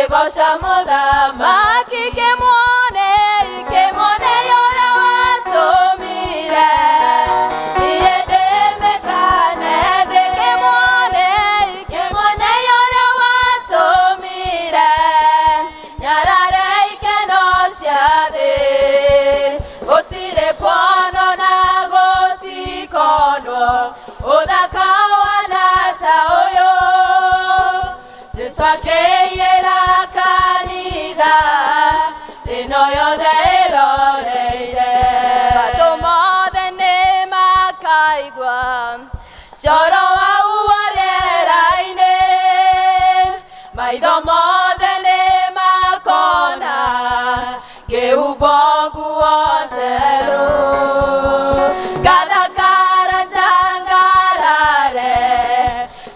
Makĩgoca mũthamaki. Kĩmuone, kĩmuone ũrĩa watũmire niĩ ndĩmĩkane thĩ. Kĩmuone, kĩmuone ũrĩa watũmire nyarare ikeno cia thĩ. Gũtirĩ kuonwo na gũtikonwo ũthaka wana ta ũyũ. Jesu akĩiyĩra kanitha ĩno yothe ĩroreire. Matũ mothe nĩ makaigua coro wau wa rĩera-inĩ, maitho mothe nĩ makona ngĩhumbwo nguo njerũ. Ngathakara njangarare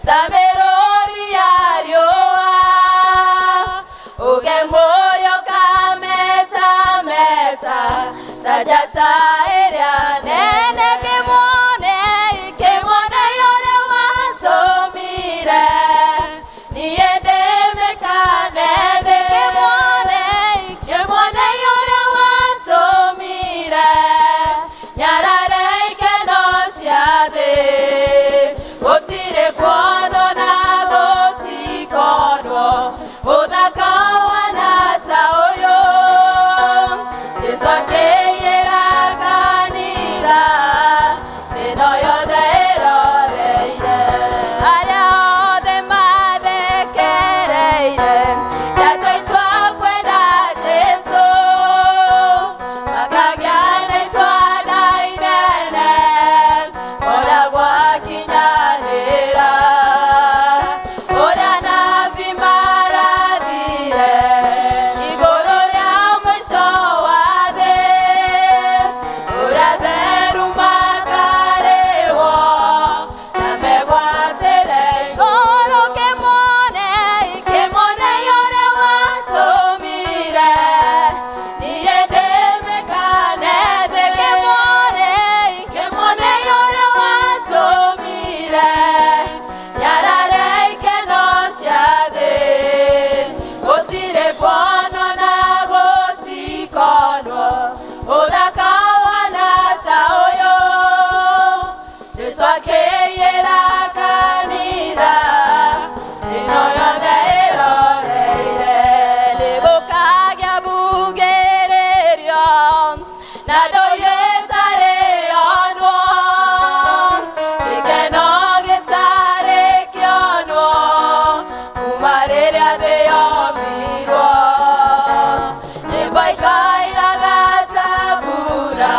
ta mĩrũri ya riũa, ũgemũrio ũkametameta ta njata ĩrĩa nene. Kĩmuone, kĩmuone ũrĩa watũmire niĩ ndĩmĩkane thĩ. Kĩmuone, kĩmuone ũrĩa watũmire nyarare ikeno cia thĩ. Gũtirĩ kuonwo na gũtikonwo ũthaka wana ta ũyũ. Jesu akĩiyĩra kanitha ĩno yothe ĩroreire. Arĩa othe mathekereire ndatua itua kwenda Jesu, makagĩa na itua na inene ona gwakinyanĩra. Ũrĩa nabi marathire igũrũ rĩa mũico wa thĩ, ũrĩa theru makarĩhwo na megwatĩre ngoro. Kĩmuone, kĩmuone ũrĩa watũmire niĩ ndĩmĩkane thĩ. Kĩmuone, kĩmuone ũrĩa watũmire nyarare ikeno cia thĩ. Gũtirĩ kuonwo na gũtikonwo ũthaka wana ta ũyũ. Jesu akĩiyĩra kanitha ĩno yothe ĩroreire. Nĩgũkagĩa mbugĩrĩrio na ndũire ĩtarĩ yonwo, gĩkeno gĩtarĩ kĩonwo kuma rĩrĩa thĩ yombirwo. Nyĩmbo ikairaga ta mbura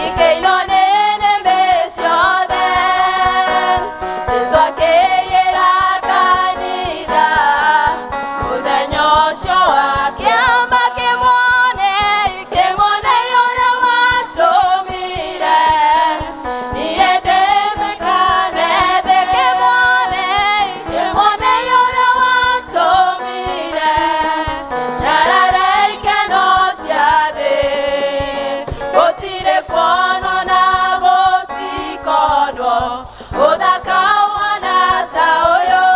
ikĩinwo nĩ nĩmĩ ciothe. Jesu akĩiyĩra kanitha mũthenya ũcio wa kĩama. Kĩmuone, kĩmuone ũrĩa watũmire niĩ ndĩmĩkane thĩ. Kĩmuone, kĩmuone ũrĩa watũmire nyarare ikeno cia thĩ. Gũtirĩ kuonwo na gũtikonwo ũthaka wana ta ũyũ.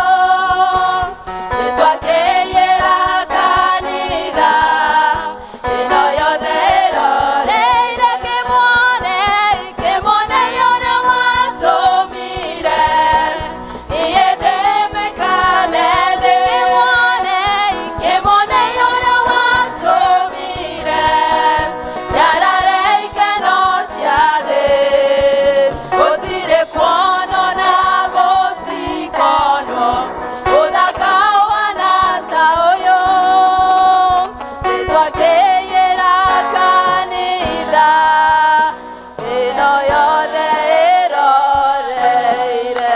Jesu akĩiyĩra kanitha ĩno yothe ĩroreire. Kĩmuone, kĩmuone ũrĩa watũmire niĩ ndĩmĩkane thĩ. Kĩmuone, kĩmuone ũrĩa watũmire nyarare ikeno cia thĩ. Gũtirĩ kuonwo na gũtikonwo ũthaka wana ta ũyũ. Jesu akĩiyĩra kanitha ĩno yothe ĩroreire.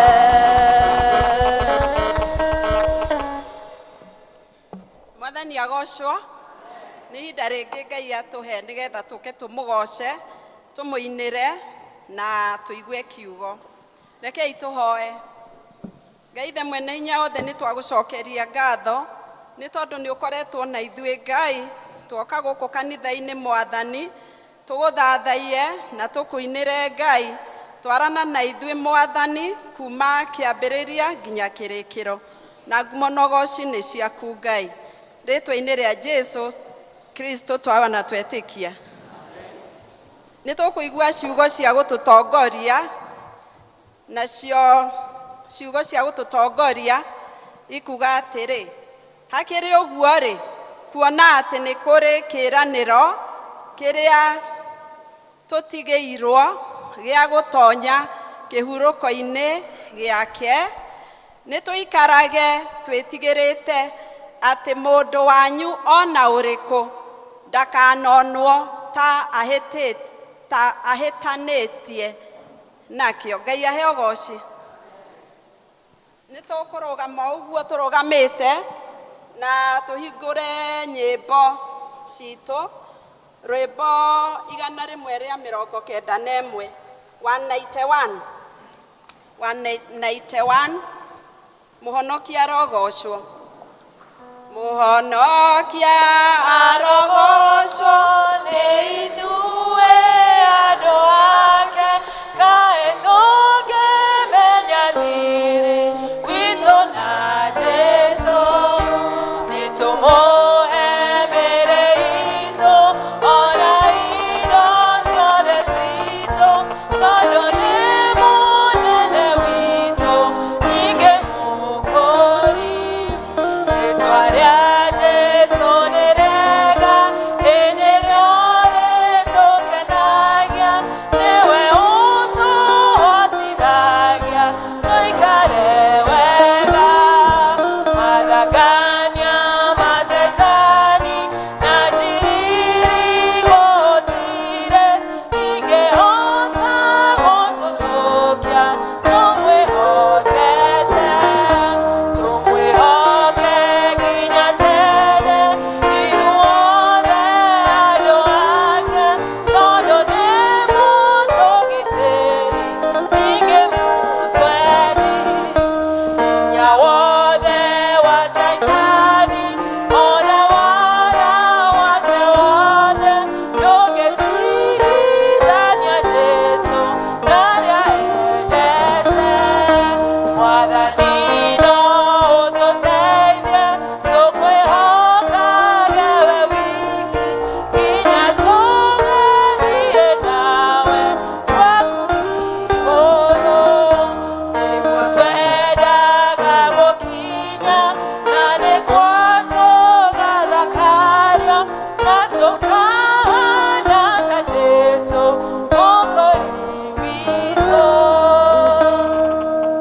Mwathani agocwo. Nĩ ihinda rĩngĩ Ngai atũhe nĩgetha tũke tũmũgoce, tũmũinĩre na tũigue kiugo. Rekei tũhoe. Ngai ithe mwene hinya wothe, nĩ twagũcokeria ngatho nĩ tondũ nĩ ũkoretwo na ithuĩ. Ngai, twoka gũkũ kanitha-inĩ, Mwathani, tũgũthathaiye na tũkũinĩre. Ngai, twarana na ithuĩ, Mwathani, kuma kĩambĩrĩria nginya kĩrĩkĩro, na ngumo na ũgoci nĩ ciaku, Ngai. Rĩtwa-inĩ rĩa Jesu Kristo twawa na twetĩkia. Nĩ tũkũigua ciugo cia gũtũtongoria, nacio ciugo cia gũtũtongoria ikuga atĩrĩ, hakĩrĩ ũguo rĩ, kuona atĩ nĩ kũrĩ kĩĩranĩro kĩrĩa tũtigĩirwo gĩa gũtonya kĩhurũko-inĩ gĩake, nĩ tũikarage twĩtigĩrĩte atĩ mũndũ wanyu ona ũrĩkũ ndakanonwo ta ahĩtanĩtie nakĩo. Ngai ahe ũgoci. Nĩ tũkũrũgama ũguo tũrũgamĩte na tũhingũre nyĩmbo citũ, rwĩmbo 191, 191, 191, Mũhonokia arogocwo. Mũhonokia arogocwo nĩ ithuĩ andũ ake, kaĩ tũngĩmenya thiri witũ na Jesũ, nĩ tũmũhe mĩĩrĩ itũ ona indo ciothe citũ, tondũ nĩ mũnene witũ ningĩ mũkũri. Rĩtwa rĩa Jesũ nĩ rĩega, ĩ nĩrĩo rĩtũkenagia, nĩwe ũtũhotithagia tũikare wega. Mathangania ma Shetani na njiriri gũtirĩ ingĩhota gũtũthũkia, tũmwĩhokete, tũmwĩhoke nginya tene, ithuothe andũ ake, tondũ nĩ mũtũgitĩri ningĩ mũtwendi. Hinya wothe wa Shaitani ona wara wake wothe ndũngĩtigithania Jesũ na arĩa endete. Mwathani no ũtũteithie tũkwĩhokage we wiki nginya tũgathiĩ nawe gwaku igũrũ. Nĩguo twendaga gũkinya na nĩkuo tũgathakario na tũkahana ta Jesũ Mũkũri witũ.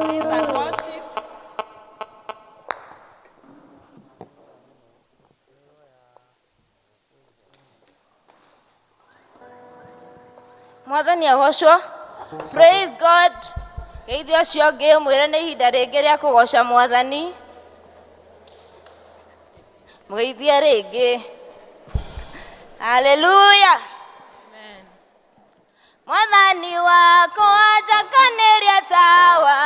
Praise and worship. Mwathani agocwo. Praise God. Geithio ũcio ũngĩ ũmwĩre nĩ ihinda rĩngĩ rĩa kũgoca Mwathani. Mũgeithie rĩngĩ. Haleluya. Mwathani wakwa njakanĩria tawa,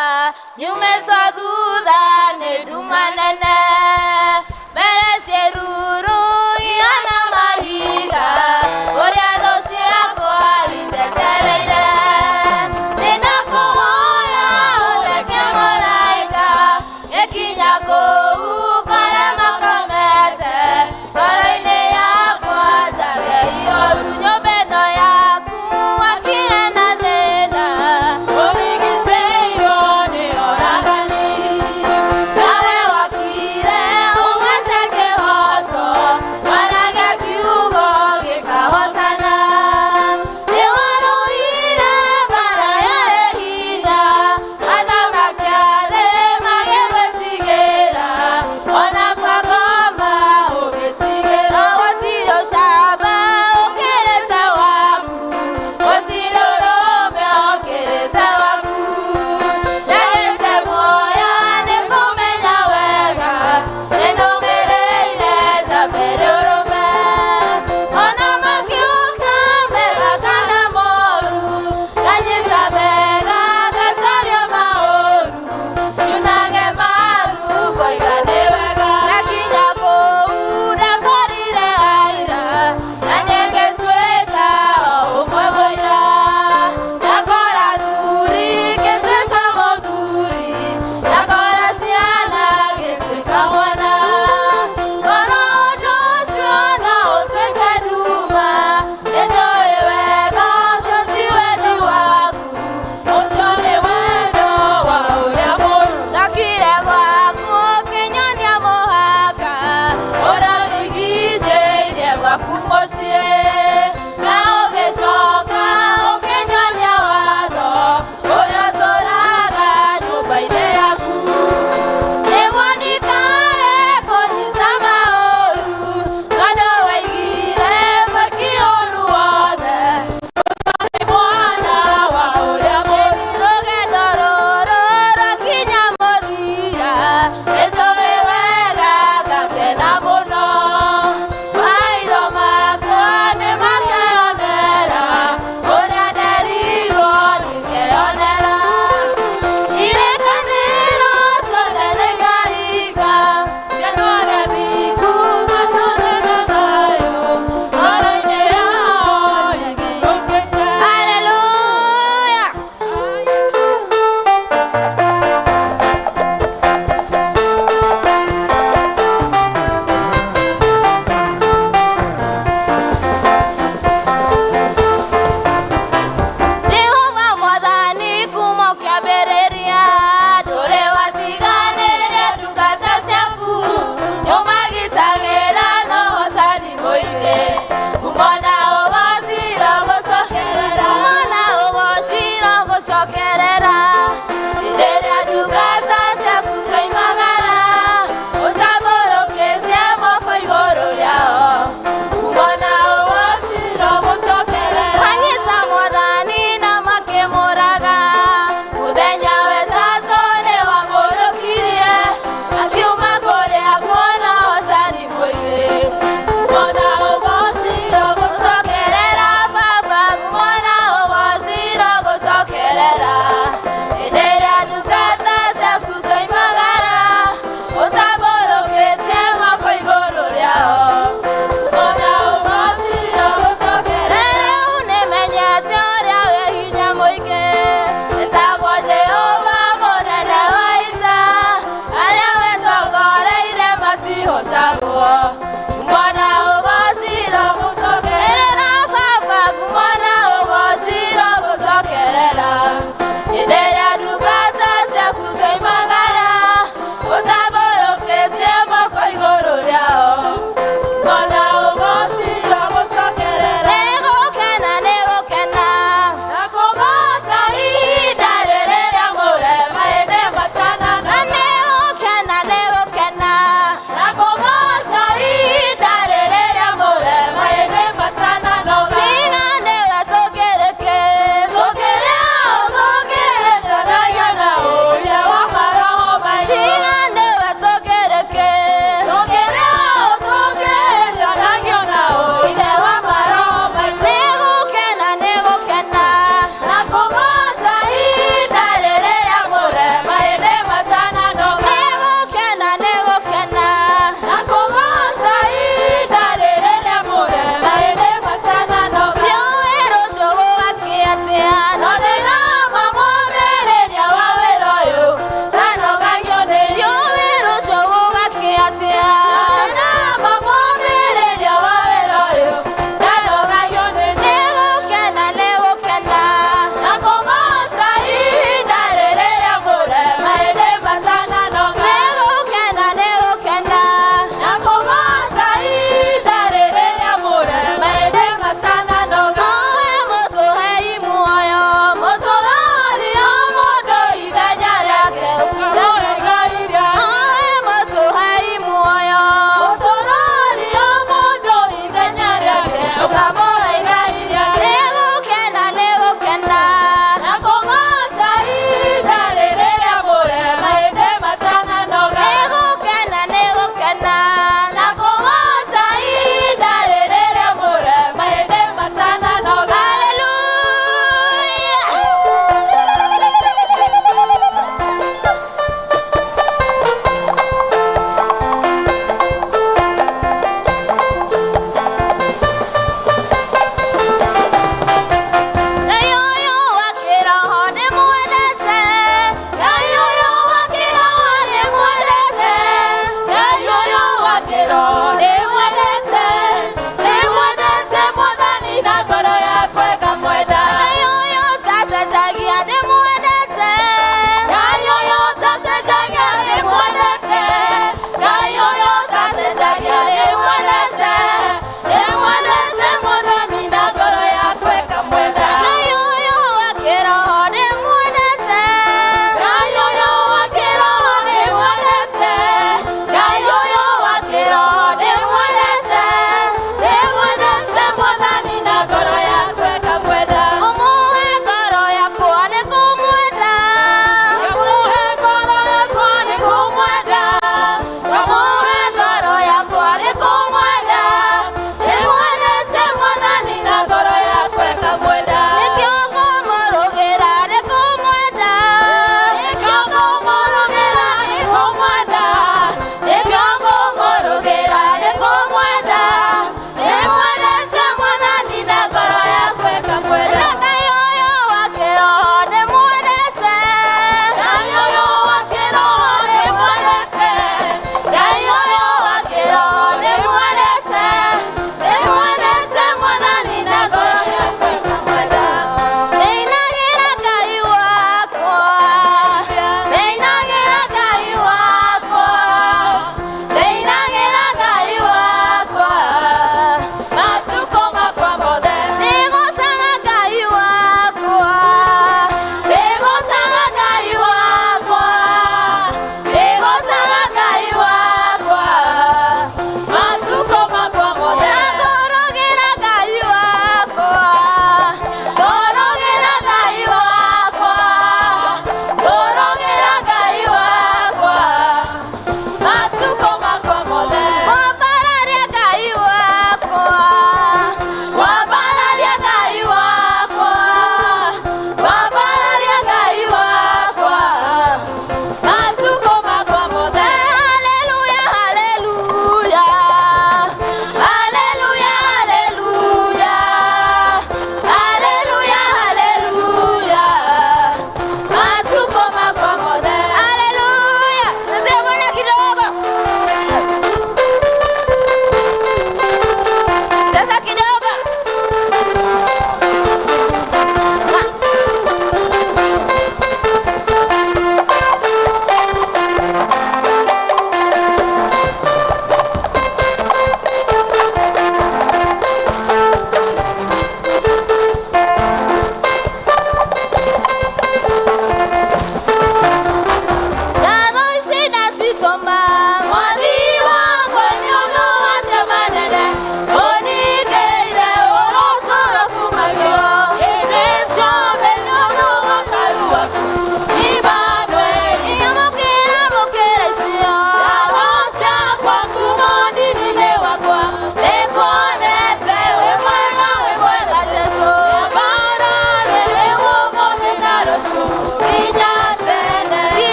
nyumĩtwo thutha nĩ nduma nene, mbere ciĩruru ihana mahiga, kũrĩa thũ ciakwa itetereire. Nĩndakũhoya ũreke mũraika, gĩkinya kũu ngore makomete, ngoro-inĩ yakwa njage ihoru, nyũmba ĩno yaku wakire na thĩna. Ũrigicĩirwo nĩ oragani, nawe wakire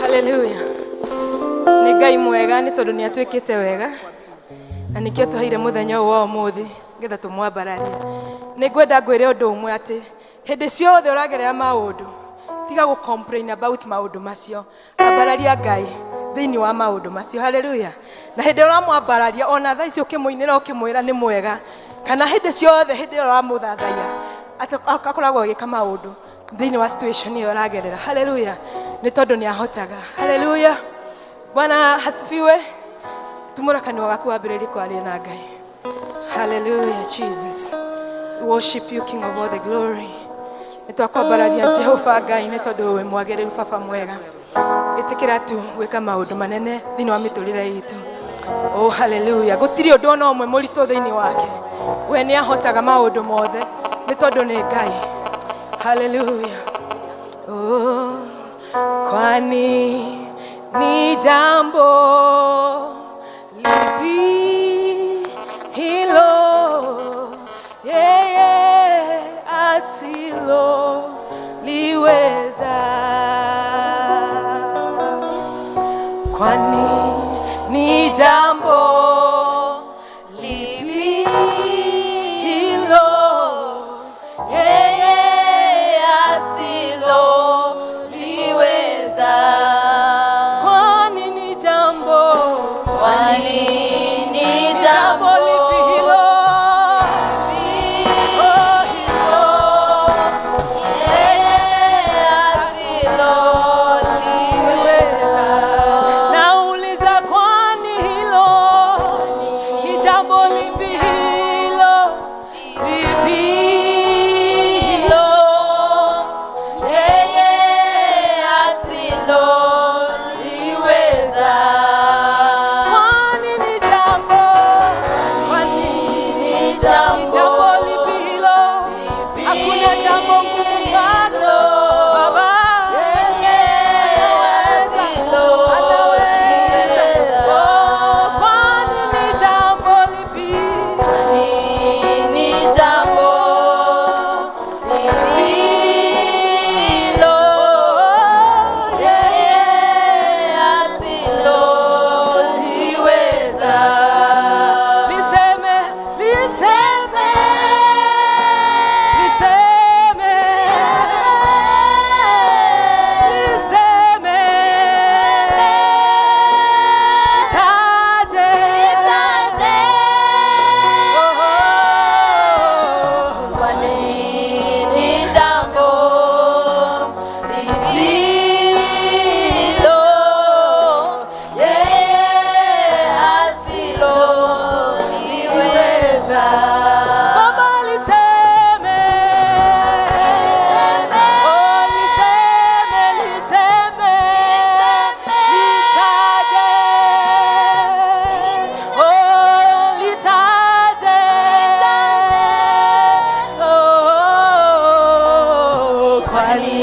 Haleluya. Nĩ Ngai mwega nĩ tondũ nĩ atwĩkĩte wega na nĩkĩo tũheire mũthenya ũyũ wa ũmũthĩ nĩgetha tũmwambararie. Nĩ ngwenda ngwĩre ũndũ ũmwe atĩ hĩndĩ ciothe ũragerera maũndũ tiga gũ complain about maũndũ macio, ambararia Ngai thĩinĩ wa maũndũ macio. Haleluya. Na hĩndĩ ĩrĩa ũramwambararia ona thaa ici ũkĩmũinĩra ũkĩmwĩra nĩ mwega, kana hĩndĩ ciothe hĩndĩ ĩrĩa ũramũthathaiya akoragwo agĩka maũndũ thĩinĩ wa situation ĩyo ũragerera. Haleluya. Nĩ tondũ nĩ ahotaga. Haleluya. Bwana hasifiwe. Tumũra kanua gaku wambĩrĩrie kwaria na Ngai. Hallelujah, Jesus. We worship you, King of all the glory. Nĩ twakwambararia Jehova Ngai nĩ tondũ wĩ mwagĩrĩru baba mwega. Ĩtĩkĩra tu gwĩka maũndũ manene thĩinĩ wa mĩtũrĩre itũ. Oh, hallelujah. Gũtirĩ ũndũ ona ũmwe mũritũ thĩinĩ wake. We nĩ ahotaga maũndũ mothe nĩ tondũ nĩ Ngai. Hallelujah. Oh, kwani ni jambo lipi hilo yeye asilo liweza? Kwani ni jambo lipi hilo Yeye asilo liweza. Kwani ni jambo Kwani ni jambo jambo lipi hilo? Oh, hilo. Yeye asilo liweza. Nauliza, kwani hilo ni jambo lipi hilo? Lipi Hilo yeye asilo liweza. Kwani ni jambo, kwani Ni ni jambo jambo lipi hilo? Hakuna jambo ngumu kwako Baba. Yeye asilo Anaweza. liweza. Oh, kwani ni jambo lipi? Ni jambo lililo Oh, yeye asilo liweza. Liseme, liseme, liseme, liseme, taje, oh, Ni jambo lililo yeye asilo liweza. Baba liseme, oh, liseme, liseme, litaje, oh, litaje, oh, kwani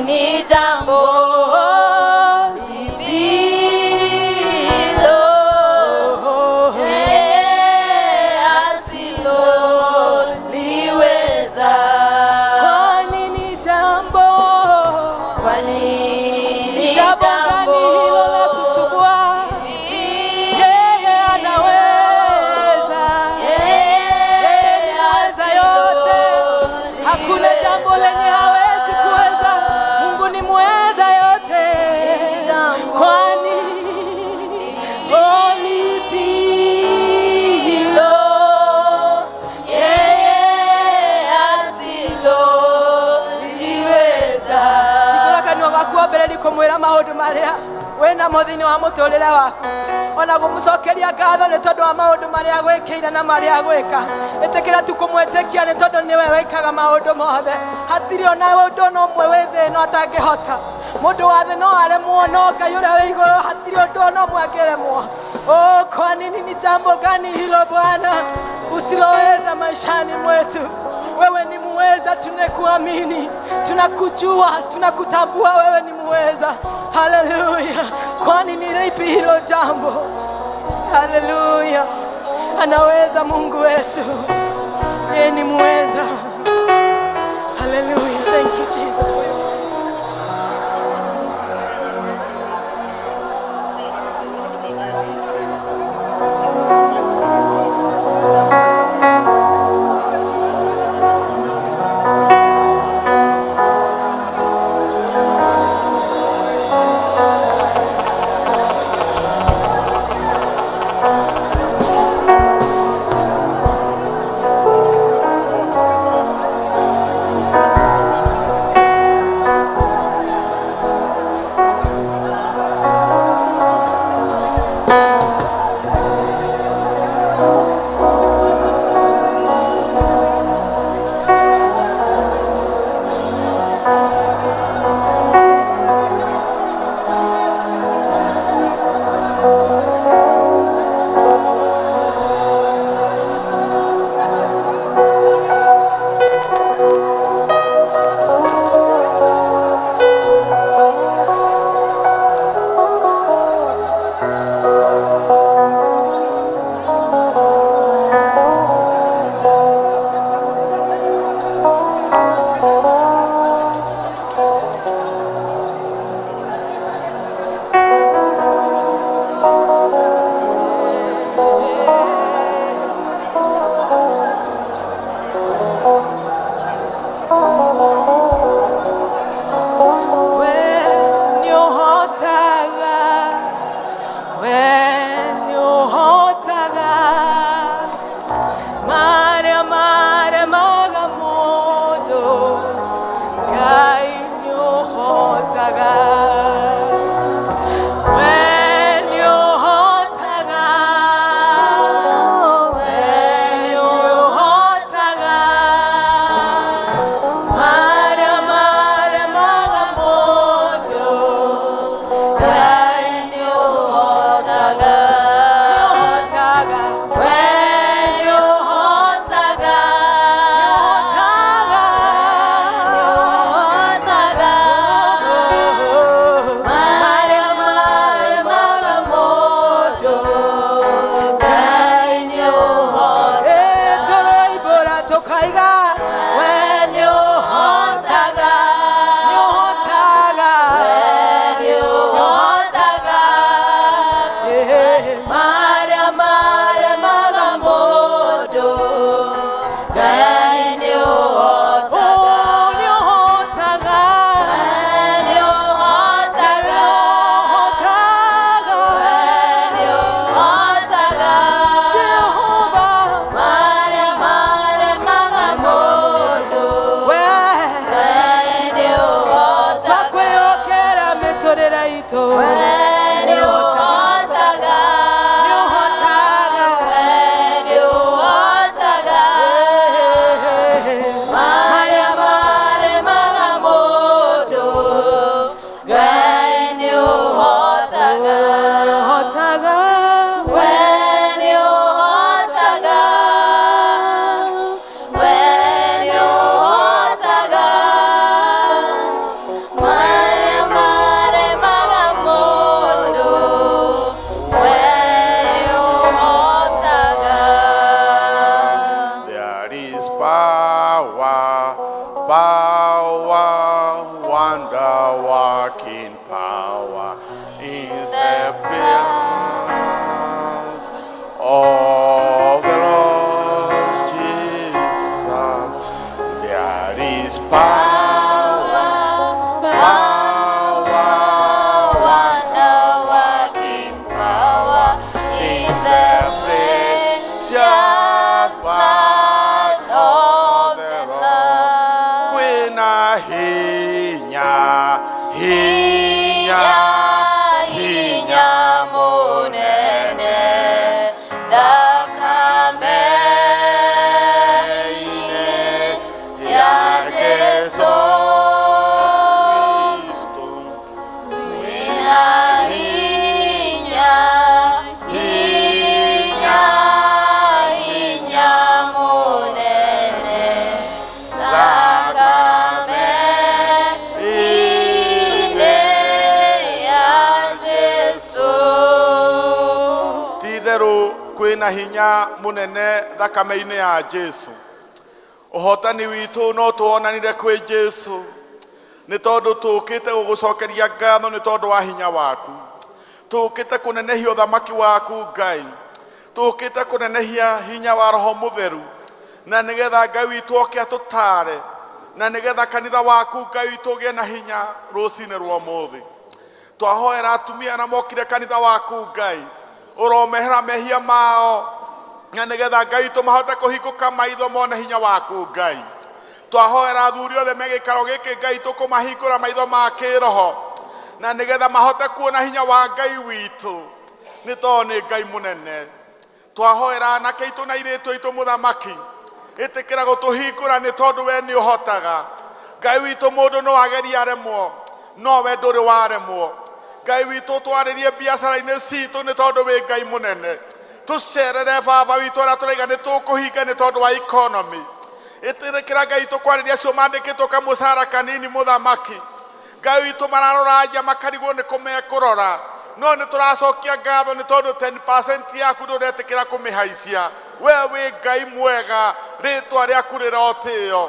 Ni jambo oh, lililo oh, yeye asilo liweza. Kwani ni jambo, Kwani ni ni jambo jambo gani hilo la kusumbua? Yeye anaweza, yeye ni mweza yote. Hakuna jambo lenye hawezi kuweza. Mungu ni mweza yote. Kwani oh, lipi hilo? Yeye asilo liweza. Hingũra kanua gaku wambĩrĩrie kũmwĩra maũndũ marĩa wĩnamo thĩinĩ wa mũtũrĩre waku, ona gũmũcokeria ngatho nĩ tondũ wa maũndũ marĩa agwĩkĩire na marĩa agwĩka. Ĩtĩkĩra tu kũmwĩtĩkia nĩ tondũ nĩwe wĩkaga maũndũ mothe. Hatirĩ ona ũndũ ona ũmwe wĩ thĩ ĩno atangĩhota. Mũndũ wa thĩ no aremwo, no Ngai ũrĩa wĩ igũrũ hatirĩ ũndũ ona ũmwe angĩremwo. Oh, kwa nini ni jambo gani hilo Bwana usiloweza maishani mwetu? Wewe ni muweza, tunakuamini, tunakujua, tunakutambua wewe ni muweza. Haleluya! Kwani ni lipi hilo jambo? Haleluya! Anaweza Mungu wetu, yeye ni muweza. Haleluya! Thank you, Jesus, for your Nĩũhotaga. We nĩũhotaga. We nĩũhotaga. Marĩa maremaga mũndũ, Ngai nĩũhotaga. Nĩũhotaga. We nĩũhotaga. Nĩũhotaga. Marĩa maremaga mũndũ, Ngai nĩũhotaga. Tũroimbũra tũkaiga, we nĩũhotaga. Nĩũhotaga. Nĩũhotaga. Marĩa maremaga mũndũ, Ngai nĩũhotaga. Nĩũhotaga. Nĩũhotaga. Nĩũhotaga. Jehova. Marĩa maremaga mũndũ, Ngai nĩũhotaga. Twakwĩhokera mĩtũrĩre itũ. We nĩũhotaga. Nĩũhotaga. We nĩũhotaga. Marĩa maremaga mũndũ, Ngai nĩũhotaga. Nĩũhotaga. We nĩũhotaga. We nĩũhotaga. Marĩa maremaga mũndũ, we nĩũhotaga. There is power, power, wonder working power in the presence of the Lord Jesus. There is power, power, Wonder working power in the precious blood of the Lamb. Kwĩna hinya, hinya, Hinya munene, thakame-inĩ ya Jesu. Kristo. Kwĩna hinya, hinya, hinya munene, thakame-inĩ ya Jesu. Ti-itherũ kwĩna hinya mũnene thakame-inĩ ya Jesu. Ũhotani witũ no tuonanire kwĩ Jesu, nĩ tondũ tũkĩte gũgũcokeria ngatho nĩ tondũ wa hinya waku. Tũkĩte kũnenehia ũthamaki waku, Ngai. Tũkĩte kũnenehia hinya wa Roho Mũtheru, na nĩgetha Ngai witũ oke atũtare, na nĩgetha kanitha waku, Ngai witũ, ũgĩe na hinya rũcinĩ rwa ũmũthĩ. Twahoera atumia na mokire kanitha waku, Ngai, ũromehera mehia mao, na nĩgetha Ngai witũ mahote kũhingũka maitho mone hinya waku, Ngai. Twahoera athuri othe me gĩikaro gĩkĩ, Ngai, tũkũmahingũra maitho ma kĩroho, na nĩgetha mahote kuona hinya wa Ngai witũ, nĩ tondũ nĩ Ngai mũnene. Twahoera anake aitũ na airĩtu aitũ, mũthamaki, ĩtĩkĩra gũtũhingũra, nĩ tondũ we nĩ ũhotaga. Ngai witũ, mũndũ no agerie aremwo, no we ndũrĩ waremwo. Ngai witũ, twarĩrie biacara-inĩ citũ, nĩ tondũ wĩ Ngai mũnene. Tũcerere, baba witũ, arĩa tũraiga nĩ tũkũhinga nĩ tondũ wa economy. Ĩtĩkĩra, Ngai witũ, kwarĩria acio mandĩkĩtwo kamũcara kanini, mũthamaki. Ngai witũ, mararora nja makarigwo nĩ kũ mekũrora, no nĩ tũracokia ngatho nĩ tondũ 10% yaku ndũretĩkĩra kũmĩhaicia. We wĩ Ngai mwega, rĩtwa rĩaku rĩrotĩo.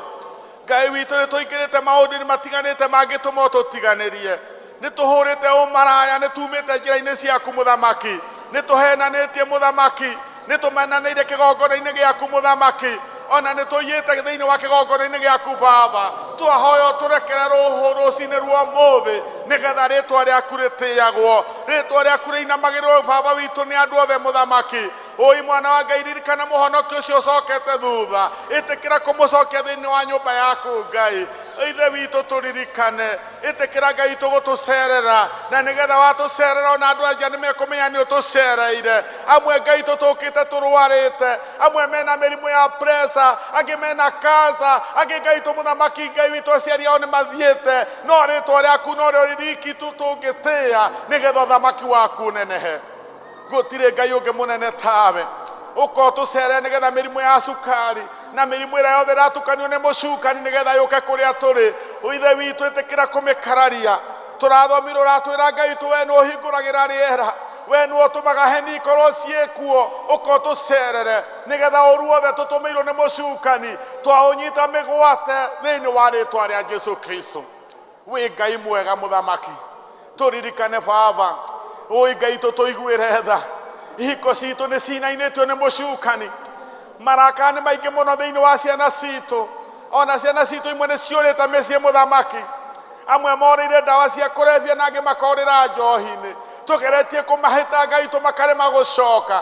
Ngai witũ, nĩ tũingĩrĩte maũndũ-inĩ matiganĩte mangĩtũma ũtũtiganĩrie. Nĩ tũhũrĩte ũmaraya, nĩ tumĩte njĩra-inĩ ciaku, mũthamaki. Nĩ tũhenanĩtie, mũthamaki. Nĩ tũmenanĩire kĩgongona-inĩ gĩaku, mũthamaki. Ona nĩ tũiyĩte thĩinĩ wa kĩgongona-inĩ gĩaku, baba. Twahoya ũtũrekere rũhũ rũcinĩ rwa ũmũthĩ, nĩgetha rĩtwa rĩaku rĩtĩagwo, rĩtwa rĩaku rĩinamagĩrĩrwo, baba witũ, nĩ andũ othe, mũthamaki. Ũi mwana wa Ngai, ririkana mũhonokio ũcio ũcokete thutha. Ĩtĩkĩra kũmũcokia thĩinĩ wa nyũmba yaku, Ngai. Ithe witũ tũririkane, ĩtĩkĩra Ngai witũ gũtũcerera, na nĩgetha watũcerera ona andũ anja nĩ mekũmenya nĩ ũtũcereire. Amwe Ngai witũ tũkĩte tũrwarĩte, amwe mena mĩrimũ ya pressure, angĩ mena cancer, angĩ Ngai witũ mũthamaki Ngai witũ aciari ao nĩ mathiĩte, no rĩtwa rĩaku no rĩo riki tu tũngĩtĩĩa nĩgetha ũthamaki waku ũnenehe. Gũtirĩ Ngai ũngĩ mũnene tawe. Ũka ũtũcerere nĩgetha mĩrimũ ya cukari na mĩrimũ ĩrĩa yothe ĩratukanio nĩ mũcukani nĩgetha yũke kũrĩa tũrĩ. Ithe witũ ĩtĩkĩra kũmĩkararia. Tũrathomire ũratwĩra Ngai witũ we nĩ ũhingũragĩra rĩera, we nĩ ũtũmaga heni ikorwo ciĩkuo. Ũka ũtũcerere nĩgetha ũru wothe tũtũmĩirwo nĩ mũcukani twaũnyita mĩgwate thĩinĩ wa rĩtwa rĩa Jesu Kristo. Wĩ Ngai mwega mũthamaki, tũririkane baba. Ũi Ngai tũtũiguĩre tha. Ihiko citũ nĩ cinainĩtio nĩ mũcukani, marakara nĩ maingĩ mũno thĩinĩ wa ciana citũ, ona ciana citũ imwe nĩ ciũrĩte mĩciĩ mũthamaki. Amwe morĩire ndawa cia kũrebia na angĩ makorĩra njohi-inĩ. Tũgeretie kũmahĩta Ngai witũ makarema gũcoka,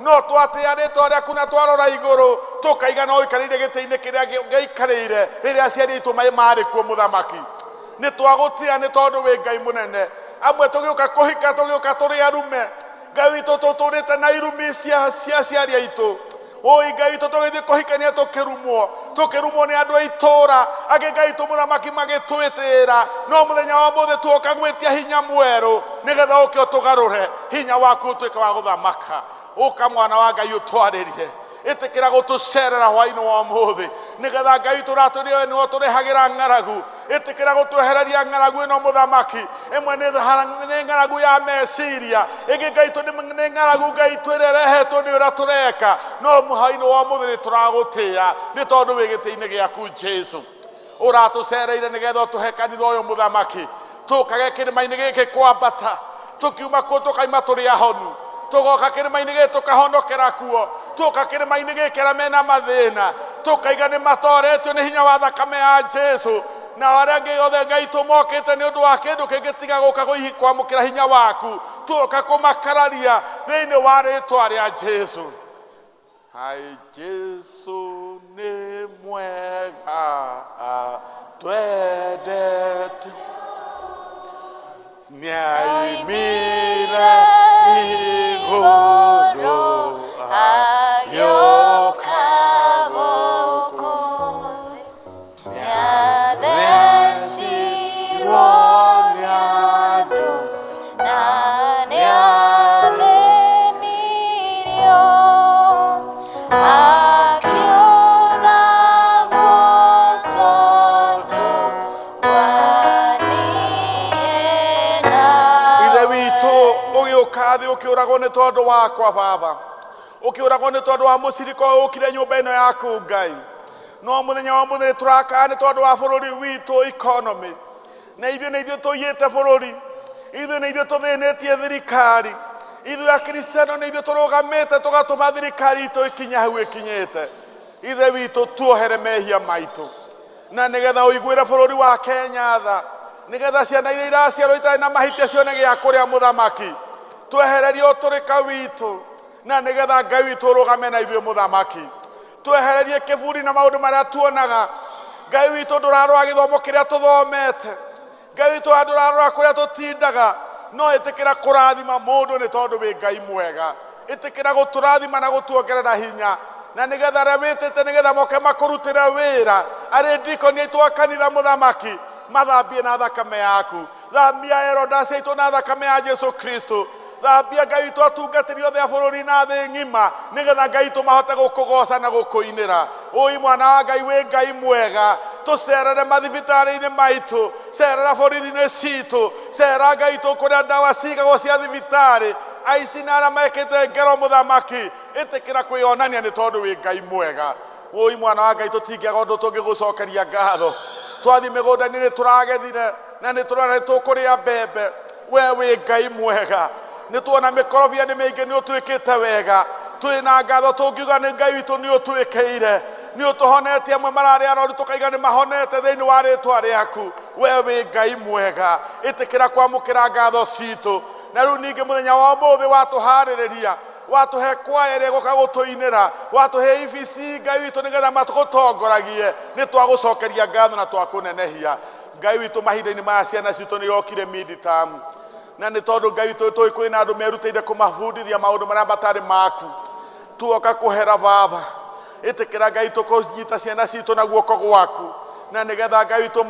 no twatĩa rĩtwa rĩaku na twarora igũrũ tũkaiga no ũikarĩire gĩtĩ-inĩ kĩrĩa gĩaikarĩire rĩrĩa aciari aitũ marĩ kuo mũthamaki. Nĩ twagũtĩa nĩ tondũ wĩ Ngai mũnene. Amwe tũgĩũka kũhika tũgĩũka tũrĩ arume, Ngai witũ tũtũrĩte na irumi cia aciari aitũ. Oi Ngai witũ tũgĩthiĩ kũhikania tũkĩrumwo, tũkĩrumwo nĩ andũ a itũũra, angĩ Ngai witũ mũthamaki magĩtwĩtĩra, no mũthenya wa ũmũthĩ tuoka gwĩtia hinya mwerũ nĩgetha ũke ũtũgarũre, hinya waku ũtuĩke wa gũthamaka. Ũka mwana wa Ngai ũtwarĩrie, ĩtĩkĩra gũtũcerera hwainĩ wa ũmũthĩ nĩgetha Ngai witũ ũratwĩrire we nĩwe ũtũrehagĩra ng'aragu. Ĩtĩkĩra gũtwehereria ng'aragu ĩno mũthamaki. Ĩmwe nĩ ng'aragu ya meciria, ĩngĩ Ngai witũ nĩ ng'aragu Ngai witũ ĩrĩa ĩrehetwo nĩ ũrĩa tũreka, no hwainĩ wa ũmũthĩ nĩ tũragũtĩa nĩ tondũ wĩ gĩtĩ-inĩ gĩaku Jesu. Ũratũcereire nĩgetha ũtũhe kanitha ũyũ mũthamaki, tũkage kĩrĩma-inĩ gĩkĩ kwambata, tũkiuma kuo tũkaima tũrĩ ahonu, tũgoka kĩrĩma-inĩ gĩkĩ tũkahonokera kuo, tũka kĩrĩma-inĩ gĩkĩ arĩa mena mathĩna tũkaiga nĩ matoretio nĩ hinya wa thakame ya Jesu, na arĩa angĩ othe Ngai tũmokĩte nĩ ũndũ wa kĩndũ kĩngĩ tiga gũka kwamũkĩra hinya waku, tũka kũmakararia thĩinĩ wa rĩtwa rĩa Jesu. Hai Jesu nĩ mwega twendete, nĩaimire igũrũ agĩũka gũkũ thĩ, nĩathecirwo nĩ andũ na nĩathĩnirio, akĩũragwo tondũ wa niĩ nawe. Ithe witũ ũgĩũka thĩ ũkĩũragwo nĩ tondũ wakwa baba, ũkĩũragwo nĩ tondũ wa mũcirika ũyũ ũkire nyũmba ĩno yaku Ngai. No mũthenya wa mũthĩ nĩ tũrakaya nĩ tondũ wa bũrũri witũ economy, na ithuĩ nĩ ithuĩ tũiyĩte bũrũri, ithuĩ nĩ ithuĩ tũthĩnĩtie thirikari, ithuĩ akristiano nĩ ithuĩ tũrũgamĩte tũgatũma thirikari itũ ĩkinye hau ĩkinyĩte. Ithe witũ tuohere mehia maitũ, na nĩgetha ũiguĩre bũrũri wa Kenya tha, nĩgetha ciana iria iraciarwo itarĩ na mahĩtia cione gĩa kũrĩa mũthamaki. Twehererie ũtũrĩka witũ, na nĩgetha Ngai witũ ũrũgame na ithuĩ mũthamaki. Twehererie kĩburi na maũndũ marĩa tuonaga. Ngai witũ ndũrarora gĩthomo kĩrĩa tũthomete, Ngai witũ ndũrarora kũrĩa tũtindaga, no ĩtĩkĩra kũrathima mũndũ nĩ tondũ wĩ Ngai mwega. Ĩtĩkĩra gũtũrathima na gũtuongerera hinya, na nĩgetha arĩa wĩtĩte nĩgetha moke makũrutĩre wĩra, arĩ ndikoni aitũ a kanitha mũthamaki, mathambie na thakame yaku. Thambia erodas aitũ na thakame ya Jesu Kristo. Thambia Ngai witũ atungatĩri othe a bũrũri na thĩ ng'ima, nĩgetha Ngai witũ mahote gũkũgoca na gũkũinĩra. Ũi mwana wa Ngai wĩ Ngai mwega, tũcerere mathibitarĩ-inĩ maitũ, cerera borithi-inĩ citũ, cerera Ngai witũ kũrĩa ndawa cigagwo cia thibitarĩ, aici na arĩa mekĩte ngero mũthamaki, ĩtĩkĩra kwĩyonania nĩ tondũ wĩ Ngai mwega. Ũi mwana wa Ngai tũtingĩaga ũndũ tũngĩgũcokeria ngatho. Twathiĩ mĩgũnda-inĩ nĩ tũragethire na nĩ tũrona nĩ tũkũrĩa mbembe, we wĩ Ngai mwega. Nĩ tuona mĩkorobia nĩ mĩingĩ nĩ ũtwĩkĩte wega, twĩna ngatho tũngiuga nĩ Ngai witũ nĩ ũtwĩkĩire, nĩ ũtũhonetie. Amwe mararĩ arwaru tũkaiga nĩ mahonete thĩinĩ wa rĩtwa rĩaku. We wĩ Ngai mwega, ĩtĩkĩra kwamũkĩra ngatho citũ. Na rĩu ningĩ mũthenya wa ũmũthĩ watũharĩrĩria, Watũhe kwaya ĩrĩa ĩgũka gũtũinĩra, watũhe ibici Ngai witũ nĩgetha matũtongoragie. Nĩ twagũcokeria ngatho na twakũnenehia Ngai witũ. Mahinda-inĩ maya ciana citũ nĩ irokire mid-term, na nĩ tondũ Ngai witũ tũĩ kwĩna andũ merutĩire kũmabundithia maũndũ marĩa matarĩ maku. Tuoka kũhera baba, ĩtĩkĩra Ngai witũ kũnyita ciana citũ na guoko gwaku, na nĩgetha Ngai witũ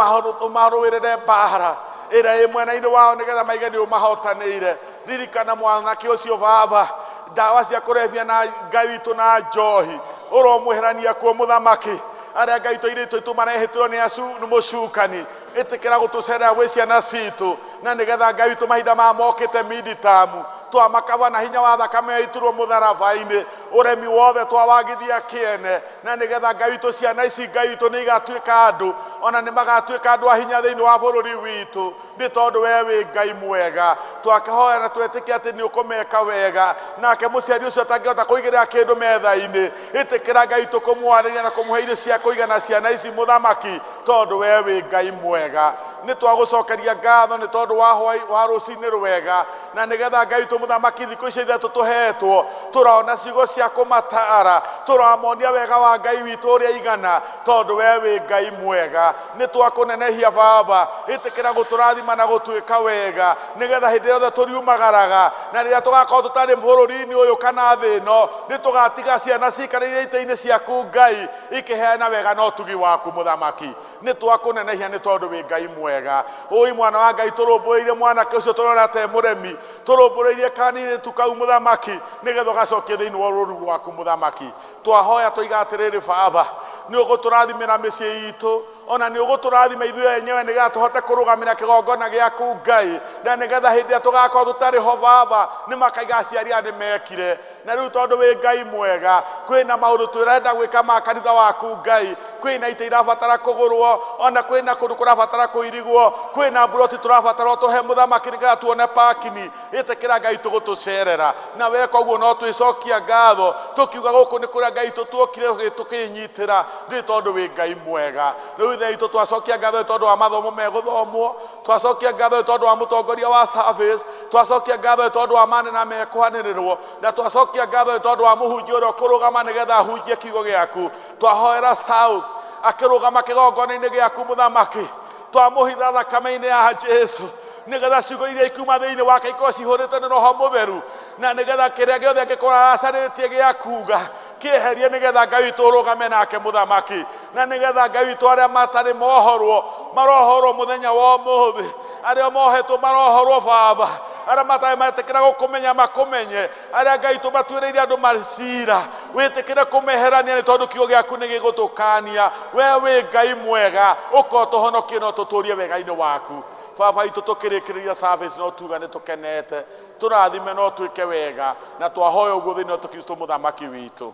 ũmarũĩrĩre mbara ĩrĩa ĩ mwena-inĩ wao, nĩgetha maige nĩ ũmahotanĩire. Ririkana mwanake ũcio baba, ndawa cia kũrebia na Ngai witũ na njohi ũromweherania kuo mũthamaki. Arĩa Ngai witũ airĩtu aitũ marehĩtĩrwo nĩ acu nĩ mũcukani, ĩtĩkĩra gũtũcerera gwĩ ciana citũ, na nĩgetha Ngai witũ mahinda maya mokĩte mid-term twamakaba na hinya wa thakame yaitirwo mũtharaba-inĩ, ũremi wothe twawagithia kĩene, na nĩgetha Ngai witũ ciana ici Ngai witũ nĩ igatuĩka andũ, ona nĩ magatuĩka andũ a hinya thĩinĩ wa bũrũri witũ, nĩ tondũ we wĩ Ngai mwega. Twakĩhoya na twetĩkia atĩ nĩ ũkũmeka wega. Nake mũciari ũcio atangĩhota kũigĩrĩra kĩndũ metha-inĩ, ĩtĩkĩra Ngai witũ kũmwarĩria na kũmũhe irio cia kũigana ciana ici mũthamaki, tondũ we wĩ Ngai mwega. Nĩ twagũcokeria ngatho nĩ tondũ wa hwaĩ wa rũcinĩ rwega, na nĩgetha Ngai witũ mũthamaki thikũ icio ithatũ tũhetwo tũrona ciugo cia kũmatara, tũramonia wega wa Ngai witũ ũrĩa igana, tondũ we wĩ Ngai mwega. Nĩ twakũnenehia baba, ĩtĩkĩra gũtũrathima na gũtuĩka wega, nĩgetha hĩndĩ yothe tũriumagaraga na rĩrĩa tũgakorwo tũtarĩ bũrũri-inĩ ũyũ kana thĩ ĩno, nĩ tũgatiga ciana cikarĩire itĩ-inĩ ciaku Ngai ikĩheana wega na ũtugi waku mũthamaki. Nĩ twakũnenehia nĩ tondũ wĩ Ngai mwega. Ũi mwana wa Ngai, tũrũmbũĩire mwanake ũcio tũrona te mũremi, tũrũmbũrĩirie kanirĩtu kau mũthamaki, nĩgetha ũgacokie thĩinĩ wa ũrũru waku mũthamaki. Twahoya tũiga atĩrĩrĩ baba, nĩ ũgũtũrathimĩra mĩciĩ itũ, ona nĩ ũgũtũrathima ithuĩ enyewe, nĩgetha tũhote kũrũgamĩra kĩgongona gĩaku Ngai, na nĩgetha hĩndĩ ĩrĩa tũgakorwo tũtarĩ ho baba, nĩ makaiga aciari aya nĩ mekire. Na rĩu tondũ wĩ Ngai mwega, kwĩna maũndũ twĩrenda gwĩka ma kanitha waku Ngai, kwĩna itĩ irabatara kũgũrwo, ona kwĩna kũndũ kũrabatara kũirigwo, kwĩna mburoti tũrabatara ũtũhe mũthamaki nĩgetha tuone pakini. Ĩtĩkĩra Ngai tũgũtũcerera, na weka ũguo no twĩcokia ngatho tũkiuga gũkũ nĩ kũrĩa Ngai tũtuokire tũkĩnyitĩra, nĩ tondũ wĩ Ngai mwega. Rĩu ithe witũ twacokia ngatho nĩ tondũ wa mathomo megũthomwo, twacokia ngatho nĩ tondũ wa mũtongoria wa service, twacokia ngatho nĩ tondũ wa manena mekwanĩrĩrwo, na twacokia ngatho nĩ tondũ wa mũhunjia ũrĩa ũkũrũgama nĩgetha ahunjie kiugo gĩaku. Twahoera South akĩrũgama kĩgongona-inĩ gĩaku mũthamaki, twamũhitha thakame-inĩ ya Jesu, nĩgetha ciugo iria ikuma thĩinĩ wake ikorwo cihũrĩte nĩ Roho Mũtheru, na nĩgetha kĩrĩa gĩothe angĩkorwo aracarĩtie gĩa kuga kĩeherie, nĩgetha Ngai witũ ũrũgame nake mũthamaki, na nĩgetha Ngai witũ arĩa matarĩ mohorwo marohorwo mũthenya wa ũmũthĩ, arĩa mohetwo marohorwo baba, arĩa matarĩ metĩkĩra gũkũmenya makũmenye, arĩa Ngai witũ matuĩrĩire andũ macira wĩtĩkĩre kũmeherania, nĩ tondũ kiugo gĩaku nĩ gĩgũtũkania. We wĩ Ngai mwega, ũka ũtũhonokie na ũtũtũrie wega-inĩ waku baba witũ. Tũkĩrĩkĩrĩria service no tuga nĩ tũkenete, tũrathime no twĩke wega, na twahoya ũguo thĩinĩ wa Kristo mũthamaki witũ.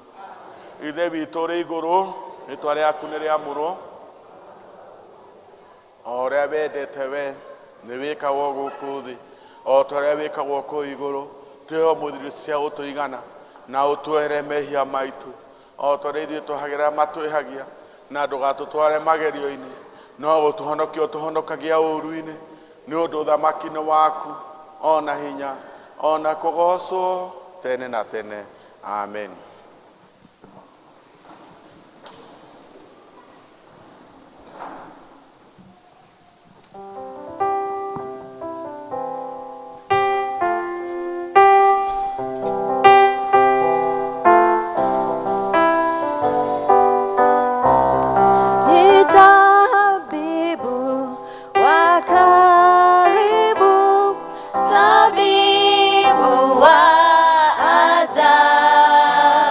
Ithe witũ ũrĩ igũrũ, rĩtwa rĩaku nĩ rĩamũrwo, o ũrĩa wendete we nĩ wĩkagwo gũkũ thĩ o ta ũrĩa wĩkagwo kũu igũrũ. Tũhe ũmũthĩ irio cia gũtũigana, na ũtuohere mehia maitũ o ta ũrĩa ithuĩ twahagĩra matwĩhagia, na ndũgatũtware magerio-inĩ, no gũtũhonokia ũtũhonokagia ũũru-inĩ, nĩ ũndũ ũthamaki nĩ waku, ona hinya, ona kũgocwo tene na tene. Amen. Ni tabibu wa karibu, Tabibu wa ajabu.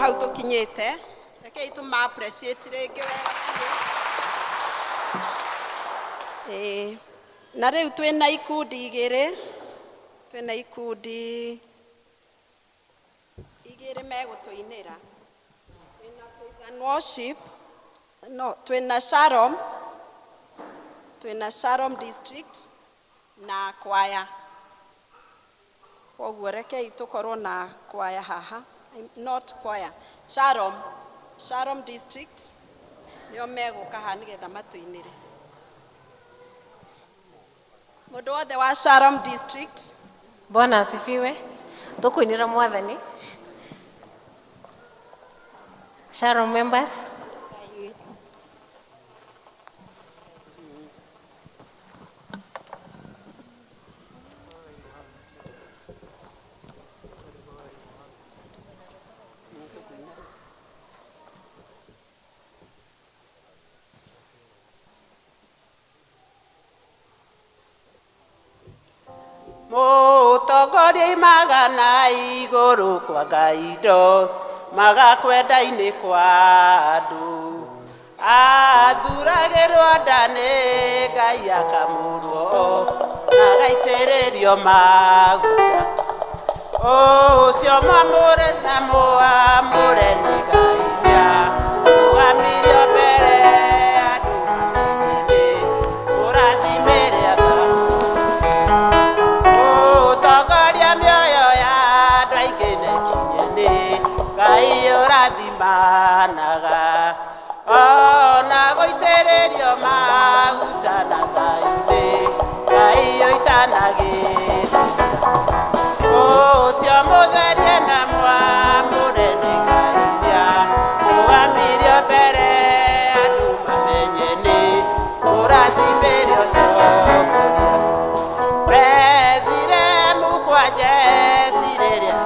Hau tũkinyĩte. Rekei tũma appreciate rĩngĩ wega biũ. Ĩĩ. Na rĩu twĩna ikundi igĩrĩ. Twĩna ikundi igĩrĩ megũtũinĩra. Twĩna praise and worship. No, twĩna Shalom. Twĩna Shalom district na kwaya. Koguo rekei tũkorwo na kwaya haha. Not choir. Shalom. Shalom district nĩo megũka haha nĩgetha matũinĩre. Mũndũ wothe wa Shalom district. Bwana asifiwe. Tukuinira mwathani. Shalom members. Mũtongoria magana igũrũ kwa Ngai ndo magakwenda-inĩ kwa andũ athuragĩrwo nda nĩ Ngai akamũrwo na agaitĩrĩrio maguta ũcio mwamũre na mũamũre nĩ Ngai nĩarũgamirio mbere andũ mamenye nĩ ũrathimĩre ata ũtongoria mĩoyo ya andũ aingĩ nekinye nĩ Ngai ũrathimanaga ona gũitĩrĩrio maguta na thayũ nĩ Ngai ũitanagĩrĩria ũcio mũtherie na mwamũre nĩ Ngai nĩarũgamirio mbere andũ mamenye nĩ ũrathimĩre ũtongoria Bethilemu kwa Jesi rĩrĩa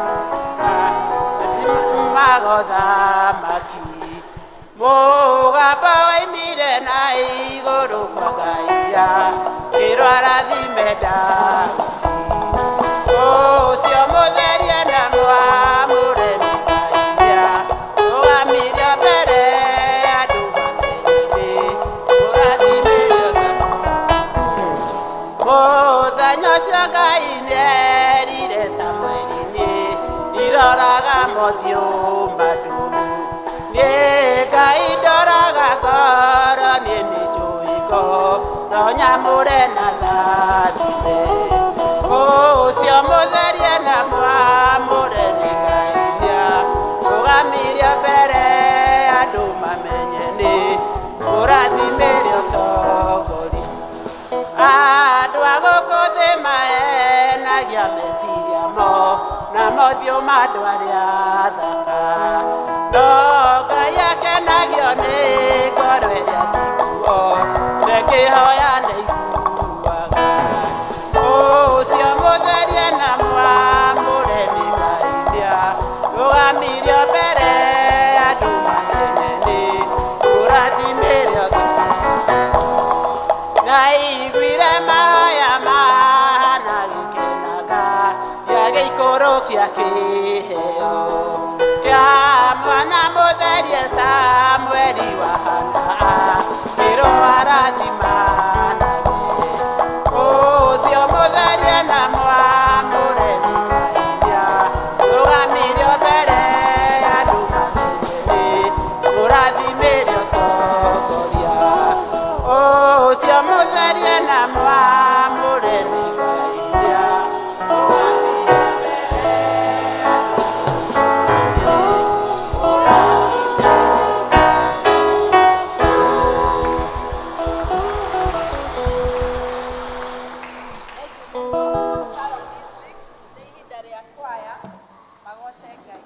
magothamaki mũgamba waimire na igũrũ kwa Ngai kĩrwo arathime Daudi ũcio mũtherie na mwamũre nĩ Ngai nĩarũgamirio mbere andũ mamenye nĩ ũrathimĩre mũthenya ũcio Ngai nĩerire Samueli niĩ ndiroraga mothiũ ma andũ niĩ Ngai ndoraga ngoro niĩ nĩnjũĩ ngoro nyamũre na thathime ũcio mũtherie na mwamũre nĩ Ngai nĩarũgamirio mbere andũ mamenye nĩ ũrathimĩre ũtongoria andũ a gũkũ thĩ mahenagia meciria mo na mothiũ ma andũ arĩa athaka no Ngai akenagio nĩ ngoro ĩrĩa thingu ndĩngĩhoya nĩiguaga ũcio mũtherie na mwamũre nĩ Ngai nĩarũgamirio mbere andũ mamenye nĩ ũrathimĩre naiguire mahoya mahana gĩkenaga gĩagĩikũrũkia kĩheo kĩa mwana mũtherie Samueli wa Hana kĩrwo arathimanage ũcio mũtherie na mwamũre nĩ Ngai nĩarũgamirio mbere andũ mamenye nĩ ũrathimĩre ũtongoria ũcio mũtherie na mwamũre nĩ Ngai nĩarũgamirio mbere andũ Shalom district nĩ ihinda rĩa kwaya magoce Ngai.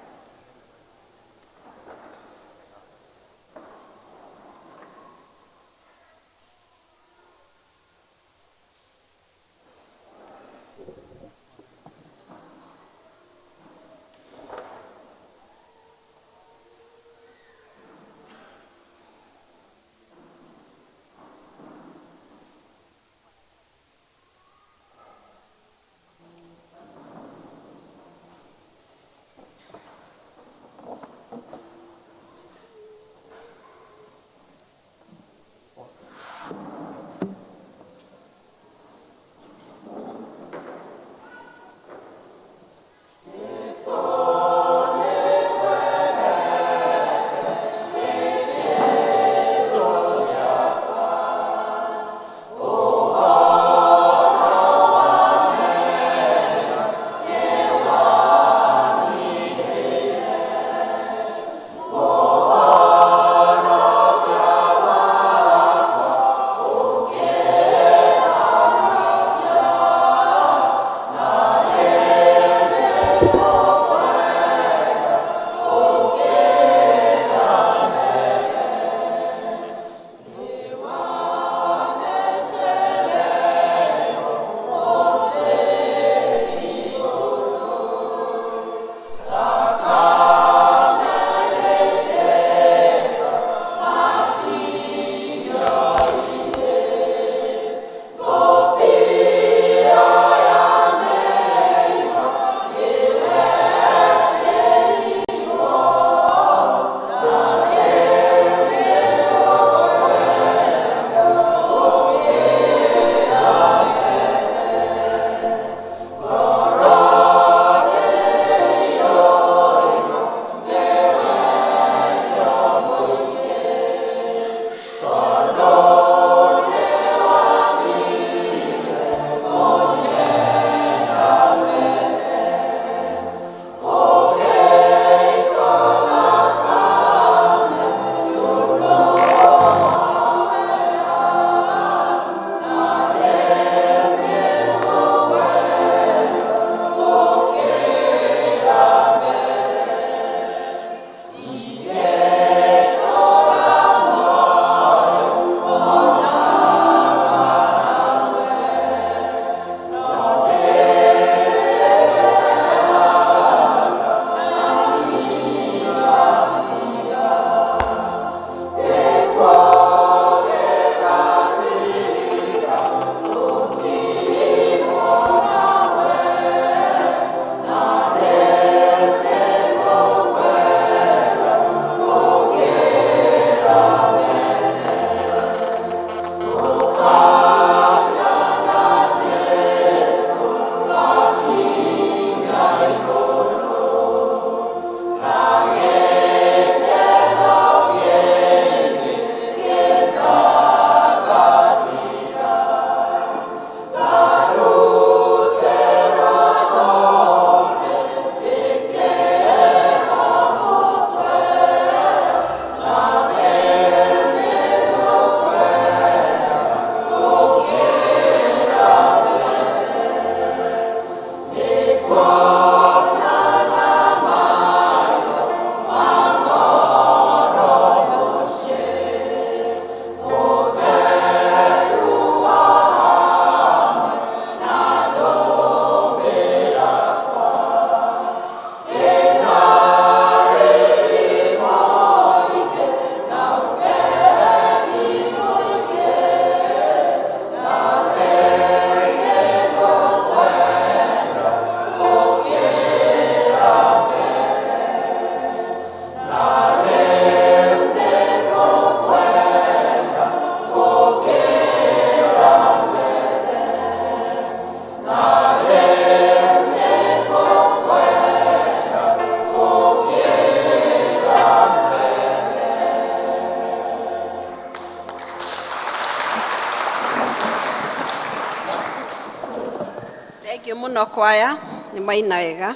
Thank you mũno kwaya nĩ mwaina wega.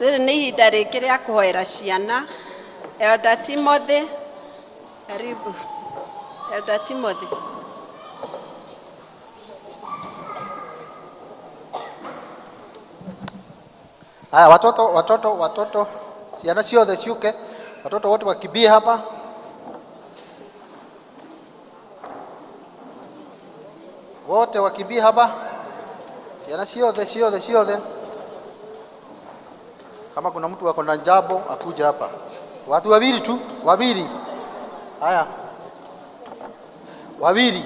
Rĩrĩ nĩ ihinda rĩngĩ rĩa kũhoera ciana. Elder Timothy, karibu. Elder Timothy. Haya, watoto watoto watoto, ciana ciothe ciuke, watoto wote wakimbie hapa. Wote wakimbie hapa, ciana ciothe ciothe ciothe. Kama kuna mtu ako na jambo akuja hapa. Watu wawili tu, wawili. Haya, wawili,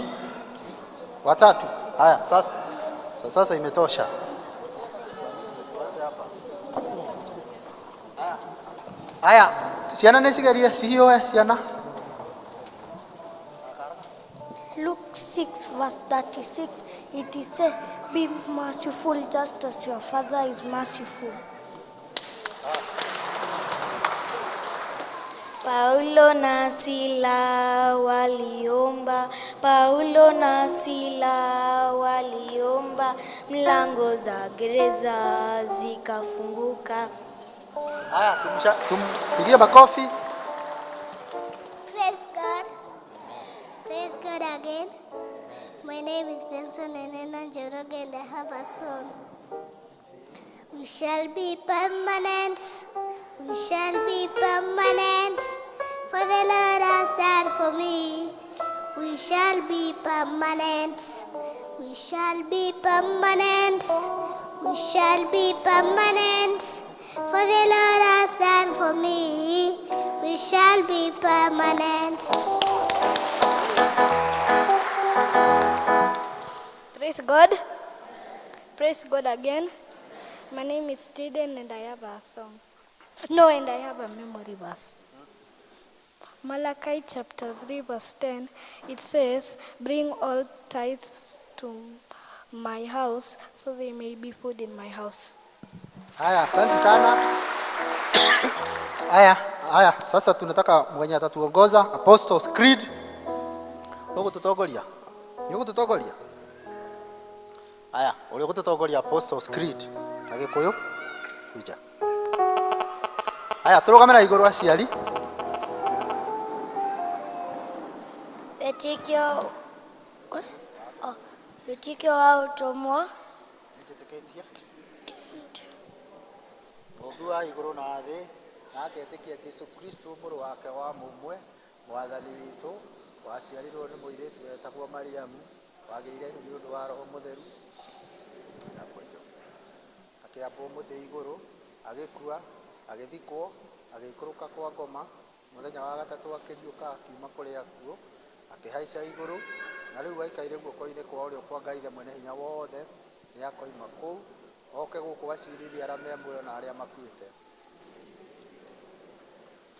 watatu. Haya, sasa sasa imetosha. Haya, ciana nĩ cigerie cihiũe ciana. Luke 6, verse 36, it is said, "Be merciful just as your Father is merciful." Paulo na Sila waliomba, Paulo na Sila waliomba, mlango za gereza zikafunguka. Haya, tumpigie makofi. Praise God. Praise God again. My name is Benson Enena Njoroge and I have a song. We shall be permanent. We shall be permanent. For the Lord has done for me. We shall be permanent. We shall be permanent. We shall be permanent. For the Lord has done for me. We shall be permanent. Praise God. Praise God again. My name is Jaden and I have a song. No, and I have a memory verse. Malachi chapter 3, verse 10, it says, "Bring all tithes to my house so there may be food in my house." Haya, asante sana. Haya, haya, sasa tunataka mwenye atatuongoza Apostles Creed. Ũgũtũtongoria? Nĩ ũgũtũtongoria? Haya, ũrĩa ũgũtũtongoria Apostles Creed na Gĩkũyũ kuja. Haya, tũrũgame na igũrũ aciari. Wĩtĩkio, oh, wĩtĩkio wa ũtũmwo. Nĩnjĩtĩkĩtie Mũũmbi wa igũrũ na thĩ na ngetĩkia Jesũ Kristo mũrũ wake wa mũmwe mwathani witũ waciarirwo nĩ mũirĩtu wetagwo Mariamu wagĩire ihu nĩ ũndũ wa Roho Mũtheru akĩambwo mũtĩ igũrũ agĩkua agĩthikwo agĩikũrũka kwa ngoma mũthenya wa gatatũ akĩriũka akiuma kũrĩ akuũ akĩhaica igũrũ na rĩu aikaire guoko-inĩ kwa ũrĩo kwa Ngai Ithe Mwene Hinya Wothe. Nĩ akoima kũu oke gũkũ acirithie arĩa me muoyo na arĩa makuĩte.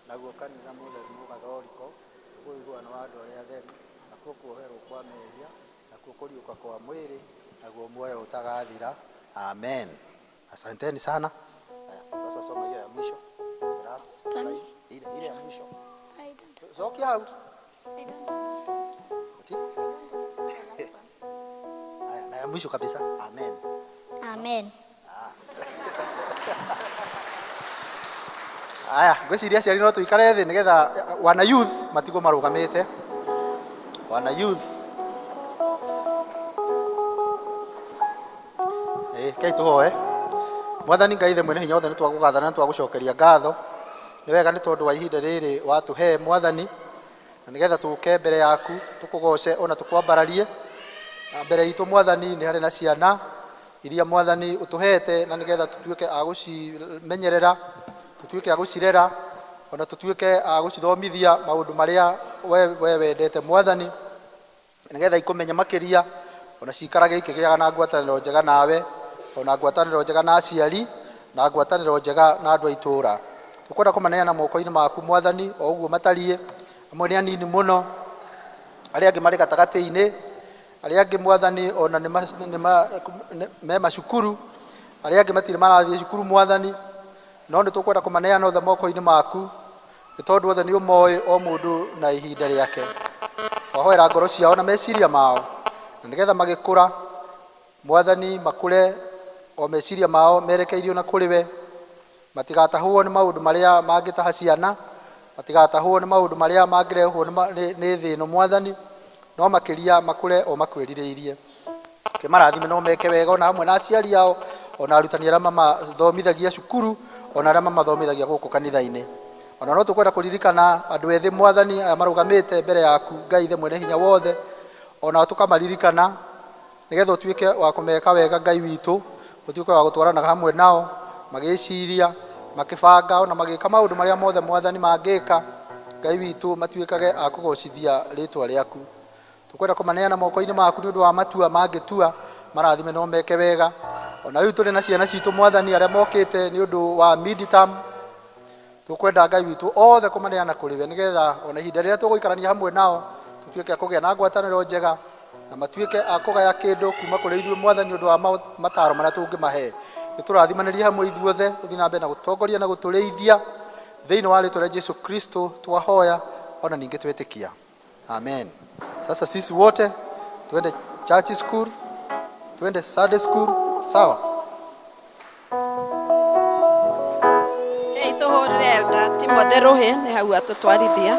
Naguo kanitha mũtheru mũgathoriko naguo ũiguano wa andũ arĩa atheru nakuo kuoherwo kwa mehia nakuo kũriũka kwa mwĩrĩ naguo muoyo ũtagathira. Amen. Asanteni sana. Haya, sasa soma hiyo ya mwisho, the last line. Ile ile ya mwisho. Cokia hau. Ati? Haya, na ya mwisho kabisa. Amen. Amen. Aya, ngwĩciria aciari no tũikare thĩ nĩgetha wana youth matigwo marũgamĩte. Wana youth. Ĩ, kei tũhoe. Mwathani Ngai Ithe Mwene Hinya Wothe, nĩ twagũgatha na nĩ twagũcokeria ngatho. Nĩ wega nĩ tondũ wa ihinda rĩrĩ watũhe Mwathani na nĩgetha tũke mbere yaku tũkũgoce ona tũkwambararie. Na mbere itũ Mwathani nĩ harĩ na ciana iria Mwathani ũtũhete na nĩgetha tũtuĩke a gũcimenyerera, tũtuĩke a gũcirera ona tũtuĩke a gũcithomithia maũndũ marĩa we wendete Mwathani, nĩgetha ikũmenye makĩria ona ciikarage ikĩgĩaga na ngwatanĩro njega nawe ona ngwatanĩro njega na aciari na ngwatanĩro njega na andũ a itũũra. Tũkwenda kũmaneana moko-inĩ maku Mwathani o ũguo matariĩ. Amwe nĩ anini mũno, arĩa angĩ marĩ gatagatĩ-inĩ, arĩa angĩ Mwathani ona me macukuru, arĩa angĩ matirĩ marathiĩ cukuru Mwathani, no nĩ tũkwenda kũmaneana othe moko-inĩ maku nĩ tondũ othe nĩ ũmoĩ o mũndũ na ihinda rĩake. Twahoera ngoro ciao na meciria mao na nĩgetha magĩkũra Mwathani makũre O meciria mao merekeirio na kũrĩ we, matigatahwo nĩ maũndũ marĩa mangĩtaha ciana, matigatahwo nĩ maũndũ marĩa mangĩrehwo nĩ thĩ ĩno Mwathani, no makĩria makũre o makwĩrirĩirie. Kĩmarathime no meke wega ona hamwe na aciari ao, ona arutani arĩa mamathomithagia cukuru, ona arĩa mamathomithagia gũkũ kanitha-inĩ. Ona no tũkwenda kũririkana andũ ethĩ Mwathani aya marũgamĩte mbere yaku Ngai Ithe mwene hinya wothe, ona tũkamaririkana nĩgetha ũtuĩke wa kũmeka wega Ngai witũ, ũtuĩke wa gũtwaranaga hamwe nao magĩciria, makĩbanga ona magĩka maũndũ marĩa mothe Mwathani mangĩka, Ngai witũ matuĩkage a kũgocithia rĩtwa rĩaku. Tũkwenda kũmaneana moko-inĩ maku nĩ ũndũ wa matua mangĩtua, marathime no meke wega. Ona rĩu tũrĩ na ciana citũ Mwathani arĩa mokĩte nĩ ũndũ wa mid-term, tũkwenda Ngai witũ othe kũmaneana kũrĩ we nĩgetha ona ihinda rĩrĩa tũgũikarania hamwe nao tũtuĩke a kũgĩa na ngwatanĩro njega na matuĩke a kũgaya kĩndũ kuma kũrĩ ithuĩ Mwathani ũndũ wa mataro marĩa tũngĩmahe. Nĩtũrathimanĩrie hamwe ithuothe, ũthiĩ na mbere na gũtongoria na gũtũrĩithia thĩinĩ wa rĩtwa rĩa Jesu Kristo twahoya ona ningĩ twetĩkia. Amen. Sasa sisi wote tuende church school, tuende Sunday school, sawa? Kei tũhũrĩre Elder Timothy Rũhĩ nĩ hau atũtwarithia.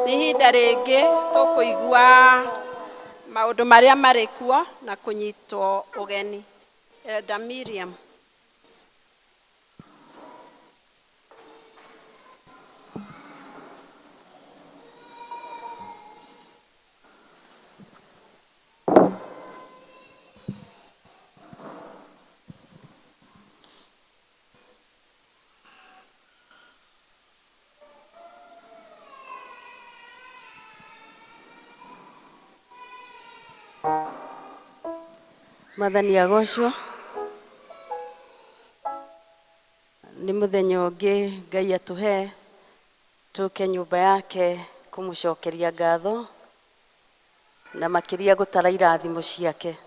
Nĩ ihinda rĩngĩ tũkũigua maũndũ marĩa marĩ kuo na kũnyitwo ũgeni. Elder Miriam. Mwathani agocwo. Nĩ mũthenya ũngĩ Ngai atũhe tũke nyũmba yake kũmũcokeria ngatho na makĩria gũtara irathimo ciake.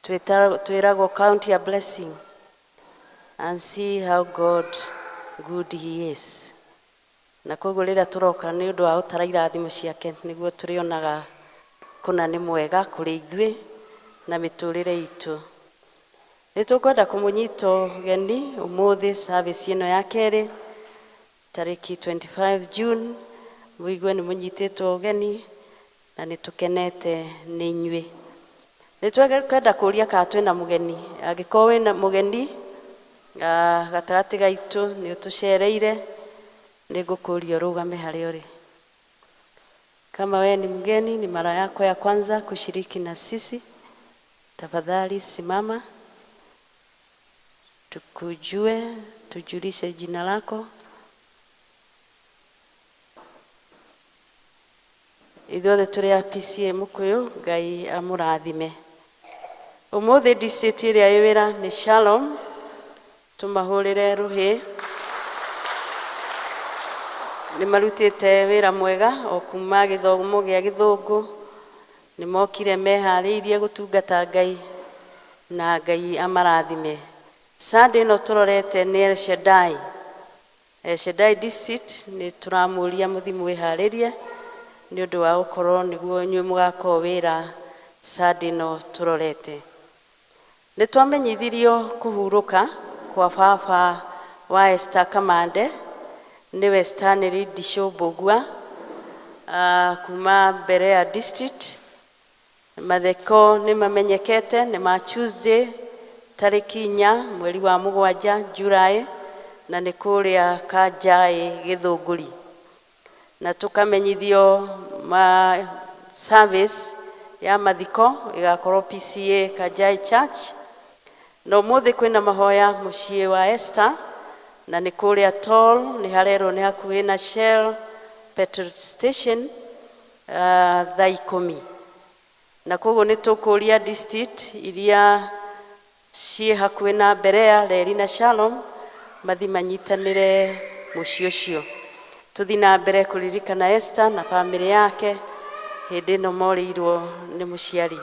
Twĩragwo count your blessing and see how God good he is. Na koguo rĩrĩa tũroka nĩ ũndũ wa gũtara irathimo ciake nĩguo tũrĩonaga kũna nĩ mwega kũrĩ ithuĩ na mĩtũrĩre itũ. Nĩ tũkwenda kũmũnyita ũgeni ũmũthĩ service ĩno ya kerĩ tarĩki 25 June, mũigue nĩ mũnyitĩtwo ũgeni na nĩ tũkenete nĩ inyuĩ. Nĩ twenda kũria kana twĩna mũgeni, angĩkorwo wĩna mũgeni gatagatĩ gaitũ nĩ ũtũcereire, nĩ ngũkũria ũrũgame harĩa ũrĩ. Kama wewe ni mgeni, ni mara yako ya kwanza kushiriki na sisi, tafadhali simama tukujue, tujulishe jina lako. Ithuothe tũrĩ a PCA Mũkũyũ, Ngai amũrathime. Ũmũthĩ district ĩrĩa ĩ wĩra nĩ Shalom, tũmahũrĩre rũhĩ. Nĩ marutĩte wĩra mwega o kuma gĩthomo gĩa gĩthũngũ, nĩ mokire meharĩirie gũtungata Ngai na Ngai amarathime. Sunday ĩno tũrorete nĩ El Shaddai. El Shaddai district nĩ tũramũria mũthiĩ mwĩharĩrie nĩ ũndũ wa gũkorwo nĩguo inyuĩ mũgakorwo wĩra Sunday ĩno tũrorete. Nĩ twamenyithirio kũhurũka kwa baba wa Esther Kamande, nĩwe Stanley Ndicũ Mbũgua, kuma mbere ya district. Mathiko nĩ mamenyekete nĩ ma Tuesday tarĩki 4 mweri wa 7 July, na nĩ kũrĩa Kanjaĩ Gĩthũngũri. Na tũkamenyithio ma service ya mathiko ĩgakorwo PCA Kanjaĩ Church. Na ũmũthĩ kwĩna mahoya mũciĩ wa Esther, na nĩ kũrĩa Toll, nĩ harerwo nĩ hakuhĩ na Shell petrol station, thaa 10. Na koguo nĩ tũkũria district iria ciĩ hakuhĩ na Berea, Reri na Shalom mathi manyitanĩre mũciĩ ũcio. Tũthiĩ na mbere kũririkana Esther na bamĩrĩ yake hĩndĩ ĩno morĩirwo nĩ mũciari.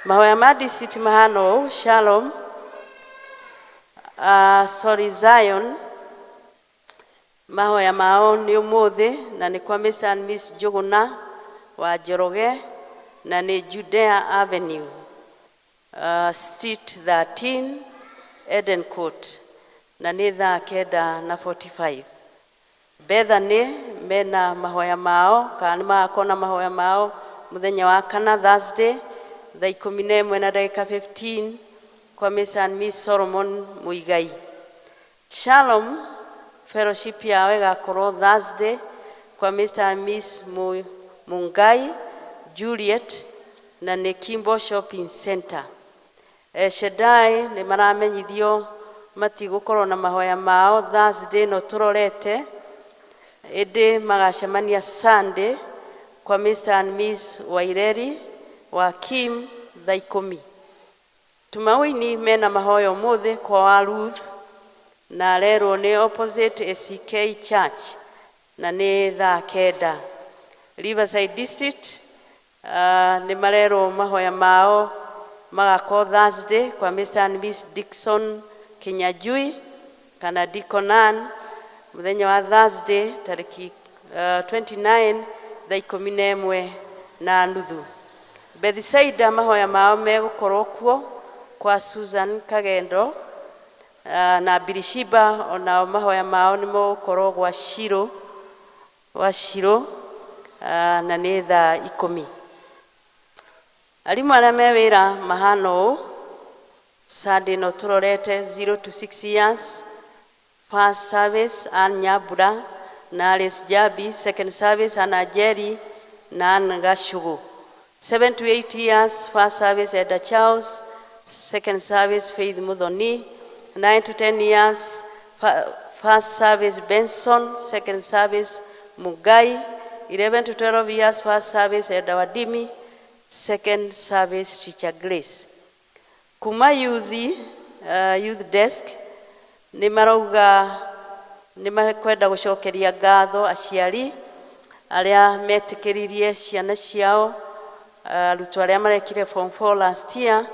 Mahoya ma district mahana ũũ: Shalom, sorry, Zion, mahoya mao nĩ ũmũthĩ na nĩ kwa Mr and Miss Njũgũna wa Njoroge na nĩ Judea Avenue. Street 13 Eden Court na nĩ thaa 9 na 45. Bethany mena mahoya mao kana nĩ magakorwo na mahoya mao mũthenya wa kana Thursday thaa 11 na ndagĩka 15 kwa Mr. and Miss Solomon Muigai. Shalom fellowship yao ĩgakorwo Thursday kwa Mr. and Miss Mungai Juliet na nĩ Kimbo Shopping Center. Shaddai nĩ maramenyithio matigũkorwo na mahoya mao Thursday no tũrorete, ĩndĩ magacemania Sunday kwa Mr. and Miss Waireri wa Kim thaa 10. Tumauini mena mahoya ũmũthĩ kwa wa Ruth na arerwo nĩ opposite ACK Church na nĩ thaa 9. Riverside District nĩ marerwo mahoya mao magakorwo Thursday kwa Mr. and Miss Dickson Kinyajui kana Deacon mũthenya wa Thursday tarĩki 29 thaa 11 na nuthu. Bethsaida mahoya mao megũkorwo kuo kwa Susan Kagendo na Birishiba onao mahoya mao nĩ megũkorwo gwa Shiro wa Shiro na nĩ thaa 10. Arimũ arĩa me wĩra mahana ũũ: Sunday no tũrorete 0 to 6 years, first service Ann Nyambura na Alice Jabi, second service Anna Jerry na Ann Gashugu. 7 to 8 years, first service Eda Charles, second service Faith Muthoni. 9 to 10 years, first service Benson, second service Mugai. 11 to 12 years, first service Eda Wadimi, second service Teacher Grace. Kuma youth, youth desk nĩ marauga nĩ makwenda gũcokeria ngatho aciari arĩa metĩkĩririe ciana ciao, arutwo arĩa marekire form 4 last year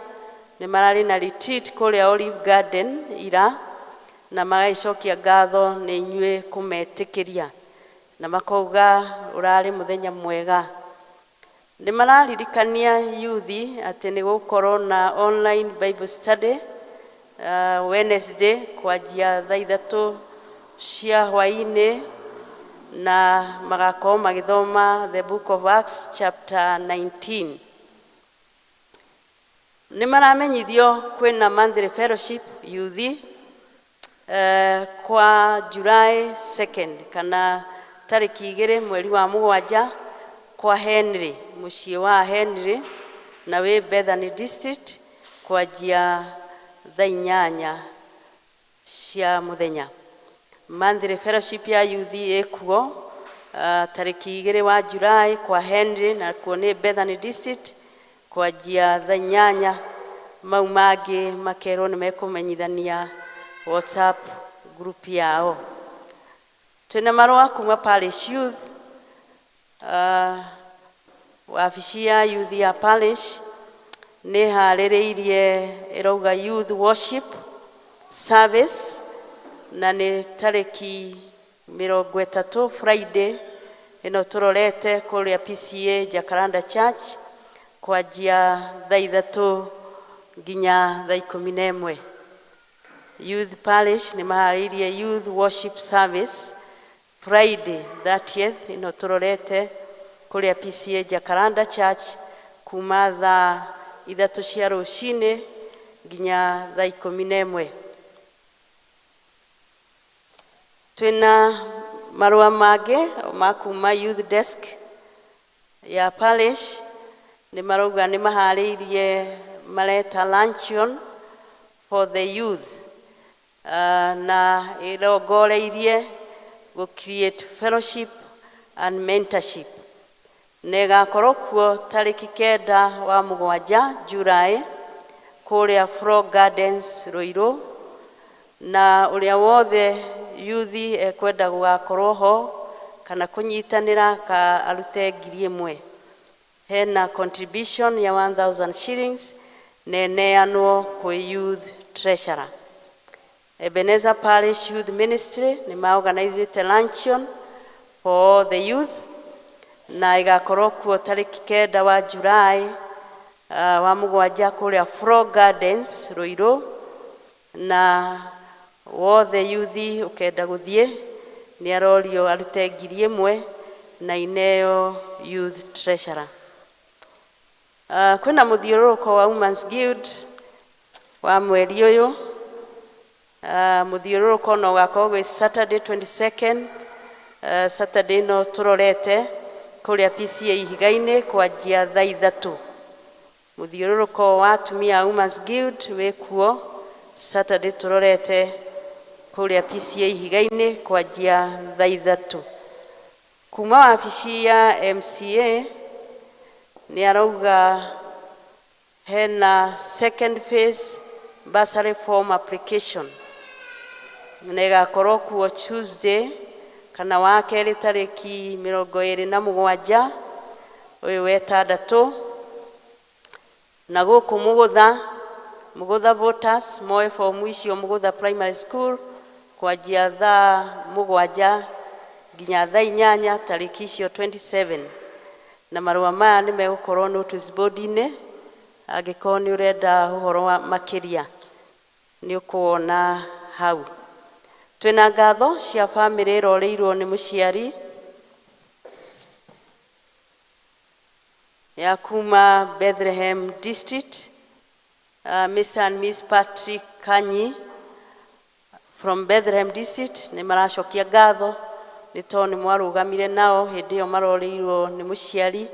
nĩ mararĩ na retreat kũrĩa Olive Garden ira, na magagĩcokia ngatho nĩ inyuĩ kũmetĩkĩria na makauga ũrarĩ mũthenya mwega. Nĩ mararirikania youth atĩ nĩ gũkorwo na online Bible study Wednesday kwanjia thaa 3 cia hwaĩ-inĩ na magakorwo magĩthoma the book of Acts chapter 19. Nĩ maramenyithio kwĩna monthly fellowship youth kwa July 2nd kana tarĩki 2 mweri wa 7 kwa Henry, mũciĩ wa Henry na wĩ Bethany District kwanjia thaa 8 cia mũthenya. Monthly fellowship ya youth ĩkuo tarĩki 2 wa July kwa Henry na kuo nĩ Bethany District kwanjia thaa 8. Mau mangĩ makerwo nĩ mekũmenyithania WhatsApp group yao. Twĩna marũa kuma Parish Youth, wabici ya youth ya parish nĩ harĩrĩirie ĩrauga youth worship service na nĩ tarĩki 30 Friday ĩno tũrorete kũrĩa PCA Jacaranda Church kwanjia thaa 3 nginya thaa 11. Youth Parish nĩ maharĩirie youth worship service Friday 30th ĩno tũrorete kũrĩa PCA Jacaranda Church kuma thaa 3 cia rũcinĩ nginya thaa 11. Twĩna marũa mangĩ ma kuma youth desk ya parish nĩ marauga nĩ maharĩirie mareta luncheon for the youth na ĩrongoreirie gũ create fellowship and mentorship na ĩgakorwo kuo tarĩki 9 wa 7 July kũrĩa Frog Gardens Ruiru, na ũrĩa wothe youth ekwenda gũgakorwo ho kana kũnyitanĩra ka arute 1,000. Hena contribution ya 1,000 shillings na ĩneanwo kwĩ youth treasurer. Ebenezer Parish Youth Ministry nĩ maorganizĩte luncheon for all the youth na ĩgakorwo kuo tarĩki 9 wa July wa mũgwanja kũrĩa Frog Gardens Ruiru, na wothe yuthi ũkenda gũthiĩ nĩ arorio arute 1000 na ineo youth treasurer. Kwĩna mũthiũrũrũko wa Women's Guild wa mweri ũyũ. Mũthiũrũrũko no ũgakorwo gwĩ Saturday 22nd, Saturday ĩno tũrorete kũrĩa PCA Ihiga-inĩ kwanjia thaa 3. Mũthiũrũrũko wa atumia a Women's Guild wĩ kuo Saturday tũrorete kũrĩa PCA Ihiga-inĩ kwanjia thaa 3. Kuma wabici ya MCA nĩ arauga hena second phase bursary form application na ĩgakorwo kuo Tuesday kana wa kerĩ tarĩki 27 ũyũ wetandatũ, na gũkũ Mũgũtha, Mũgũtha voters moe fomu icio Mũgũtha Primary School kwanjia thaa 7 nginya thaa 8 tarĩki icio 27, na marũa maya nĩ megũkorwo notice board-inĩ. Angĩkorwo nĩ ũrenda ũhoro wa makĩria nĩ ũkuona hau. Twĩna ngatho cia bamĩrĩ ĩrorĩirwo nĩ mũciari ya kuma Bethlehem District, Mr. and Miss Patrick Kanyi from Bethlehem District nĩ maracokia ngatho nĩ tondũ nĩ mwarũgamire nao hĩndĩ ĩyo marorĩirwo nĩ mũciari,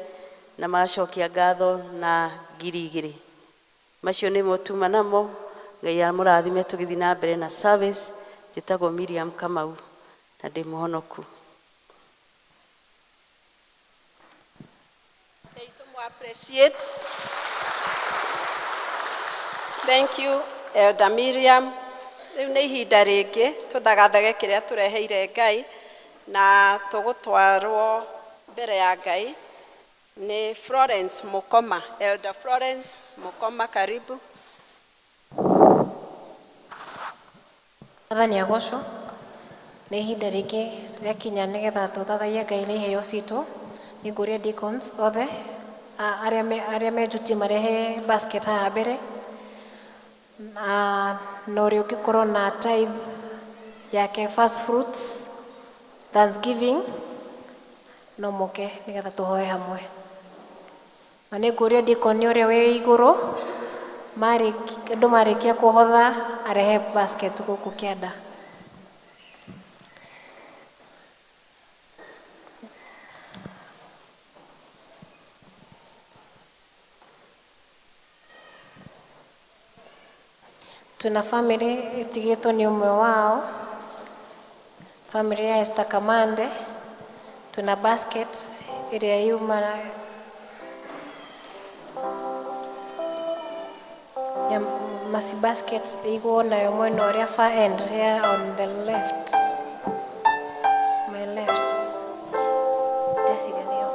na magacokia ngatho na 2000. Macio nĩmo tuma namo. Ngai amũrathime tũgĩthiĩ na mbere na service. Njĩtagwo Miriam Kamau na ndĩ mũhonoku. Appreciate. Thank you, Elder Miriam. Rĩu nĩ ihinda rĩngĩ tũthagathage kĩrĩa tũreheire Ngai na tũgũtwarwo mbere ya Ngai nĩ Florence Mukoma. Elder Florence Mukoma, karibu. Mwathani agocwo. Nĩ ihinda rĩngĩ rĩakinya nĩgetha tũthathaiye Ngai na iheo citũ. Nĩ ngũria deacons othe arĩa me duty marehe basket haha mbere, na ũrĩa ũngĩkorwo na tithe yake first fruits thanksgiving no moke nĩgetha tũhoe hamwe. Na nĩ ngũria deacon ũrĩa wĩ igũrũ andũ marĩkia kũhotha arehe basket gũkũ kĩanda. Twĩna famĩlĩ ĩtigĩtwo nĩ ũmwe wao, famĩlĩ ya Esther Kamande. Twĩna basket ĩrĩa yuma ya masi basket ĩigwo nayo mwena ũrĩa far end here on the left, my left. Ndeciria nĩyo.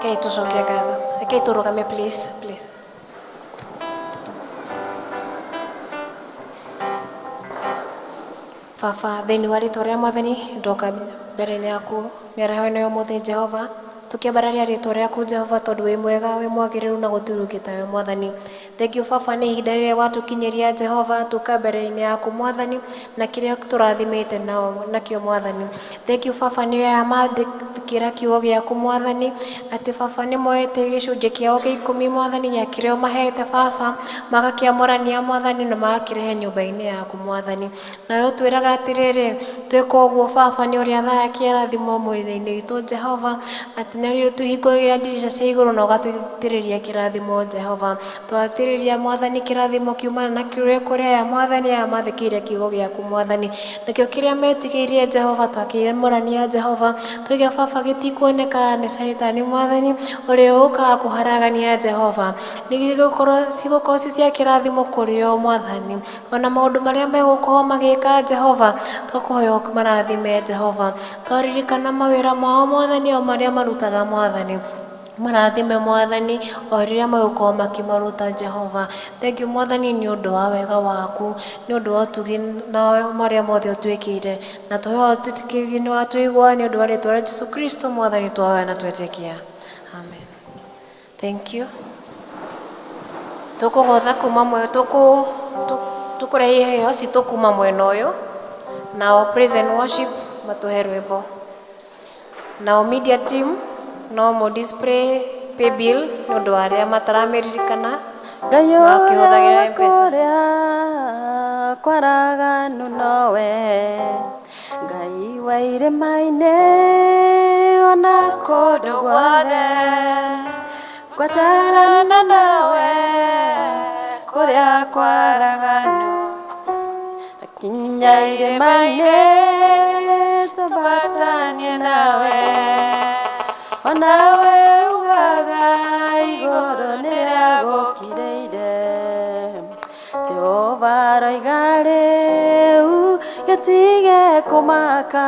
Rekei tũcokie ngatho. Rekei tũrũgame please, please. Baba, thĩinĩ wa rĩtwa rĩa Mwathani ndoka mbere-inĩ yaku mĩaraho ĩno ya ũmũthĩ Jehova, tũkĩambararia rĩtwa rĩaku Jehova tondũ wĩ mwega, wĩ mwagĩrĩru na gũtirĩ ũngĩ tawe Mwathani. Thank you Baba nĩ ihinda rĩrĩa watũkinyĩria Jehova tũka mbere-inĩ yaku Mwathani na kĩrĩa tũrathimĩte nao nakĩo Mwathani. Thank you Baba nĩ aya mandĩkĩra kiugo gĩaku Mwathani atĩ Baba nĩ moete gĩcunjĩ kĩao gĩa 10 Mwathani ya kĩrĩa ũmahete Baba magakĩamũrania Mwathani na magakĩrehe nyũmba-inĩ yaku Mwathani. Nawe ũtwĩraga atĩrĩrĩ twĩka ũguo Baba nĩ ũrĩa thaa kĩrathimo mwĩrĩ-inĩ witũ Jehova atĩ nĩ ũtũhingũrĩra ndirica cia igũrũ na ũgatũitĩrĩria kĩrathimo Jehova. Twatĩrĩria Mwathani kĩrathimo kiumana na kĩrĩa kũrĩa ya Mwathani aya mathĩkĩire kiugo gĩaku Mwathani. Nakĩo kĩrĩa metigĩirie Jehova twakĩamũrania Jehova tuige Baba gĩtikuoneka nĩ Caitani Mwathani ũrĩa ũkaga kũharagania Jehova. Nĩgũkorwo cigũkorwo ci cia kĩrathimo kũrĩ o Mwathani. Ona maũndũ marĩa megũkorwo magĩka Jehova twakũhoya marathime Jehova. Twaririkana mawĩra mao Mwathani o marĩa marutaga Mwathani. Marathime Mwathani o rĩrĩa magũkorwo makĩmaruta Jehova. Thank you Mwathani nĩ ũndũ wa wega waku, nĩ ũndũ wa ũtugi na marĩa mothe ũtwĩkĩire, na tũheo tũtikĩgi nĩ watũigua nĩ ũndũ wa rĩtwa rĩa Jesu Kristo Mwathani twahoya na twetĩkia. Amen. Thank you. Tũkũgotha kuma mwe tũkũ tũkũrehe iheo citũ kuma mwena ũyũ, nao praise and worship matũhe rwĩmbo, nao media team no mo display pay bill nĩ ũndũ wa arĩa mataramĩririkana Ngai na ũkĩhũthagĩra M-Pesa. Kũrĩa kwaraganu nowe Ngai wa irĩma-inĩ ona kũndũ guothe ngwatarana nawe kũrĩa kwaraganu kinya irĩma-inĩ twambatanie nawe onawe ugaga igũrũ nĩrĩagũkirĩire Jehova aroiga rĩu gĩtige kũmaka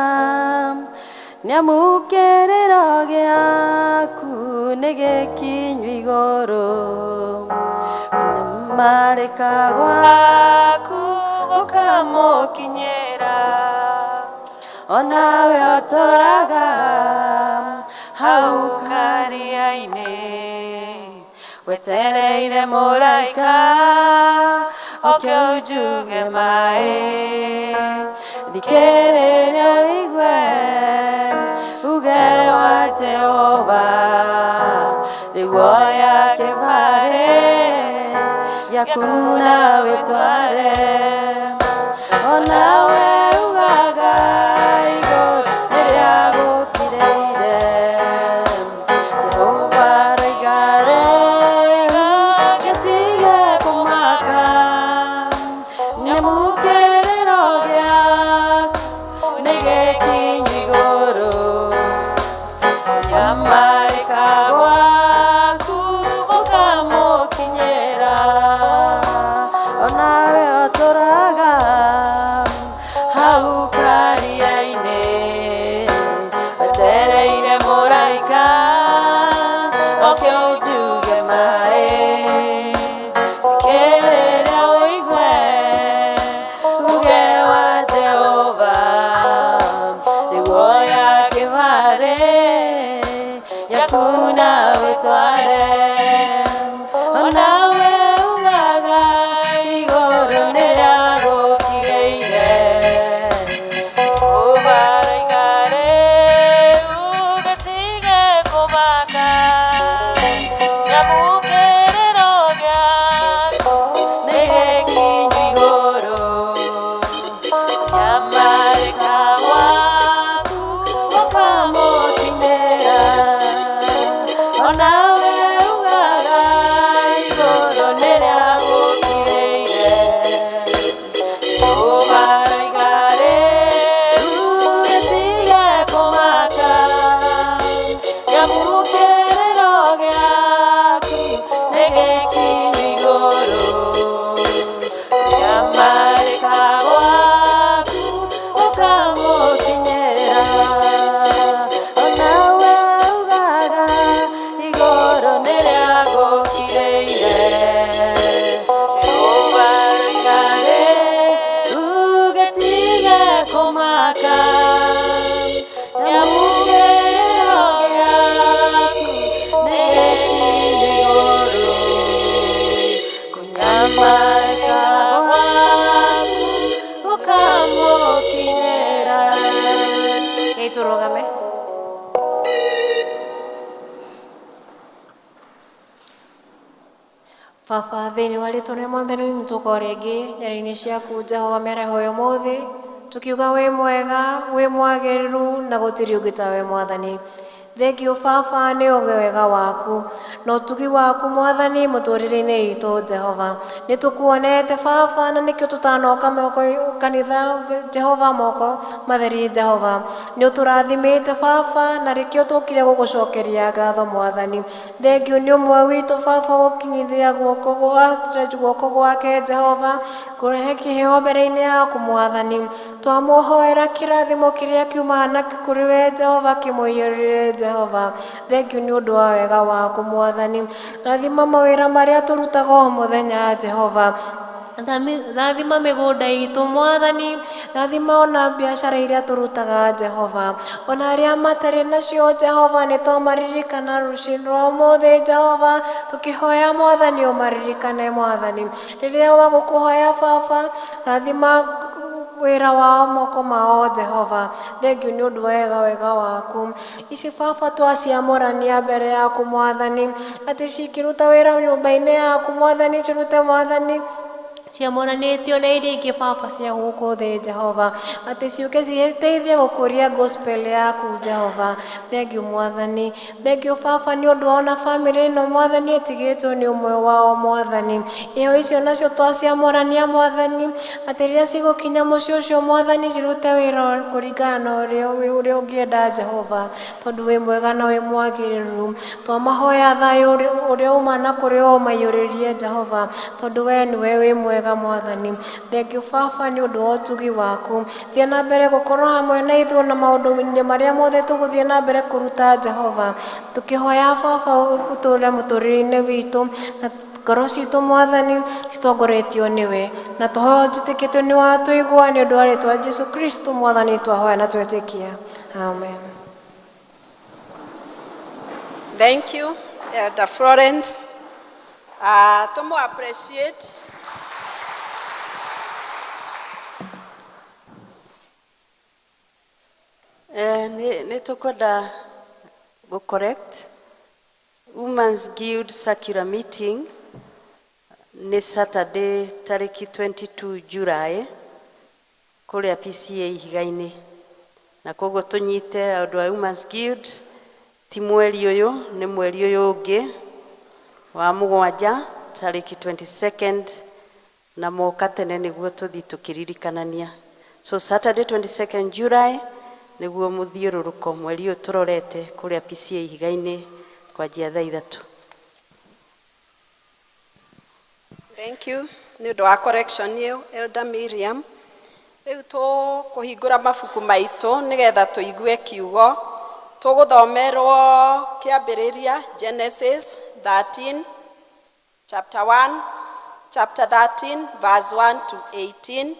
nĩamu kĩrĩro gĩaku nĩ gĩkinyu igũrũ kũnyamarĩka gwaku gũkamũkinyĩra onawe ũtũraga hau karia-inĩ wetereire mũraika oke ũnjuge maĩ thikĩrĩria ũigue uge wa Jehova rĩu oya kĩbarĩ gĩaku na wĩtware onawe ugaga igũrũ nĩrĩagũkirĩire Jehova aroiga rĩu gĩtige kũmaka nĩamu kĩrĩro gĩaku nĩ gĩkinyu igũrũ kũnyamarĩka gwaku gũkamũkinyĩra onawe ũtũraga hau karia-inĩ wetereire mũraika oke ũnjuge maĩ thikĩrĩria ũigue uge wa Jehova rĩu oya kĩbarĩ gĩaku na wĩtware onawe ugaga igũrũ nĩrĩagũkirĩire Jehova aroiga rĩu gĩtige kũmaka nĩamu kĩrĩro gĩaku nĩ gĩkinyu igũrũ kũnyamarĩka gwaku gũkamũkinyĩra onawe ugaga igũrũ nĩrĩagũkirĩire Jehova aroiga rĩu gĩtige kũmaka nĩamu kĩrĩro gĩaku nĩ gĩkinyu igũrũ kũnyamarĩka gwaku gũkamũkinyĩra onawe ugaga igũrũ nĩrĩagũkirĩire Jehova aroiga rĩu gĩtige kũmaka nĩamu kĩrĩro gĩaku nĩ gĩkinyu igũrũ kũnyamarĩka gwaku gũkamũkinyĩra. Rekei tũrũgame. Baba thĩinĩ wa rĩtwa rĩa Mwathani nĩ tũkorwo rĩngĩ nyario-inĩ ciaku Jehova mĩaraho ya ũmũthĩ tukiuga wĩ mwega wĩ mwagĩrĩru na gũtirĩ ũngĩ tawe Mwathani. Thank you Baba nĩ ũgĩ wega waku na ũtugi waku Mwathani mũtũrĩre-inĩ witũ Jehova. Nĩ tũkuonete Baba na nĩkĩo tũtanoka moko kanitha Jehova moko matheri Jehova. Nĩ ũtũrathimĩte Baba na rĩkĩo tũkire gũgũcokeria ngatho Mwathani. Thank you nĩ ũmwe witũ Baba gũkinyithia guoko gwa stretch guoko gwake Jehova kũrehe kĩheo mbere-inĩ yaku Mwathani. Twamũhoera kĩrathimo kĩrĩa kiumaga na kũrĩ we Jehova kĩmũiyũrĩre Jehova. Jehova. Thank you nĩ ũndũ wa wega waku Mwathani. Rathima mawĩra marĩa tũrutaga o mũthenya Jehova. Rathima mĩgũnda itũ Mwathani, rathima ona biacara iria tũrutaga Jehova, ona arĩa matarĩ nacio Jehova nĩ twamaririkana rũcinĩ rwa ũmũthĩ Jehova, tũkĩhoya Mwathani ũmaririkane Mwathani. Rĩrĩa wagũkũhoya Baba, rathima wĩra wao moko mao Jehova. Thank you nĩ ũndũ wa wega wega waku. Ici Baba twaciamũrania mbere yaku Mwathani, atĩ cikĩruta wĩra nyũmba-inĩ yaku Mwathani, cirute Mwathani ciamũranĩtio na iria ingĩ Baba cia gũkũ thĩ Jehova, atĩ ciũke citeithie gũkũria gospel yaku Jehova. Thank you Mwathani. Thank you Baba nĩ ũndũ wa ona bamĩrĩ ĩno Mwathani ĩtigĩtwo nĩ ũmwe wao Mwathani. Iho icio nacio twaciamũrania Mwathani, atĩ rĩrĩa cigũkinya mũciĩ ũcio Mwathani cirute wĩra kũringana na ũrĩa ũngĩenda Jehova, tondũ wĩ mwega na wĩ mwagĩrĩru. Twamahoya thayũ ũrĩa uma na kũrĩ o ũmaiyũrĩrie Jehova, tondũ we nĩwe wĩ mwega Mwathani. Thank you Baba nĩ ũndũ wa ũtugi waku. Thiĩ na mbere gũkorwo hamwe na ithuĩ na maũndũ-inĩ marĩa mothe tũgũthiĩ na mbere kũruta Jehova. Tũkĩhoya Baba ũtũũre mũtũũrĩre-inĩ witũ na ngoro citũ Mwathani citongoretio nĩwe, na tũhoya njĩtĩkĩtio nĩ watũigua nĩ ũndũ wa rĩtwa Jesu Kristo Mwathani twahoya na twetĩkia. Amen. Thank you, Elder Florence. Tumu appreciate. Nĩ tũkwenda gũ correct Women's Guild circular meeting nĩ Saturday tarĩki 22 July kũrĩa PCA Ihiga-inĩ, na koguo tũnyite andũ a Women's Guild ti mweri ũyũ, nĩ mweri ũyũ ũngĩ wa mũgwanja tarĩki 22nd, na moka tene nĩguo tũthiĩ tũkĩririkanania. So Saturday 22nd July nĩguo mũthiũrũrũko mweri ũyũ tũrorete kũrĩa PCA Ihiga-inĩ kwanjia thaa 3. Thank you nĩ ũndũ wa correction ĩyo Elder Miriam. Rĩu tũkũhingũra mabuku maitũ nĩgetha tũigue kiugo. Tũgũthomerwo kĩambĩrĩria Genesis 13 chapter 1 chapter 13 verse 1 to 18,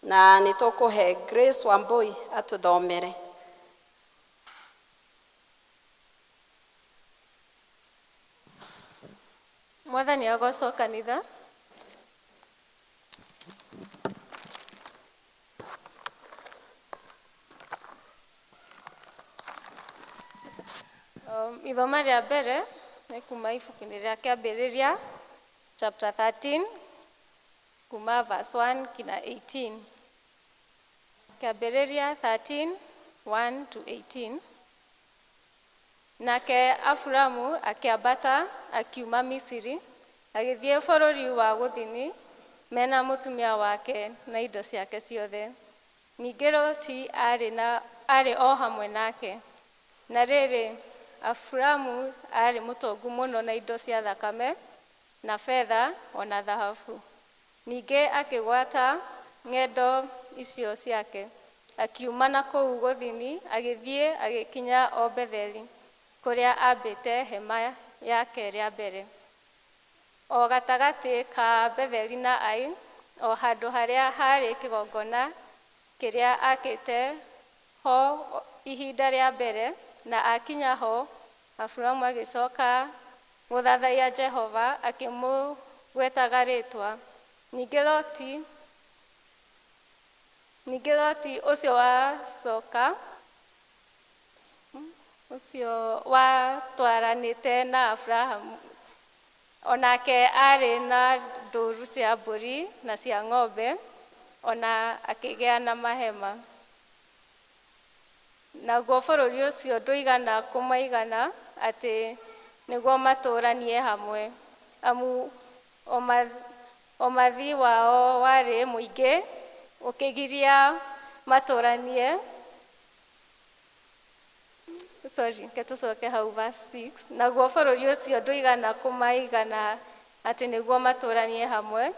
na nĩ tũkũhe Grace Wambui atũthomere. Mwathani agocwo kanitha. Ithoma rĩa mbere nĩ kuma ibuku-inĩ rĩa kĩambĩrĩria chapter 13 kuma verse 1 kinya 18. Kĩambĩrĩria 13 1 to 18. Nake Aburamu akĩambata akiuma Misiri agĩthiĩ bũrũri wa gũthini mena mũtumia wake na indo ciake ciothe. Ningĩ Loti aarĩ o hamwe nake. Na rĩrĩ, Aburamu aarĩ mũtongu mũno na indo cia thakame na betha ona thahabu. Ningĩ akĩgwata ng'endo icio ciake, akiuma na kũu gũthini agĩthiĩ agĩkinya o Betheli, kũrĩa ambĩte hema yake rĩa mbere, o gatagatĩ ka Betheli na Ai, o handũ harĩa harĩ kĩgongona kĩrĩa akĩte ho ihinda rĩa mbere. Na akinya ho, Aburamu agĩcoka gũthathaiya Jehova akĩmũgwetaga rĩtwa. Ningĩ Loti ũcio wacoka ũcio watwaranĩte na Aburahamu, onake aarĩ na ndũru cia mbũri na cia ng'ombe, ona akĩgĩa na mahema. Naguo bũrũri ũcio ndũigana kũmaigana atĩ nĩguo matũũranie hamwe, amu ũmathi wao warĩ mũingĩ ũkĩgiria matũũranie. Sorry, reke tũcoke hau verse 6. Naguo bũrũri ũcio ndũigana kũmaigana atĩ nĩguo matũũranie hamwe,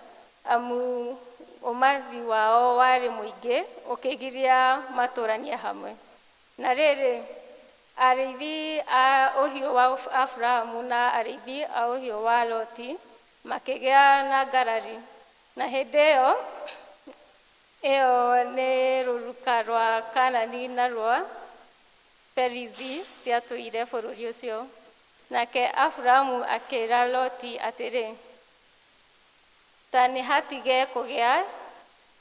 amu ũmathi wao warĩ mũingĩ ũkĩgiria matũũranie hamwe. Na rĩrĩ, Arĩithi a ũhiũ wa Aburahamu na arĩithi a ũhiũ wa Loti makĩgĩa na ngarari. Na hĩndĩ ĩyo ĩyo nĩ rũruka rwa Kanani na rwa Perizi ciatũire bũrũri ũcio. Nake Aburahamu akĩra Loti atĩrĩ, ta nĩ hatige kũgĩa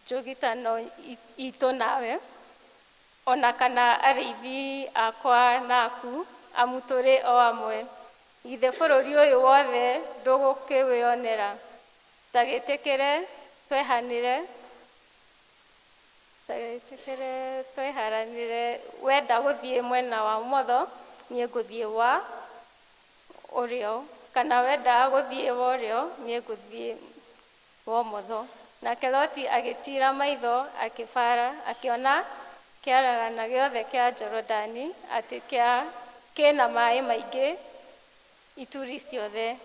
njũgitano itũ nawe, ona kana arĩithi akwa na aku, amu tũrĩ o amwe. Githĩ bũrũri ũyũ wothe ndũgũkĩwĩonera? Ta gĩtĩkĩre twehanĩre, ta gĩtĩkĩre tweharanĩre, wenda gũthiĩ mwena wa ũmotho, niĩ ngũthiĩ wa ũrĩo, kana wenda gũthiĩ wa ũrĩo, niĩ ngũthiĩ wa ũmotho. Nake Loti agĩtiira maitho akĩbara, akĩona kĩaragana gĩothe kĩa Jorodani atĩ kĩa kĩna maĩ maingĩ ituri ciothe,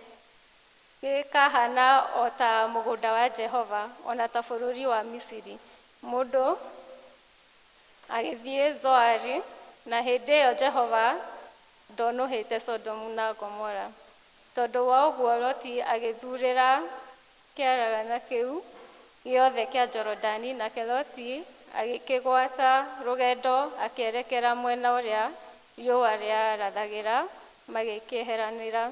gĩkahana o ta mũgũnda wa Jehova, ona ta bũrũri wa Misiri. Mũndũ agĩthiĩ Zoari, na hĩndĩ ĩyo Jehova ndonũhĩte Sodomu na Gomora. Tondũ wa ũguo Loti agĩthurĩra kĩaragana kĩu gĩothe kĩa Jorodani, nake Loti agĩkĩgwata rũgendo akĩerekera mwena ũrĩa riũa rĩarathagĩra, magĩkĩeheranĩra.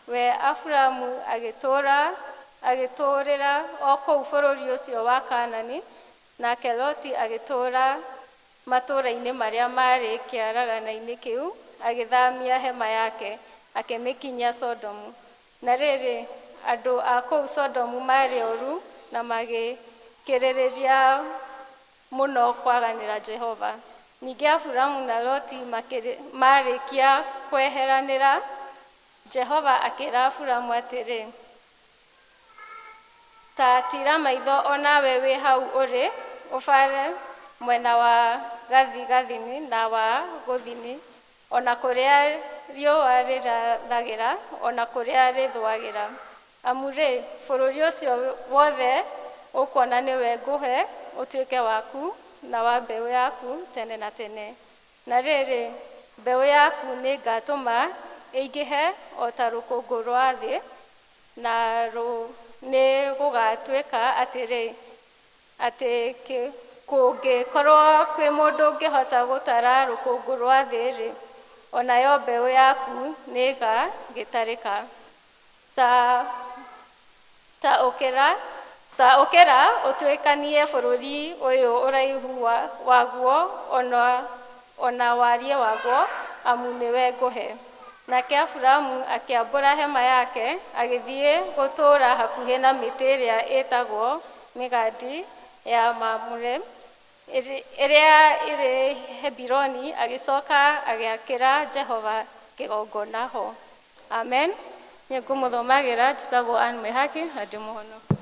We Aburamu agĩtũũra agĩtũũrĩra o kũu bũrũri ũcio wa Kanani, nake Loti agĩtũũra matũũra-inĩ marĩa maarĩ kĩaragana-inĩ kĩu, agĩthaamia hema yake, akĩmĩkinyia Sodomu. Na rĩrĩ, andũ a kũu Sodomu maarĩ oru na magĩkĩrĩrĩria mũno kwaganĩra Jehova. Ningĩ Aburamu na Loti marĩkia kweheranĩra, Jehova akĩra Aburamu atĩrĩ, ta tiira maitho o nawe wĩ hau ũrĩ, ũbaare mwena wa gathigathini na wa gũthini, ona kũrĩa riũa rĩrathagĩra, ona kũrĩa rĩthũagĩra. Amu rĩ, bũrũri ũcio wothe ũkuona nĩwe ngũhe ũtuĩke waku na wa mbeũ yaku tene na tene. Na rĩrĩ, mbeũ yaku nĩngatũma ĩingĩhe o ta rũkũngũ rwa thĩ, na nĩ gũgatuĩka atĩrĩ, atĩ kũngĩkorwo kwĩ mũndũ ũngĩhota gũtara rũkũngũ rwa thĩ-rĩ, onayo mbeũ yaku nĩĩgagĩtarĩka. Ta ta ũkĩra ta ũkĩra ũtuĩkanie bũrũri ũyũ ũraihu waguo ona wariĩ waguo, amu nĩwe ngũhe. Nake Aburamu akĩambũra hema yake, agĩthiĩ gũtũũra hakuhĩ na mĩtĩ ĩrĩa ĩtagwo mĩgandi ya Mamure, ĩrĩa ĩrĩ Hebironi, agĩcoka agĩakĩra Jehova kĩgongona ho. Amen. Niĩ ngũmũthomagĩra njĩtagwo Ann Mwĩhaki na ndĩ mũhonoku.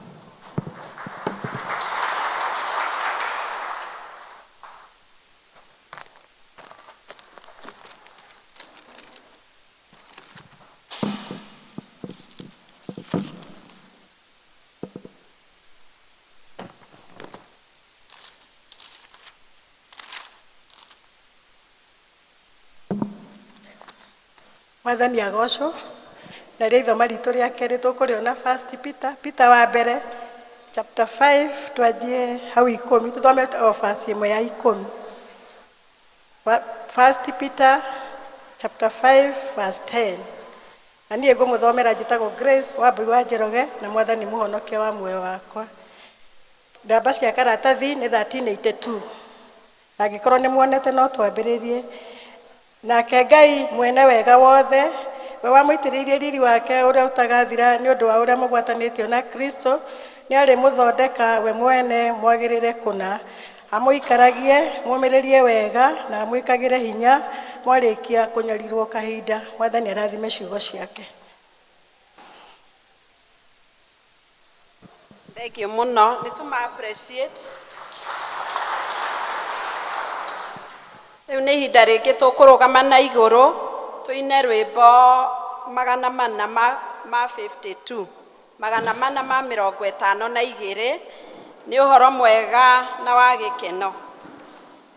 Mwathani agocwo. Na rĩa ithoma ritũ rĩa kerĩ tũkũrĩona First Peter, Peter wa mbere chapter 5, twanjie hau 10, tũthomete o verse ĩmwe ya 10. First Peter chapter 5 verse 10. Na niĩ ngũmũthomera njĩtagwo Grace Wambui wa Njoroge, na Mwathani mũhonokia wa muoyo wakwa. Namba cia karatathi nĩ 1382. Na angĩkorwo nĩ muonete no twambĩrĩrie. Nake Ngai mwene wega wothe, we wamũitĩrĩirie riri wake ũrĩa ũtagathira nĩ ũndũ wa ũrĩa mũgwatanĩtio na Kristo, nĩ arĩmũthondeka we mwene mwagĩrĩre kũna, amũikaragie mũmĩrĩrie wega na amwĩkagĩre hinya mwarĩkia kũnyarirwo kahinda. Mwathani arathime ciugo ciake. Thank you mũno, nĩ tũma appreciate. Rĩu nĩ ihinda rĩngĩ tũkũrũgama na igũrũ tũine rwĩmbo 452, 452, nĩ ũhoro mwega na wa gĩkeno.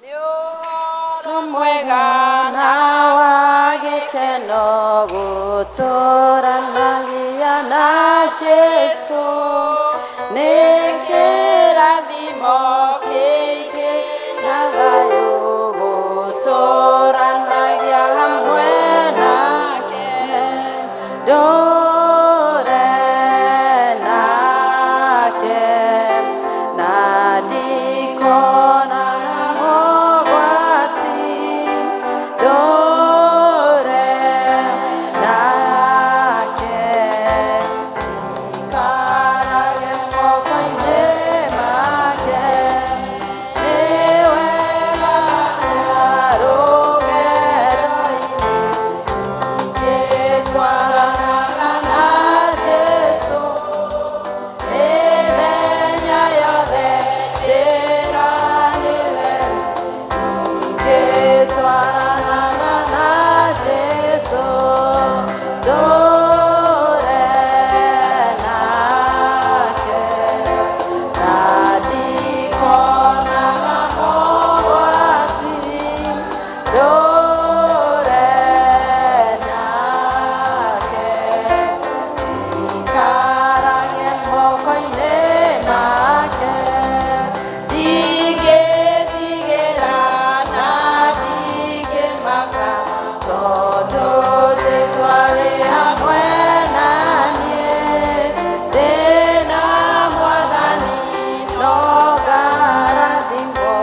Nĩ ũhoro Mwega na wa gĩkeno gũtũranagia na Jesũ nĩ kĩrathimo kĩingĩ na thayũ gũtũranagia hamwe nake ndũre nake na ndikona na mogwati ndũre nake ikarage moko-inĩ make nĩ wega rũgendo-inĩ ngĩtwaranaga na Jesũ mĩthenya yothe njĩra nĩ theru ngĩtwaranaga na Jesũ ndũre nake na ndikonaga mogwati ndũre nake ikarage moko-inĩ make ndingĩtigĩra na ndingĩmaka tondũ Jesũ arĩ hamwe na niĩ ndĩna mwathani no ngarathimwo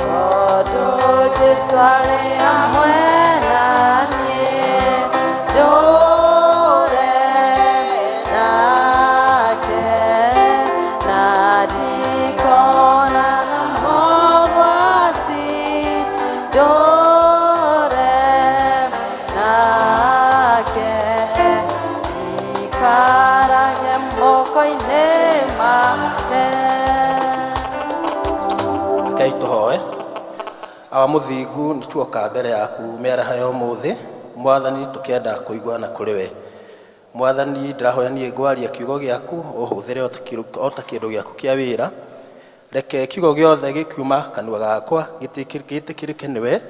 tondũ Jesũ arĩ hamwe na niĩ ndũre nake na ndikona na mogwati ndũre nake njikarage moko-inĩ make. Rekei tũhoe. Awa mũthingu nĩ tuoka mbere yaku mĩaraha ya ũmũthĩ mwathani tũkĩenda kũiguana kũrĩ we mwathani ndĩrahoya niĩ ngwaria kiugo gĩaku ũhũthĩre o ta kĩndũ gĩaku kĩa wĩra reke kiugo gĩothe gĩkiuma kanua gakwa gĩtĩkĩrĩke nĩwe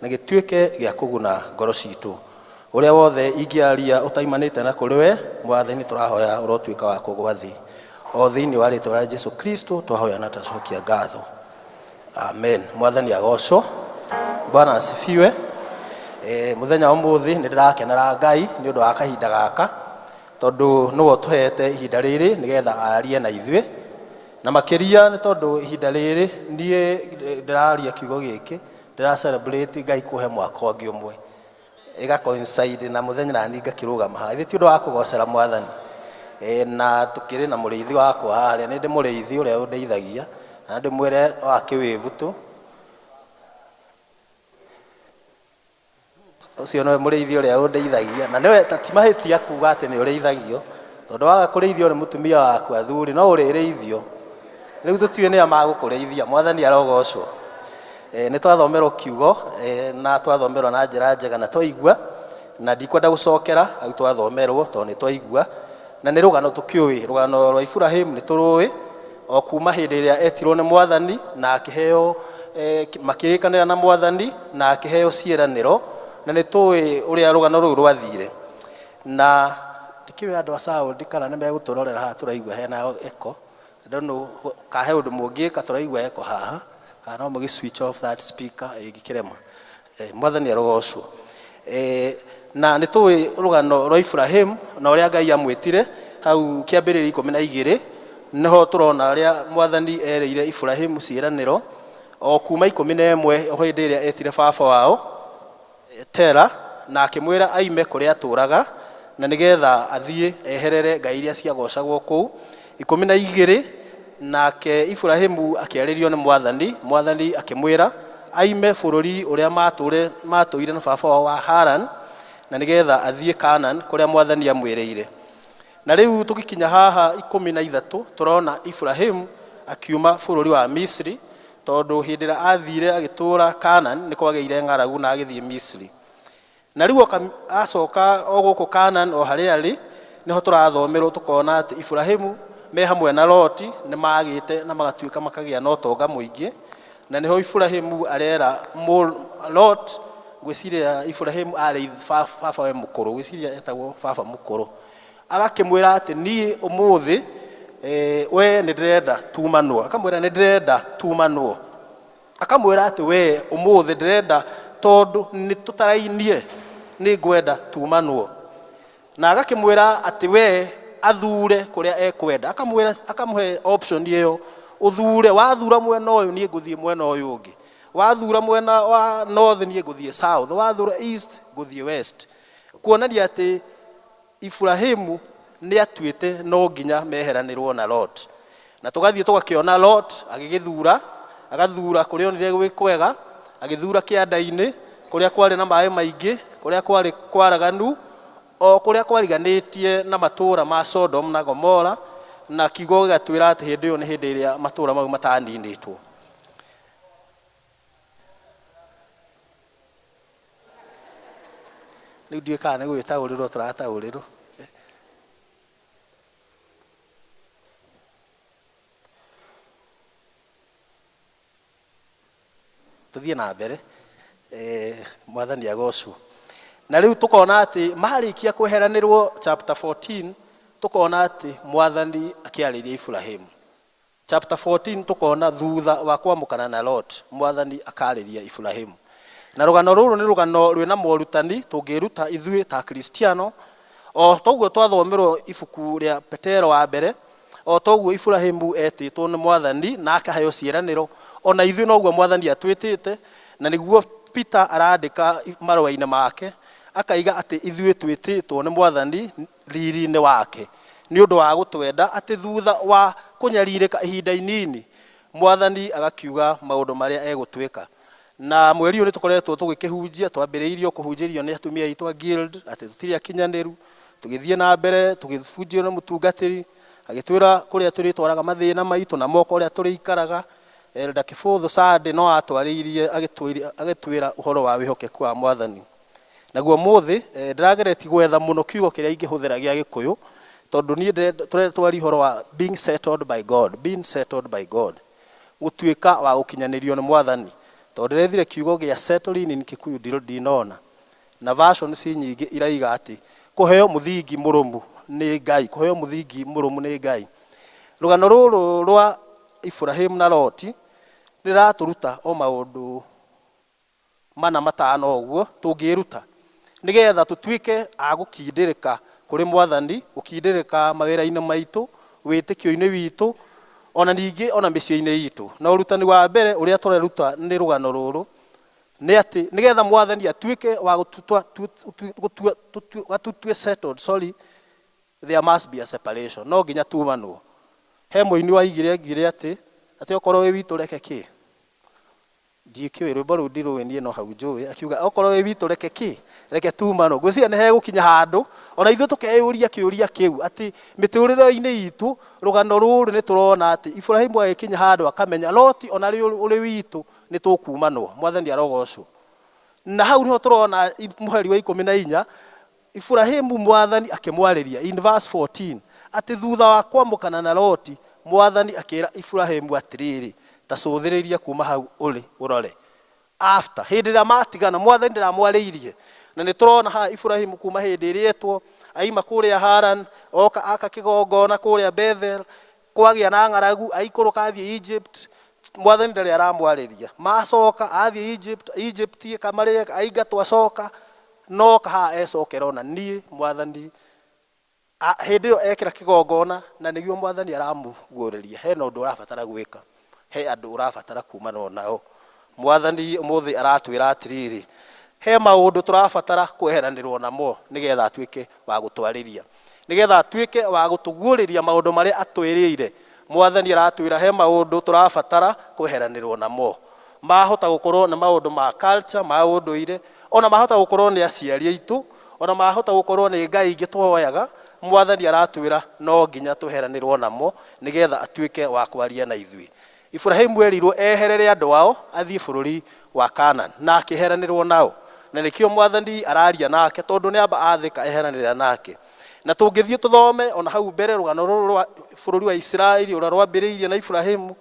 na gĩtuĩke gĩa kũguna ngoro citũ ũrĩa wothe ingĩaria ũtaimanĩte na kũrĩ we mwathani tũrahoya ũrotuĩka wa kũgwa thĩ o thĩinĩ wa rĩtwa rĩa Jesu Kristo twahoya na twacokia ngatho. Amen. Mwathani agocwo. Bwana asifiwe. Muthenya wa ũmũthĩ nĩ ndĩrakenera Ngai nĩ ũndũ wa kahinda gaka tondũ nĩwe ũtũhete ihinda rĩrĩ nĩgetha arie na ithuĩ na makĩria nĩ tondũ ihinda rĩrĩ niĩ ndĩraria kiugo gĩkĩ ndĩra celebrate Ngai kũhe mwaka ũngĩ ũmwe ĩga coincide na mũthenya nani ngakĩrũgama haha ithe ti ũndũ wa kũgocera mwathani. Na tũkĩrĩ na mũrĩithi wakwa harĩa nĩ ndĩ mũrĩithi ũrĩa ũndeithagia na ndĩmwĩre wa kĩwĩbu ũcio nĩwe mũrĩithi ũrĩa ũndeithagia na nĩwe ta ti mahĩtia kuga atĩ nĩ ũrĩithagio tondũ waga kũrĩithio nĩ mũtumia waku athuri no ũrĩrĩithio rĩu tũtiũĩ nĩa magũkũrĩithia mwathani arogocwo. Nĩ twathomerwo kiugo na twathomerwo na njĩra njega na twaigua na ndikwenda gũcokera hau twathomerwo tondũ nĩ twaigua na nĩ rũgano tũkĩũĩ rũgano rwa Iburahĩmu nĩ tũrũĩ o kuma hĩndĩ ĩrĩa etirwo nĩ mwathani na akĩheo makĩrĩkanĩra na mwathani na akĩheo ciĩranĩro na nĩ tũĩ ũrĩa rũgano rũu rwathire na ndikĩũĩ andũ a sound kana nĩ megũtũrorera haha tũraigua hena echo. I don't know ka he ũndũ mũngĩka tũraigua echo haha kana no mũgĩ switch off that speaker ĩngĩkĩrema. Mwathani arogocwo. Na nĩ tũĩ rũgano rwa Iburahĩmu na ũrĩa Ngai amwĩtire hau kĩambĩrĩria 12 nĩho tũrona ũrĩa mwathani erĩire Iburahĩmu ciĩranĩro o kuma 11 hĩndĩ ĩrĩa etire baba wao Tera na akĩmwĩra aime kũrĩa atũraga na nĩgetha athiĩ eherere ngai iria ciagocagwo kũu 12 nake Iburahĩmu akĩarĩrio nĩ mwathani mwathani akĩmwĩra aime bũrũri ũrĩa matũire na baba wao wa Haran na nĩgetha athiĩ Canaan kũrĩa mwathani amwĩrĩire. Na rĩu tũgĩkinya haha 13 tũrona Iburahĩmu akiuma bũrũri wa Misri tondũ hĩndĩ ĩrĩa athire agĩtũra Canaan nĩ kwagĩire ng'aragu na agĩthiĩ Misri. Na rĩu acoka o gũkũ Canaan o harĩa arĩ nĩho tũrathomerwo tũkona atĩ Iburahĩmu me hamwe na Loti nĩ magĩte na magatuĩka makagĩa na ũtonga mũingĩ Na nĩho Iburahimu arera Lot, ngwĩciria Iburahimu arĩ baba we mũkũrũ, ngwĩciria etagwo baba mũkũrũ, agakĩmwĩra atĩ niĩ ũmũthĩ we nĩ ndĩrenda tumanwo, akamwĩra nĩ ndĩrenda tumanwo, akamwĩra atĩ we ũmũthĩ ndĩrenda tondũ nĩ tũtarainie nĩ ngwenda tumanwo, na agakĩmwĩra atĩ we athure kũrĩa ekwenda, akamwĩra, akamũhe option ĩyo, ũthure, wathura mwena ũyũ niĩ ngũthiĩ mwena ũyũ ũngĩ, wathura mwena wa north niĩ ngũthiĩ south, wathura east ngũthiĩ west, kuonania atĩ Iburahimu nĩ atuĩte no nginya meheranĩrwo na Lot. Na tũgathiĩ tũgakĩona Lot agĩgĩthura, agathura kũrĩa onire gwĩ kwega, agĩthura kĩanda-inĩ kũrĩa kwarĩ na maĩ maingĩ, kũrĩa kwarĩ kwaraganu, o kũrĩa kwariganĩtie na matũũra ma Sodom na Gomora, na kiugo gĩgatwĩra atĩ hĩndĩ ĩyo nĩ hĩndĩ ĩrĩa matũũra mau mataninĩtwo. Rĩu ndiũĩ kana nĩ gwĩtaũrĩrwo tũrataũrĩrwo. Tũthiĩ na mbere, mwathani agocwo. Na rĩu tũkona atĩ marĩkia kweheranĩrwo chapter 14, tũkona atĩ mwathani akĩarĩria Iburahimu. Chapter 14 tũkona thutha wa kwamũkana na Lot, mwathani akarĩria Iburahimu. Na rũgano rũrũ nĩ rũgano rwĩna morutani tũngĩruta ithuĩ ta Kristiano, o toguo twathomerwo ibuku rĩa Petero wa mbere, o toguo Iburahimu etĩtwo nĩ mwathani na akaheo ciĩranĩro, ona ithuĩ noguo mwathani atwĩtĩte, na nĩguo Peter arandĩka marũa-inĩ make, akaiga atĩ ithuĩ twĩtĩtwo nĩ mwathani riri-inĩ wake nĩ ũndũ wa gũtwenda, atĩ thutha wa kũnyarirĩka ihinda inini mwathani agakiuga maũndũ marĩa egũtwĩka. Na mweri ũyũ nĩ tũkoretwo tũgĩkĩhunjia, twambĩrĩirio kũhunjĩrio nĩ atumia aitũ a guild atĩ tũtirĩ akinyanĩru, tũgĩthiĩ na mbere tũgĩbunjio nĩ mũtungatĩri agĩtwĩra kũrĩa tũrĩtwaraga mathĩna maitũ na moko ũrĩa tũrĩikaraga. Elder Kĩbũthũ Sunday no atwarĩirie agĩtwĩra ũhoro wa wĩhokeku wa mwathani. Naguo mũthĩ ndĩrageretie gwetha mũno kiugo kĩrĩa ingĩhũthĩra gĩa Gĩkũyũ, tondũ niĩ tũrenda twarie ũhoro wa being settled by God, being settled by God, gũtuĩka wa gũkinyanĩrio nĩ mwathani. Tondũ ndĩrethire kiugo gĩa settling in Kikuyu ndinona, na version ci nyingĩ iraiga atĩ kũheo mũthingi mũrũmu nĩ Ngai, kũheo mũthingi mũrũmu nĩ Ngai. Rũgano rũrũ rwa Iburahimu na Loti rĩratũruta o maũndũ mana matano ũguo tũngĩruta nĩgetha tũtuĩke a gũkindĩrĩka kũrĩ mwathani, gũkindĩrĩka mawĩra-inĩ maitũ, wĩtĩkio-inĩ witũ, ona ningĩ ona mĩciĩ-inĩ itũ. Na ũrutani wa mbere ũrĩa tũreruta nĩ rũgano rũrũ nĩ atĩ nĩgetha mwathani atuĩke wa gũtutue settled, sorry, there must be a separation, no nginya tumanwo. He mũini waigire ngire atĩ okorwo wĩ witũ reke kĩ, ndiĩkĩũĩ rwĩmbo rũu ndirũĩ niĩ no hau njũĩ, akiuga okorwo wĩ witũ reke kĩ, reke tumanwo. Ngwĩciria nĩ hegũkinya handũ ona ithuĩ tũkeyũria kĩũria kĩu atĩ mĩtũrĩre-inĩ itũ rũgano rũrũ nĩ tũrona atĩ Iburahimu agĩkinya handũ akamenya Loti ona ũrĩ witũ nĩ tũkumanwo, mwathani arogocwo. Na hau nĩho tũrona mũhari wa 14 Iburahimu mwathani akĩmwarĩria in verse 14 atĩ thutha wa kwamũkana na Loti mwathani akĩra Iburahimu atĩrĩrĩ, ta cũthĩrĩria kuma hau ũrĩ ũrore. After hĩndĩ ĩrĩa matigana mwathani ndaramwarĩirie, na nĩ tũrona haha Iburahimu kuma hĩndĩ ĩrĩa etwo aima kũrĩa Haran oka aka kĩgongona kũrĩa Bethel, kwagĩa na ng'aragu aikũrũka athiĩ Egypt, mwathani ndarĩ aramwarĩria. Macoka athiĩ Egypt, Egypt ĩkamarĩa aingatwo acoka, no haha ecokera ona niĩ mwathani hĩndĩ ĩyo ekĩra kĩgongona, na nĩguo mwathani aramuguũrĩria hena ũndũ ũrabatara gwĩka, he andũ ũrabatara kumanwo nao. Mwathani ũmũthĩ aratwĩra atĩrĩrĩ, he maũndũ tũrabatara kweheranĩrwo namo nĩgetha atuĩke wa gũtwarĩria, nĩgetha atuĩke wa gũtũguũrĩria maũndũ marĩa atwĩrĩire. Mwathani aratwĩra he maũndũ tũrabatara kweheranĩrwo namo, mahota gũkorwo nĩ maũndũ ma culture, ma ũndũire, ona mahota gũkorwo nĩ aciari aitũ, ona mahota gũkorwo nĩ ngai ingĩ tũhoyaga. Mwathani aratwĩra no nginya tweheranĩrwo namo nĩgetha atuĩke wa kwaria na ithuĩ. Iburahimu erirwo eherere andũ ao athiĩ bũrũri wa Canaan, na akĩheranĩrwo nao, na nĩkĩo mwathani araria nake tondũ nĩ amba athĩka eheranĩra nake. Na tũngĩthiĩ tũthome ona hau mbere rũgano rũrũ rwa bũrũri wa Isiraeli ũrĩa rwambĩrĩirie na Iburahimu,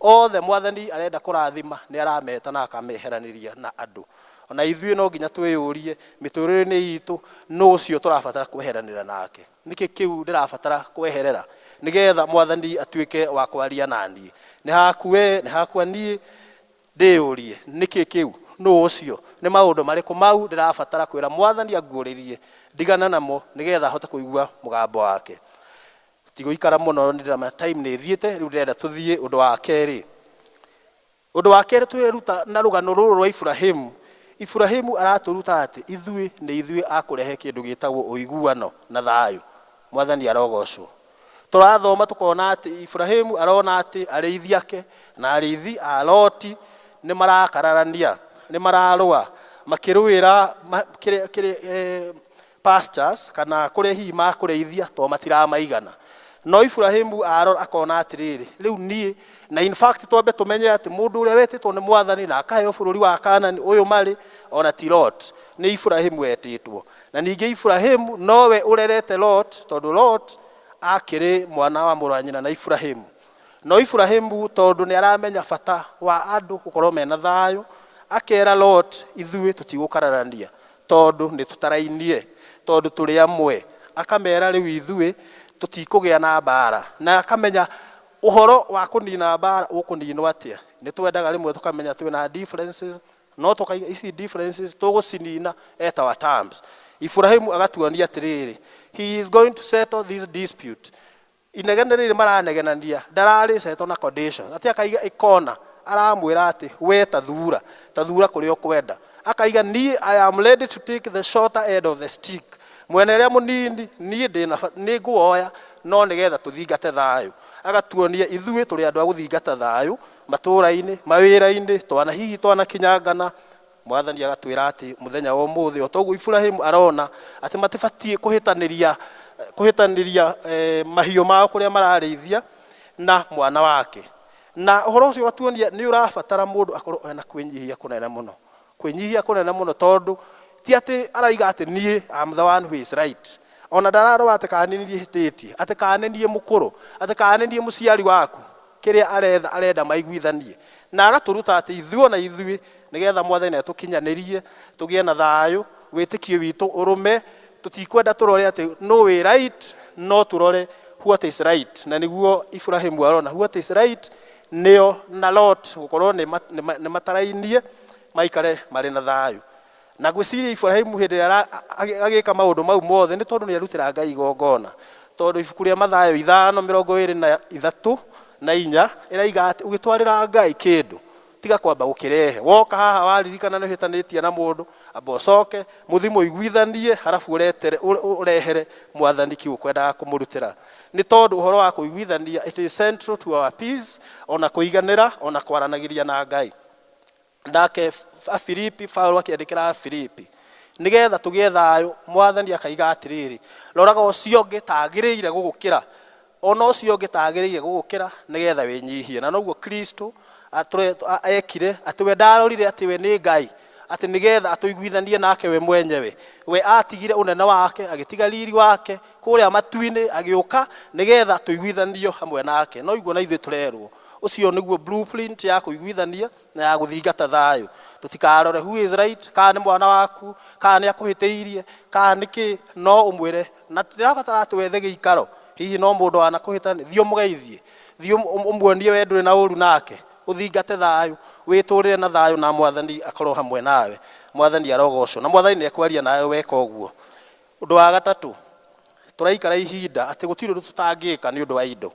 Othe mwathani arenda kũrathima nĩ arameta na akameheranĩria na andũ. Ona ithuĩ no nginya twĩyũrie mĩtũrĩre-inĩ itũ nũ ũcio tũrabatara kweheranĩra nake. Nĩkĩ kĩu ndĩrabatara kweherera nĩgetha mwathani atuĩke wa kwaria naniĩ. Nĩ haku we, nĩ hakwa niĩ, ndĩyũrie nĩkĩ kĩu, nũ ũcio, nĩ maũndũ marĩkũ mau ndĩrabatara kwĩra mwathani anguũrĩrie ndigana namo nĩgetha ahote kũigua mũgambo wake. Tigũikara mũno, nĩ ndĩramenya time nĩ ĩthiĩte, rĩu ndĩrenda tũthiĩ ũndũ wa kerĩ. Ũndũ wa kerĩ twĩruta na rũgano rũrũ rwa Iburahĩmu. Iburahĩmu aratũruta atĩ ithuĩ nĩ ithuĩ a kũrehe kĩndũ gĩtagwo ũiguano na thayũ. Mwathani arogocwo. Tũrathoma tũkona atĩ Iburahĩmu arona atĩ arĩithi ake na arĩithi a Loti nĩ marakararania, nĩ mararũa, makĩrũĩra kĩrĩa pastures kana kũrĩa hihi makũrĩithia to matiramaigana. No Iburahĩmu arora akona atĩrĩrĩ, rĩu niĩ, na in fact twambe tũmenye atĩ mũndũ ũrĩa wetĩtwo nĩ mwathani na akaheo bũrũri wa Kanani ũyũ marĩ ona ti Lot, nĩ Iburahĩmu wetĩtwo. Na ningĩ Iburahĩmu nowe ũrerete Lot, tondũ Lot akĩrĩ mwana wa mũrũ wa nyina na Iburahĩmu. No Iburahĩmu tondũ nĩ aramenya bata wa andũ gũkorwo mena thayũ, akera Lot ithuĩ tũtigũkararania tondũ nĩ tũtarainie, tondũ tũrĩ amwe. Akamera rĩu ithuĩ tũtikũgĩa na mbara, na akamenya ũhoro wa kũnina mbara ũkũninwo atĩa. Nĩ twendaga rĩmwe tũkamenya twĩna differences, no tũkaiga ici differences tũgũcinina at our terms. Iburahĩmu agatuonia atĩrĩrĩ, he is going to settle this dispute. Inegene rĩrĩ maranegenania ndararĩ settle na condition, atĩ akaiga ikona, aramwĩra atĩ we tathura, tathura kũrĩa ũkwenda. Akaiga niĩ I am ready to take the shorter end of the stick. Mwena ũrĩa mũnini niĩ ndĩna nĩ nguoya no nĩgetha tũthingate thayũ. Agatuonia ithuĩ tũrĩ andũ a gũthingata thayũ matũũra-inĩ, mawĩra-inĩ, twana hihi twanakinyangana. Mwathani agatwĩra atĩ mũthenya wa ũmũthĩ o toguo Iburahĩmu arona atĩ matibatiĩ kũhĩtanĩria mahiũ mao kũrĩa mararĩithia na mwana wake. Na ũhoro ũcio ũgatuonia nĩ ũrabatara mũndũ akorwo ena kwĩnyihia kũnene mũno. Kwĩnyihia kũnene mũno tondũ ti atĩ araiga atĩ niĩ I'm the one who is right. Ona ndararora atĩ kana nĩ niĩ hĩtĩtie, atĩ kana nĩ niĩ mũkũrũ, atĩ kana nĩ niĩ mũciari waku. Kĩrĩa aretha, arenda maiguithanie. Na agatũruta atĩ ithuĩ ona ithuĩ nĩgetha mwathani atũkinyanĩrie, tũgĩe na thayũ, wĩtĩkio witũ ũrũme, tũtikwenda tũrore atĩ no wĩ right, no tũrore what is right. Na nĩguo Iburahĩmu arona what is right nĩo na Lot gũkorwo nĩ matarainie maikare marĩ na thayũ. Na ngwĩciria Iburahĩmu hĩndĩ ĩrĩa agĩka maũndũ mau mothe nĩ tondũ nĩ arutĩra Ngai igongona. Tondũ ibuku rĩa Mathayo 5:23 na 4 ĩraiga atĩ ũgĩtwarĩra Ngai kĩndũ tiga kwamba gũkĩrehe. Woka haha waririkana nĩ ũhĩtanĩtie na mũndũ, amba ũcoke mũthiĩ mũiguithanie, halafu ũrehere mwathani kĩu ũkwendaga kũmũrutĩra. Nĩ tondũ ũhoro wa kũiguithania it is central to our peace, ona kũiganĩra, ona kwaranagĩria na Ngai. Nake Afilipi, Paulo akĩandĩkĩra Afilipi nĩgetha tũgĩe thayũ, mwathani akaiga atĩrĩrĩ, roraga ũcio ũngĩ ta agĩrĩire gũgũkĩra, ona ũcio ũngĩ ta agĩrĩire gũgũkĩra nĩgetha wĩnyihie. Na noguo Kristo ekire, atĩ we ndarorire atĩ we nĩ Ngai, atĩ nĩgetha atũiguithanie nake we mwenyewe. We atigire ũnene wake, agĩtiga riri wake kũrĩa matu-inĩ, agĩũka nĩgetha tũiguithanio hamwe nake. No iguo na ithuĩ tũrerwo. Ũcio nĩguo blueprint ya kũiguithania na ya gũthingata thayũ. Tũtikarore who is right, kana nĩ mwana waku, kana nĩ akũhĩtĩirie, kana nĩ kĩ, no ũmwĩre. Na tũtirabatara atĩ wethe gĩikaro, hihi no mũndũ wanakũhĩtania, thiĩ ũmũgeithie, thiĩ ũmuonie we ndũrĩ na ũru nake, ũthingate thayũ, wĩtũrĩre na thayũ na mwathani akorwo hamwe nawe. Mwathani arogocwo, na mwathani nĩ ekwaria nawe weka ũguo. Ũndũ wa gatatũ, tũraikara ihinda atĩ gũtirĩ ũndũ tũtangĩka nĩ ũndũ wa indo.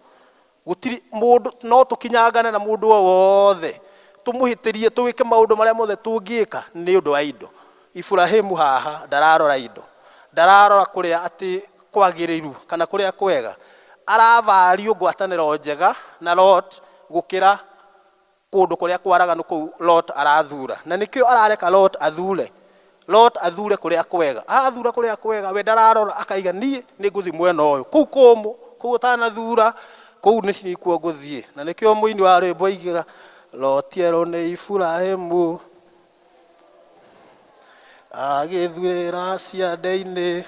Gũtirĩ mũndũ, no tũkinyangane na mũndũ o wothe, tũmũhĩtĩrie, tũwĩke maũndũ marĩa mothe tũngĩka nĩ ũndũ wa indo. Iburahĩmu haha ndararora indo, ndararora kũrĩa atĩ kwagĩrĩru kana kũrĩa kwega, aravario ngwatanĩro njega na Lot gũkĩra kũndũ kũrĩa kwaraganu kũu Lot arathura. Na nĩkĩo arareka Lot athure. Lot athure kũrĩa kwega. Athura kũrĩa kwega, we ndararora akaiga niĩ nĩ ngũthiĩ mwena ũyũ. Kũu kũmũ, kũu ũtanathura, kũu nĩkuo ngũthiĩ. Na nĩkĩo mũini wa rwĩmbo aigaga, Lot erwo nĩ Iburahĩmu agĩthurĩra ciande-inĩ,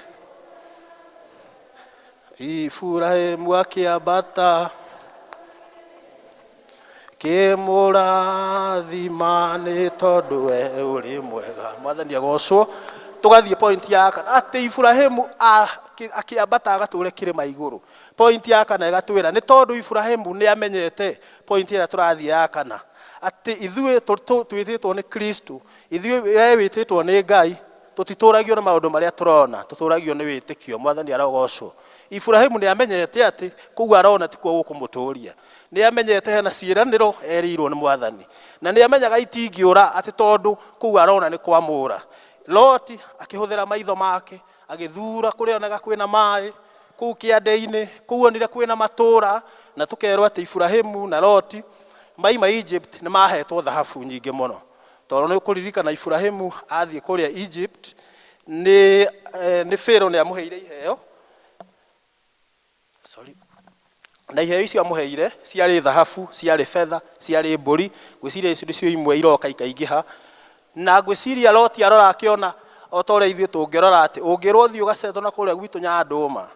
Iburahĩmu akĩambata Kĩmũrathima nĩ tondũ we ũrĩ mwega. Mwathani agocwo. Tũgathiĩ point ya kana atĩ Iburahĩmu akĩambata agatũre kĩrĩma igũrũ. Point ya kana ĩgatwĩra nĩ tondũ Iburahĩmu nĩ amenyete point ĩrĩa tũrathiĩ ya kana atĩ ithuĩ twĩtĩtwo nĩ Kristo, ithuĩ we wĩtĩtwo nĩ Ngai, tũtitũragio nĩ maũndũ marĩa tũrona, tũtũragio nĩ wĩtĩkio. Mwathani arogocwo. Iburahĩmu nĩ amenyete atĩ kũu arona tikuo gũkũmũtũria. Nĩ amenyete hena ciĩranĩro erĩirwo nĩ Mwathani, na nĩ amenyaga itingĩũra atĩ tondũ kũu arona nĩ kwamũra. Loti akĩhũthĩra maitho make agĩthura kũrĩa onaga kwĩna maĩ kũu kĩande-inĩ, kũu onire kwĩna matũra, na tũkerwo atĩ Iburahĩmu na Loti maima Egypt nĩ mahetwo thahabu nyingĩ mũno. Tondũ nĩ ũkũririkana Iburahĩmu athiĩ kũrĩa Egypt nĩ Pharaoh nĩ amũheire iheo. Sorry. Na iheo icio amũheire ciarĩ thahabu, ciarĩ betha, ciarĩ mbũri, ngwĩciria icio nĩcio imwe iroka ikaingĩha. Na ngwĩciria Loti arora akĩona o ta ũrĩa ithuĩ tũngĩrora atĩ ũngĩrwo ũthiĩ ũgacetwo na kũrĩa gwitũ Nyandũma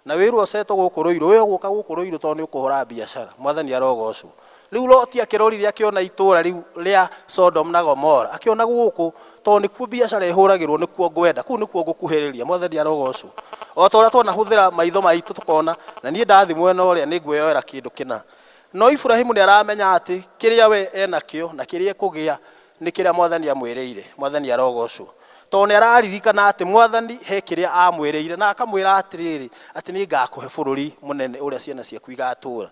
na wĩrwo ũcetwo gũkũ Rũirũ, we ũgũka gũkũ Rũirũ tondũ nĩ ũkũhũra biacara. Mwathani arogocwo. Rĩu Loti akĩrorire akĩona itũra rĩu rĩa Sodom na Gomora, akĩona gũkũ tondũ nĩkuo biacara ĩhũragĩrwo, nĩkuo ngwenda, kũu nĩkuo ngũkuhĩrĩria. Mwathani arogocwo. O ta ũrĩa twanahũthĩra maitho maitũ tũkona, na niĩ ndathiĩ mwena ũrĩa nĩ ngwĩyoera kĩndũ kĩna. No Iburahĩmu nĩ aramenya atĩ kĩrĩa we enakĩo na kĩrĩa ekũgĩa nĩ kĩrĩa Mwathani amwĩrĩire. Mwathani arogocwo. Tondũ nĩ araririkana atĩ Mwathani he kĩrĩa amwĩrĩire na akamwĩra atĩrĩrĩ, atĩ nĩ ngakũhe bũrũri mũnene ũrĩa ciana ciaku igatũra.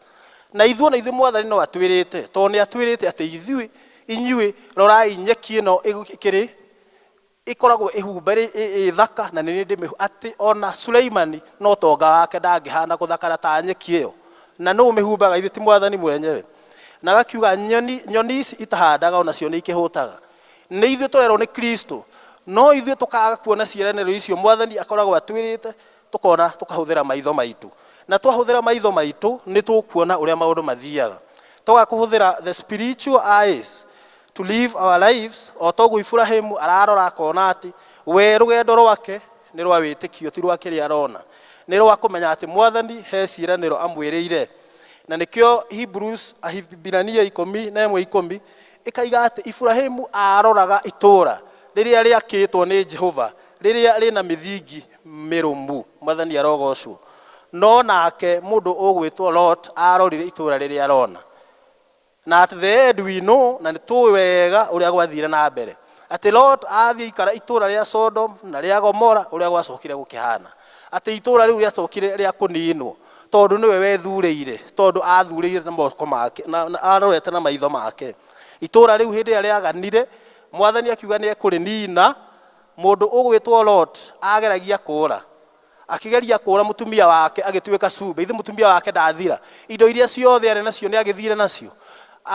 Na ithuĩ ona ithuĩ Mwathani no atwĩrĩte, tondũ nĩ atwĩrĩte atĩ ithuĩ, inyuĩ rorai nyeki ĩno ĩkĩrĩ ĩkoragwo ĩhumbe ĩ thaka na nĩ ndĩmĩhu, atĩ ona Suleimani no tonga wake ndangĩhana gũthakara ta nyeki ĩyo. Na nũ ũmĩhumbaga? Ithuĩ ti Mwathani mwenyewe. Na agakiuga nyoni ici itahandaga onacio nĩ ikĩhũtaga. Nĩ ithuĩ tũrerwo nĩ Kristo, no ithuĩ tũkaga kuona ciĩranĩro icio Mwathani akoragwo atwĩrĩte, tũkona tũkahũthĩra maitho maitũ. Na twahũthĩra maitho maitũ nĩ tũkuona ũrĩa maũndũ mathiaga. Twaga kũhũthĩra the spiritual eyes to live our lives, o toguo Iburahĩmu ararora akona atĩ we rũgendo rwake nĩ rwa wĩtĩkio, ti rwa kĩrĩa arona, nĩ rwa kũmenya atĩ Mwathani he ciĩranĩro amwĩrĩire. Na nĩkĩo Hebrews Ahibirania 11:10 ĩkaiga atĩ Iburahĩmu aroraga itũra rĩrĩa rĩakĩtwo nĩ Jehova, rĩrĩa rĩna mĩthingi mĩrũmu. Mwathani arogocwo. No nake mũndũ ũgwĩtwo Lot arorire itũra rĩrĩa arona. Na at the end we know, na nĩ tũĩ wega ũrĩa gwathire na mbere, atĩ Lot athiĩ ikara itũra rĩa Sodom na rĩa Gomora, ũrĩa gwacokire gũkĩhana atĩ itũra rĩu rĩacokire rĩa kũninwo, tondũ nĩwe wethurĩire, tondũ athurĩire na moko make na arorete na maitho make. Itũra rĩu hĩndĩ ĩrĩa rĩaganire, Mwathani akiuga nĩ ekũrĩnina. Mũndũ ũgwĩtwo Lot ageragia kũra, akĩgeria kũra, mũtumia wake agĩtuĩka cumbĩ. Ithe mũtumia wake ndathira, indo iria ciothe arĩ nacio nĩ agĩthire nacio.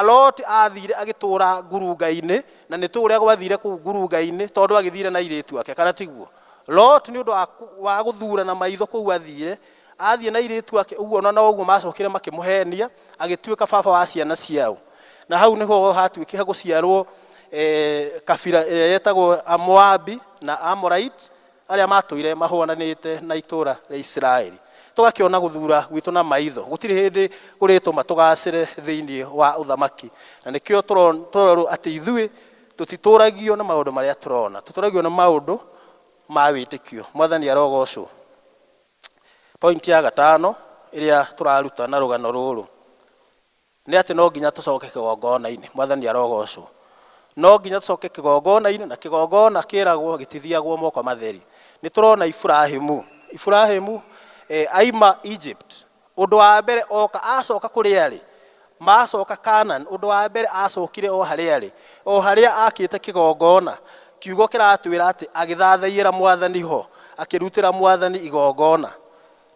Lot athire agĩtũra ngurunga-inĩ, na nĩ tũĩ ũrĩa gwathire kũu ngurunga-inĩ, tondũ agĩthire na airĩtu ake, kana tiguo? Lot nĩ ũndũ wa gũthura na maitho kũu athire, athiĩ na airĩtu ake ũguo, na noguo macokire makĩmũhenia, agĩtuĩka baba wa ciana ciao. Na hau nĩho hatuĩkire gũciarwo kabira ĩrĩa yetagwo Amoabi na Amorite, arĩa matũire mahũananĩte na itũra rĩa Isiraeli. Tũgakĩona gũthura gwitũ na maitho gũtirĩ hĩndĩ kũrĩtũma tũgacĩre thĩinĩ wa ũthamaki. Na nĩkĩo tũrerwo atĩ ithuĩ tũtitũragio nĩ maũndũ marĩa tũrona, tũtũragio nĩ maũndũ ma wĩtĩkio. Mwathani arogocwo. Point ya gatano ĩrĩa tũraruta na rũgano rũrũ nĩ atĩ no nginya tũcoke kĩgongona-inĩ. Mwathani arogocwo. No nginya tũcoke kĩgongona-inĩ, na kĩgongona kĩragwo gĩtithiagwo moko matheri. Nĩ tũrona Iburahĩmu aima Egypt, ũndũ wa mbere oka acoka kũrĩa arĩ, macoka Canaan, ũndũ wa mbere acokire o harĩa arĩ, o harĩa akĩte kĩgongona. Kiugo kĩratwĩra atĩ agĩthathaiĩra Mwathani ho, akĩrutĩra Mwathani igongona.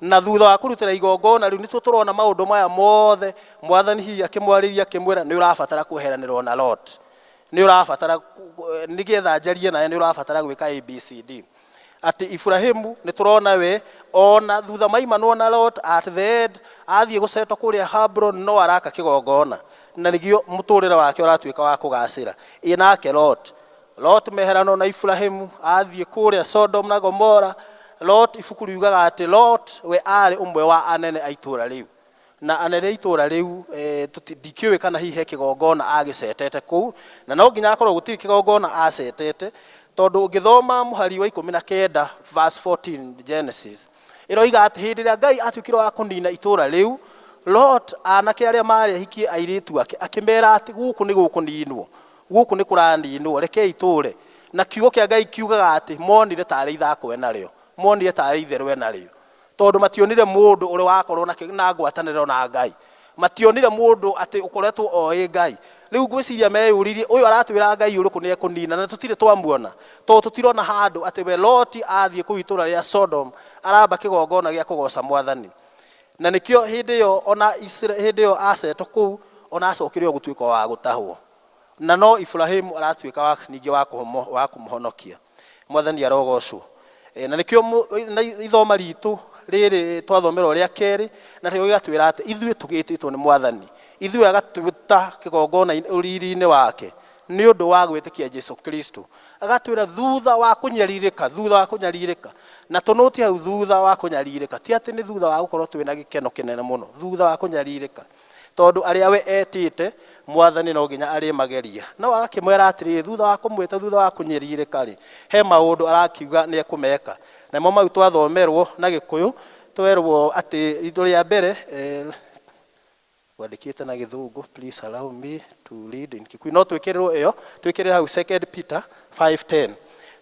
Na thutha wa kũrutĩra igongona rĩu nĩtuo tũrona maũndũ maya mothe. Mwathani hihi akĩmwarĩria akĩmwĩra nĩ ũrabatara kweheranĩrwo na Lot, nĩ ũrabatara nĩgetha njarie nawe, nĩ ũrabatara gwĩka ABCD. Atĩ Iburahĩmu nĩ tũrona we ona thutha maimanwo na Lot, at the end athiĩ gũcetwo kũrĩa Hebron, no araka kĩgongona, na nĩguo mũtũrĩre wake ũratuĩka wa kũgacĩra. Ĩ nake Lot meherano na Iburahĩmu athiĩ kũrĩa Sodom na Gomora. Lot, ibuku riugaga atĩ Lot we arĩ ũmwe wa anene a itũra rĩu. Na anene a itũra rĩu ndikĩũĩ kana hihi he kĩgongona agĩcetete kũu, na no nginya akorwo gũtirĩ kĩgongona acetete, tondũ ũngĩthoma mũhari wa 19 verse 14 Genesis ĩroiga atĩ hĩndĩ ĩrĩa Ngai atuĩkire wa kũnina itũra rĩu, Lot anake arĩa marĩ ahikie airĩtu ake akĩmera atĩ gũkũ nĩ gũkũninwo, gũkũ nĩ kũraninwo, rekei tũre. Na kiugo kĩa Ngai kiugaga atĩ monire tarĩ ithako enarĩo, monire tarĩ itherũ enarĩo, tondũ mationire mũndũ ũrĩa wakorwo na ngwatanĩro na Ngai, mationire mũndũ atĩ ũkoretwo oĩ Ngai. Rĩu ngwĩciria meyũririe ũyũ aratwĩra Ngai ũrĩkũ nĩ ekũnina, na tũtirĩ twamuona, tondũ tũtirona handũ atĩ we Loti athiĩ kũu itũra rĩa Sodom aramba kĩgongona gĩa kũgoca Mwathani. Na nĩkĩo hĩndĩ ĩyo ona hĩndĩ ĩyo acetwo kũu ona acokire o gũtuĩka wa gũtahwo, na no Ibrahimu aratuĩka wa ningĩ wa kũmũhonokia. Mwathani arogocwo. Na nĩkĩo na ithoma ritũ rĩrĩ twathomerwo rĩa kerĩ, na rĩo gĩgatwĩra atĩ ithuĩ tũgĩtĩtwo nĩ Mwathani, ithuĩ agatwĩta kĩgongona ũriri-inĩ wake nĩ ũndũ wa gwĩtĩkia Jesu Kristo. Agatwĩra thutha wa kũnyarirĩka, thutha wa kũnyarirĩka, na tũnũti hau thutha wa kũnyarirĩka, ti atĩ nĩ thutha wa gũkorwo twĩna gĩkeno kĩnene mũno, thutha wa kũnyarirĩka, tondũ arĩa we etĩte Mwathani no nginya arĩmageria. No agakĩmwĩra atĩrĩrĩ, thutha wa kũmwĩta, thutha wa kũnyarirĩka rĩ, he maũndũ arakiuga nĩ ekũmeka. Namo mau twathomerwo na Gĩkũyũ, twerwo atĩ indo rĩa mbere, wandĩkĩte na Gĩthũngũ, please allow me to read in Kikuyu. No twĩkĩrĩrwo ĩyo, twĩkĩrĩre hau 2 Peter 5:10,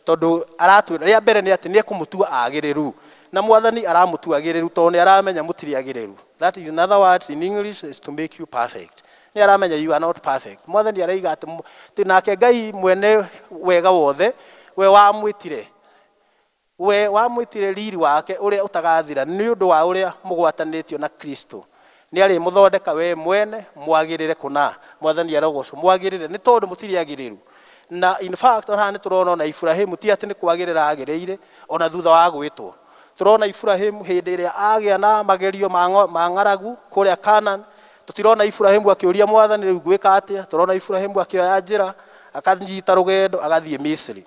tondũ aratwĩra rĩa mbere nĩ atĩ nĩ ekũmũtua agĩrĩru, na Mwathani aramũtua agĩrĩru tondũ nĩ aramenya mũtirĩ agĩrĩru. That is, in other words, in English, is to make you perfect. Nĩ aramenya you are not perfect. Mwathani araiga atĩ nake Ngai mwene wega wothe, we wamwĩtire, we wamwĩtire riri wake ũrĩa ũtagathira nĩ ũndũ wa ũrĩa mũgwatanĩtio na Kristo, nĩ arĩmũthondeka we mwene mwagĩrĩre kũna. Mwathani arogocwo, mwagĩrĩre nĩ tondũ mũtirĩ agĩrĩru. Na in fact ona nĩ tũrona ona Ibrahimu ti atĩ nĩ kwagĩrĩra agĩrĩire ona thutha wa gwĩtwo. Tũrona Ibrahimu hĩndĩ ĩrĩa agĩa na magerio ma ng'aragu kũrĩa Canaan, tũtirona Ibrahimu akĩũria Mwathani rĩu ngwĩka atĩa. Tũrona Ibrahimu akĩoya njĩra akanyita rũgendo agathiĩ Misiri.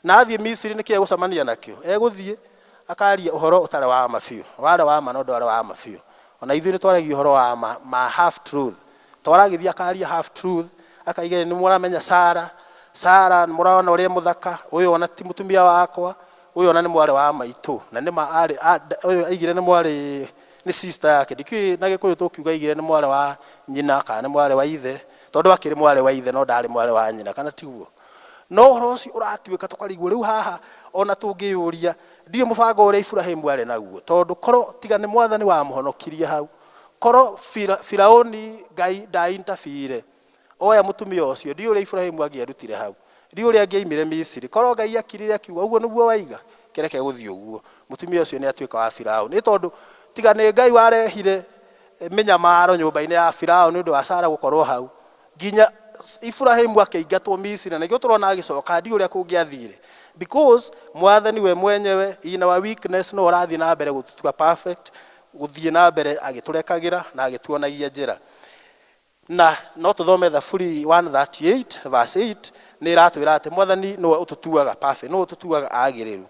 Na athiĩ Misiri nĩkĩ egũcemania nakĩo? Egũthiĩ akaria ũhoro ũtarĩ wa ma biũ, warĩ wa ma no ndwarĩ wa ma biũ. Ona ithuĩ nĩ twaragia ũhoro wa ma half truth. Twaragĩthiĩ akaria half truth, akaiga nĩ mũramenya Sara, Sara nĩ mũrona ũrĩa mũthaka, ũyũ ona ti mũtumia wakwa, ũyũ ona nĩ mwarĩ wa maitũ. Na nĩ ma arĩ, ũyũ aigire nĩ mwarĩ, nĩ sister yake. Ndikĩũĩ na Gĩkũyũ tũkiuga aigire nĩ mwarĩ wa nyina kana nĩ mwarĩ wa ithe, tondũ akĩrĩ mwarĩ wa ithe no ndarĩ mwarĩ wa nyina, kana tiguo? No ũhoro ũcio ũratuĩka tũkarigwo rĩu haha ona tũngĩyũria ndiũĩ mũbango ũrĩa Ibrahimu arĩ naguo, tondũ korwo tiga nĩ Mwathani wamũhonokirie hau, korwo Firaũni Ngai ndaintabire oya mũtumia ũcio, ndiũĩ ũrĩa Ibrahimu angĩerutire hau, ndiũĩ ũrĩa angĩaimire Misiri. Korwo Ngai akirire akiuga ũguo nĩguo waiga, kĩreke gũthiĩ ũguo, mũtumia ũcio nĩ atuĩka wa Firaũni. Nĩ tondũ tiga nĩ Ngai warehire mĩnyamaro nyũmba-inĩ ya Firaũni nĩ ũndũ wa Sara gũkorwo hau, nginya Ibrahimu akĩingatwo Misiri, na nĩkĩo tũrona agĩcoka, ndiũĩ ũrĩa kũngĩathire, because Mwathani we mwenyewe in our weakness no ũrathiĩ na mbere gũtũtua perfect, gũthiĩ na mbere agĩtũrekagĩra na agĩtuonagia njĩra. Na no tũthome Thaburi 138 verse 8, nĩ ĩratwĩra atĩ Mwathani nĩwe ũtũtuaga perfect, nĩwe ũtũtuaga agĩrĩru.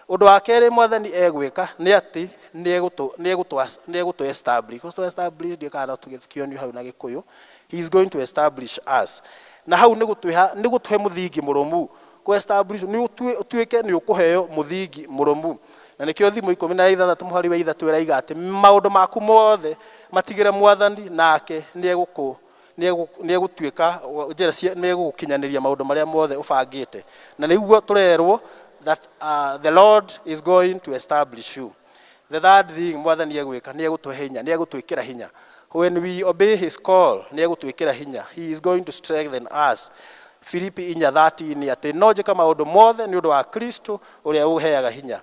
Ũndũ wa kerĩ Mwathani egwĩka nĩ atĩ nĩ egũtũ establish. Gũtũ establish ndiũĩ kana no tũgĩkĩonio hau na Gĩkũyũ. He is going to establish us. Na hau nĩ gũtũhe mũthingi mũrũmu. Kũ establish nĩ ũtuĩke nĩ ũkũheo mũthingi mũrũmu. Na nĩkĩo Thimo 16 mũhari wa 3 ĩraiga atĩ maũndũ maku mothe matigĩre Mwathani, nake nĩ egũtuĩka njĩra cia, nĩ egũgũkinyanĩria maũndũ marĩa mothe ũbangĩte. Na nĩguo tũrerwo that the Lord is going to establish you. The third thing Mwathani egwĩka nĩ egũtũhe hinya, nĩ egũtwĩkĩra hinya. When we obey his call, nĩ egũtwĩkĩra hinya. He is going to strengthen us. Filipi 4:13 atĩ no njĩka maũndũ mothe nĩ ũndũ wa Kristo ũrĩa ũheaga hinya.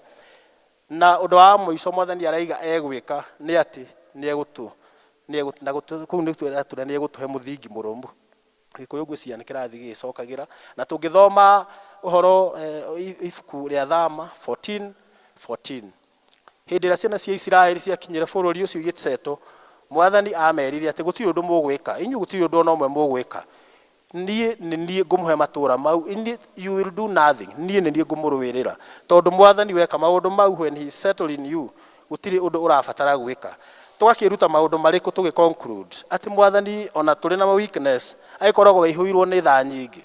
Na ũndũ wa mũico Mwathani araiga egwĩka nĩ atĩ nĩ egũtũ, nĩ egũ, na gũtũ, kũu nĩ twĩra nĩ egũtũhe mũthingi mũrũmu. Gĩkũyũ ngwĩciria nĩ kĩrathiĩ gĩgĩcokagĩra. Na tũngĩthoma ũhoro ibuku rĩa Thama 14:14, hĩndĩ ĩrĩa ciana cia Isiraeli ciakinyire bũrũri ũcio igĩcetwo, Mwathani amerire atĩ gũtirĩ ũndũ mũgwĩka, inyuĩ gũtirĩ ũndũ ona ũmwe mũgwĩka. Niĩ nĩ niĩ ngũmũhe matũũra mau, you will do nothing, niĩ nĩ niĩ ngũmũrũĩrĩra. Tondũ Mwathani weka maũndũ mau, when he settle in you, gũtirĩ ũndũ ũrabatara gwĩka. Tũgakĩruta maũndũ marĩkũ tũgĩ conclude atĩ mwathani ona tũrĩ na weakness agĩkoragwo aihũirwo nĩ tha nyingĩ.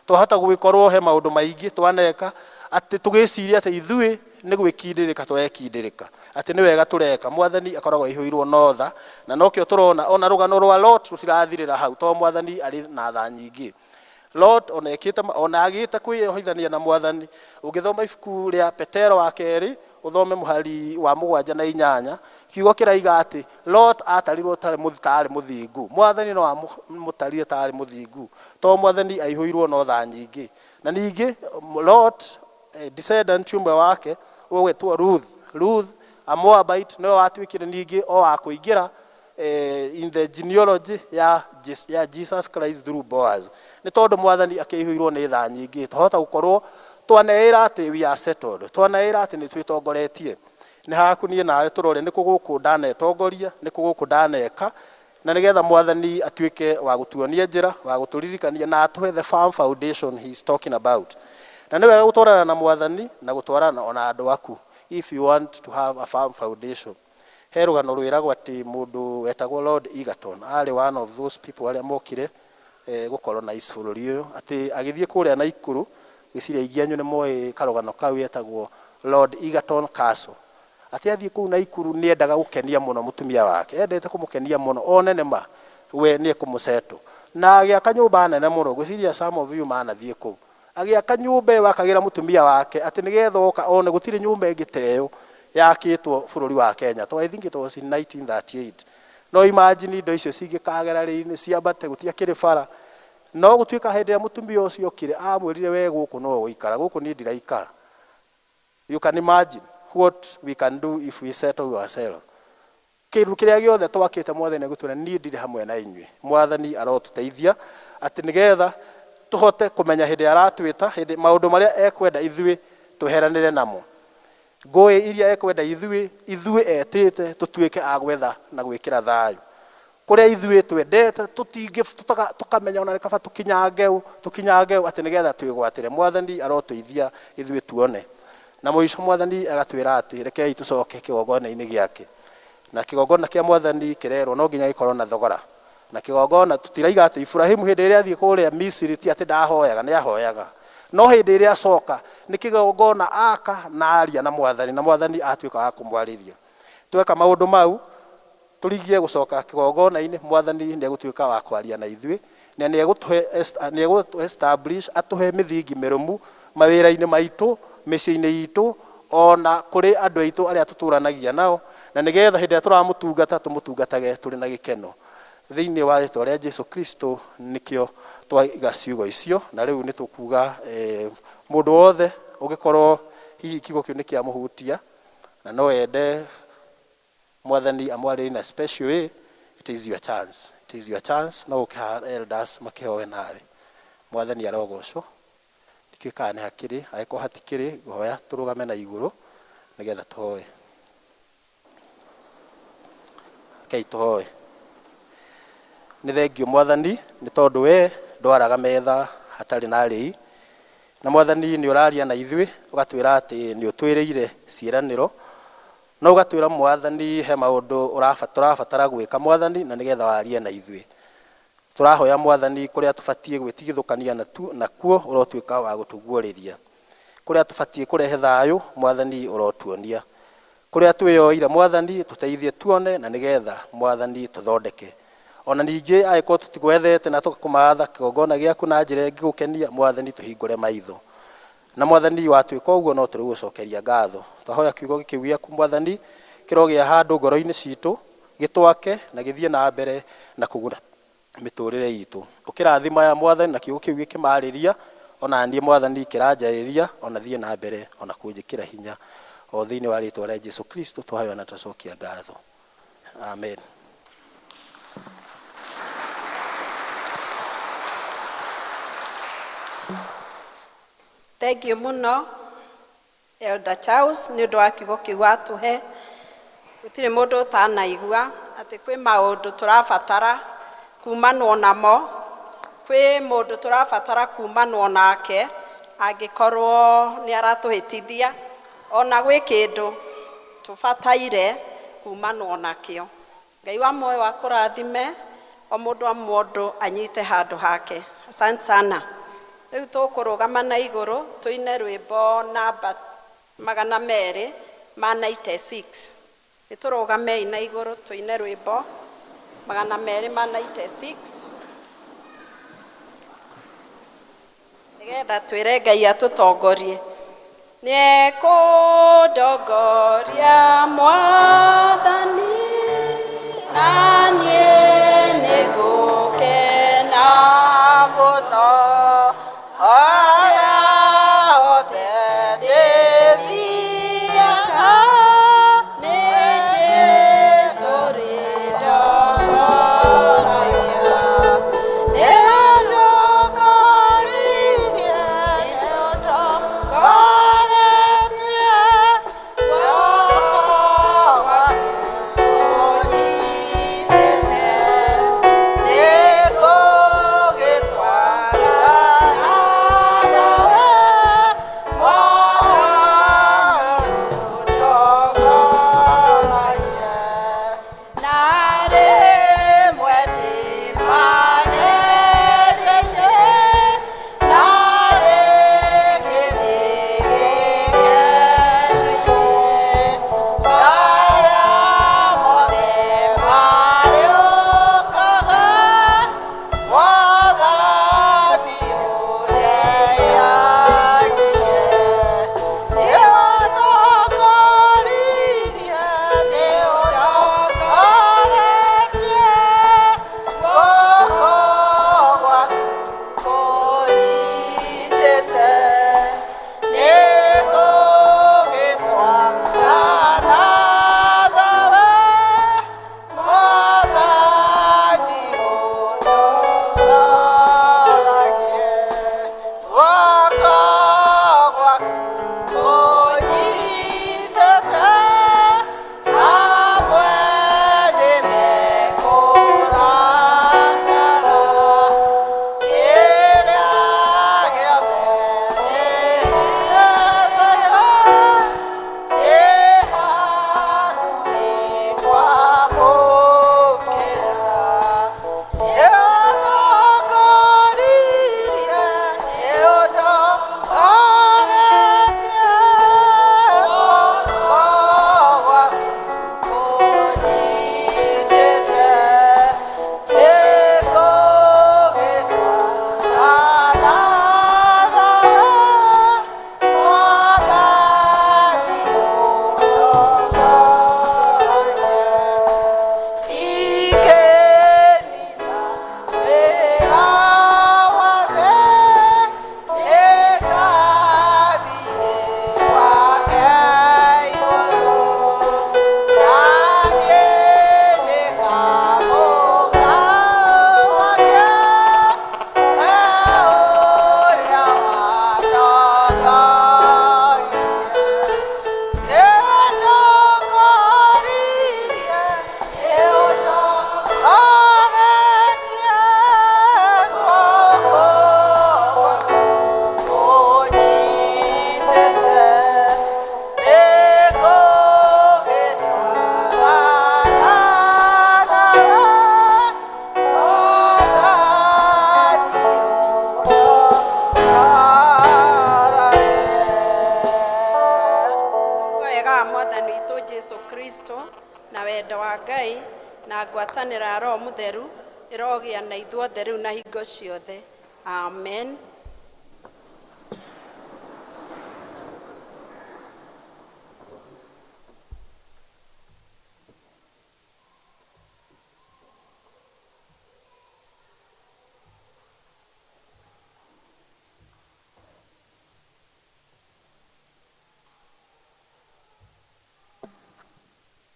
Twahota gũgĩkorwo he maũndũ maingĩ twaneka atĩ tũgĩciria atĩ ithuĩ nĩ gwĩkindĩrĩka tũrekindĩrĩka atĩ nĩ wega tũreka. Mwathani akoragwo aihũirwo no tha, na nokĩo tũrona ona rũgano rwa Lot rũtirathirĩra hau, tondũ mwathani arĩ na tha nyingĩ. Lot ona ekĩte ona agĩte kwĩyohithania na mwathani. Ũngĩthoma ibuku rĩa Petero wa kerĩ ũthome mũhari wa 7 na 8, kiugo kĩraiga atĩ Lot atarirwo tarĩ mũthingu. Mwathani no amũtarire tarĩ mũthingu, tondũ mwathani aihũirwo no tha nyingĩ. Na ningĩ Lot descendant ũmwe wake ũgwĩtwo Ruth, Ruth a Moabite, nĩwe watuĩkire ningĩ o wa kũingĩra in the genealogy ya Jesus Christ through Boaz. Nĩ tondũ mwathani akĩihũirwo nĩ tha nyingĩ, twahota gũkorwo twaneĩra atĩ we are settled, twaneĩra atĩ nĩ twĩtongoretie. Nĩ haku niĩ nawe tũrore nĩ kũ gũkũ ndanetongoria, nĩ kũ gũkũ ndaneka, na nĩgetha mwathani atuĩke wa gũtuonia njĩra, wa gũtũririkania na atũhe the firm foundation he is talking about. Na nĩ wega gũtwarana na mwathani na gũtwarana ona andũ aku if you want to have a firm foundation. He rũgano rwĩragwo atĩ mũndũ wetagwo Lord Egerton arĩ one of those people arĩa mokire gũcolonize bũrũri ũyũ, atĩ agĩthiĩ kũrĩa Naikuru, gwĩciria aingĩ anyu nĩ moĩ karũgano kau getagwo Lord Egerton Castle. Atĩ athiĩ kũu Naikuru nĩ endaga gũkenia mũno mũtumia wake, endete kũmũkenia mũno one nĩ ma we nĩ ekũmũsettle, na agĩaka nyũmba nene mũno. Gwĩciria some of you manathiĩ kũu. Agĩaka nyũmba ĩyo akagĩra mũtumia wake atĩ nĩgetha oka one gũtirĩ nyũmba ĩngĩ ta ĩyo yakĩtwo bũrũri wa Kenya. To I think it was in 1938. No imagine indo icio cingĩkagera rĩ-inĩ ciambate, gũtiakĩrĩ bara. No gũtuĩka hĩndĩ ĩrĩa mũtumia ũcio okire amwĩrire we gũkũ no ũgũikara, gũkũ niĩ ndiraikara. You can imagine what we can do if we settle ourselves. Kĩndũ kĩrĩa gĩothe twakĩte mwathani egũtwĩra niĩ ndirĩ hamwe na inyuĩ. Mwathani arotũteithia atĩ nĩgetha tũhote kũmenya hĩndĩ aratwĩta, hĩndĩ maũndũ marĩa ekwenda ithuĩ tweheranĩre namo, ngũĩ iria ekwenda ithuĩ etĩte tũtuĩke a gwetha na gwĩkĩra thayũ. Kũrĩa ithuĩ twendete tũtingĩ tũkamenya ona nĩ kaba tũkinyangeu atĩ nĩgetha twĩgwatĩre. Mwathani arotũithia ithuĩ tuone. Na mũico mwathani agatwĩra atĩ rekei tũcoke kĩgongona-inĩ gĩake. Na kĩgongona kĩa mwathani kĩrerwo no nginya gĩkorwo na thogora. Na kĩgongona tũtiraiga atĩ Ibrahimu hĩndĩ ĩrĩa athiĩ kũrĩa Misiri ti atĩ ndahoyaga, nĩ ahoyaga. No hĩndĩ ĩrĩa acoka nĩ kĩgongona aka na aria na mwathani, na mwathani atuĩka wa kũmwarĩria. Tweka maũndũ mau tũrigie gũcoka kĩgongona-inĩ, mwathani nĩ egũtuĩka wa kwaria na ithuĩ, na nĩ egũtũhe establish, atũhe mĩthingi mĩrũmu mawĩra-inĩ maitũ, mĩciĩ-inĩ itũ, ona kũrĩ andũ aitũ arĩa tũtũranagia nao, na nĩgetha hĩndĩ ĩrĩa tũramũtungata tũmũtungatage tũrĩ na gĩkeno. Thĩinĩ wa rĩtwa rĩa Jesu Kristo nĩkĩo twaiga ciugo icio. Na rĩu nĩ tũkuga mũndũ wothe ũngĩkorwo hihi kiugo kĩu nĩ kĩamũhutia na no ende mwathani amwarĩrie na special way, it is your chance. It is your chance. No ũke haha elders makĩhoe nawe. Mwathani arogocwo. Ndikĩũĩ kana nĩ hakĩrĩ, angĩkorwo hatikĩrĩ ngũhoya tũrũgame na igũrũ nĩgetha tũhoe. Rekei tũhoe. Nĩ thengio mwathani nĩ tondũ we ndwaraga metha hatarĩ na arĩi, na mwathani nĩ ũraria na ithuĩ ũgatwĩra atĩ nĩ ũtwĩrĩire ciĩranĩro, no ũgatwĩra mwathani he maũndũ tũrabatara gwĩka mwathani, na nĩgetha warie na ithuĩ. Tũrahoya mwathani kũrĩa tũbatiĩ gwĩtigithũkania nakuo ũrotuĩka wa gũtũguũrĩria, kũrĩa tũbatiĩ kũrehe thayũ mwathani ũrotuonia, kũrĩa twĩyoire mwathani tũteithie tuone, na nĩgetha mwathani tũthondeke. Ona ningĩ angĩkorwo tũtigwethete na tũkũmatha kĩgongona gĩaku na njĩra ĩngĩgũkenia mwathani tũhingũre maitho. Na mwathani watuĩka ũguo no tũrĩgũcokeria ngatho. Twahoya kiugo gĩkĩ gĩaku mwathani kĩrogĩa handũ ngoro-inĩ citũ, gĩtwake na gĩthiĩ na mbere na kũguna mĩtũrĩre itũ. Ũkĩrathima ya mwathani na kiugo kĩu gĩkĩmarĩria, ona niĩ mwathani kĩranjarĩria, ona thiĩ na mbere ona kũnjĩkĩra hinya. O thĩinĩ wa rĩtwa rĩa Jesu Kristo twahoya na twacokia ngatho. Amen. Thank you mũno Elder Charles nĩ ũndũ wa kiugo kĩu watũhe. Gũtirĩ mũndũ ũtanaigua atĩ kwĩ maũndũ tũrabatara kumanwo namo, kwĩ mũndũ tũrabatara kumanwo nake angĩkorwo nĩ aratũhĩtithia, ona gwĩ kĩndũ tũbataire kumanwo nakĩo. Ngai wa muoyo wa kũrathime o mũndũ o mũndũ anyite handũ hake. Asante sana. Rĩu tũkũrũgama na igũrũ tũine rwĩmbo namba 296. Nĩ tũrũgamei na igũrũ tũine rwĩmbo 296 nĩgetha twĩre Ngai atũtongorie. Nĩekũndongoria Mwathani na niĩ nĩngũkena mũno harĩa hothe ndĩthiaga nĩ Jesũ ũrĩndongoragia. Nĩũndongoririe, nĩũndongoretie, guoko gwaku kũnyitĩte. Nĩngũgĩtwarana nawe, Mwathani ũndongoragie. Na Rĩmwe ndĩ magerio-inĩ, na rĩngĩ ndĩ gĩkeno-inĩ. Marĩa mothe marĩũkaga, Mwathani ũndeithagie. Nĩũndongoririe, nĩũndongoretie, guoko gwaku kũnyitĩte. Nĩngũgĩtwarana nawe, Mwathani ũndongoragie. Guoko gwaku kũnyitĩte, amwe nĩmekũrakara. Kĩrĩa gĩothe ndĩhethaga, ndĩ hakuhĩ kwamũkĩra. Nĩũndongoririe, nĩũndongoretie, guoko gwaku kũnyitĩte. Nĩngũgĩtwarana nawe, Mwathani ũndongoragie. Ingĩnina wĩra wothe, nĩngathiĩ gwake igũrũ. Na niĩ nĩngamũkaamakia, we ũrĩa wandongoririe. Nĩũndongoririe, nĩũndongoretie, guoko gwaku kũnyitĩte. Nĩngũgĩtwarana nawe, Mwathani ũndongoragie. Wega wa Mwathani witũ Jesu Kristo na wendo wa Ngai na ngwatanĩro ya Roho Mũtheru ĩrogĩa na ithuothe rĩu na hingo ciothe. Amen.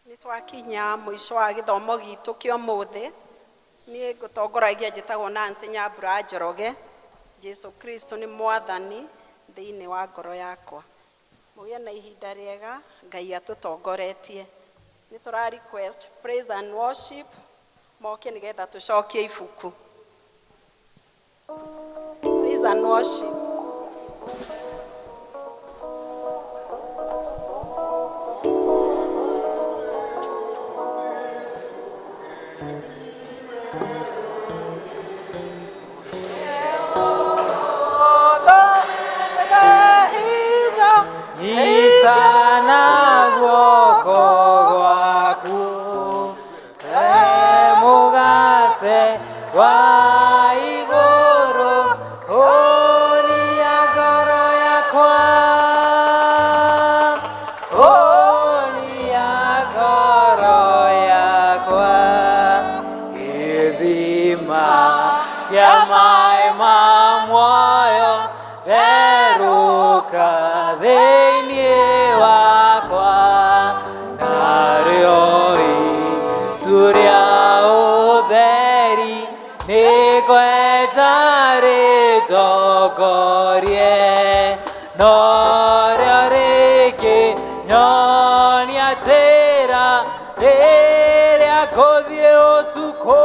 Nĩ twakinya mũico wa gĩthomo gitũ kĩa ũmũthĩ. Niĩ ngũtongoragia njĩtagwo Nancy Nyambura Njoroge. Jesu Kristo nĩ Mwathani thĩinĩ wa ngoro yakwa. Mũgĩe na ihinda rĩega, Ngai atũtongoretie. Nĩ tũra request praise and worship moke nĩgetha tũcokie ibuku. Praise and worship. Wa igũrũ honia ngoro yakwa, honia ngoro yakwa. Gĩthima kĩa maĩ ma muoyo therũka thĩinĩ wakwa, narĩo itu rĩa ũtheri nĩ ngwenda rĩtongorie, norĩo rĩngĩ nyonia njĩra rĩrĩa ngũthiĩ ũtukũ.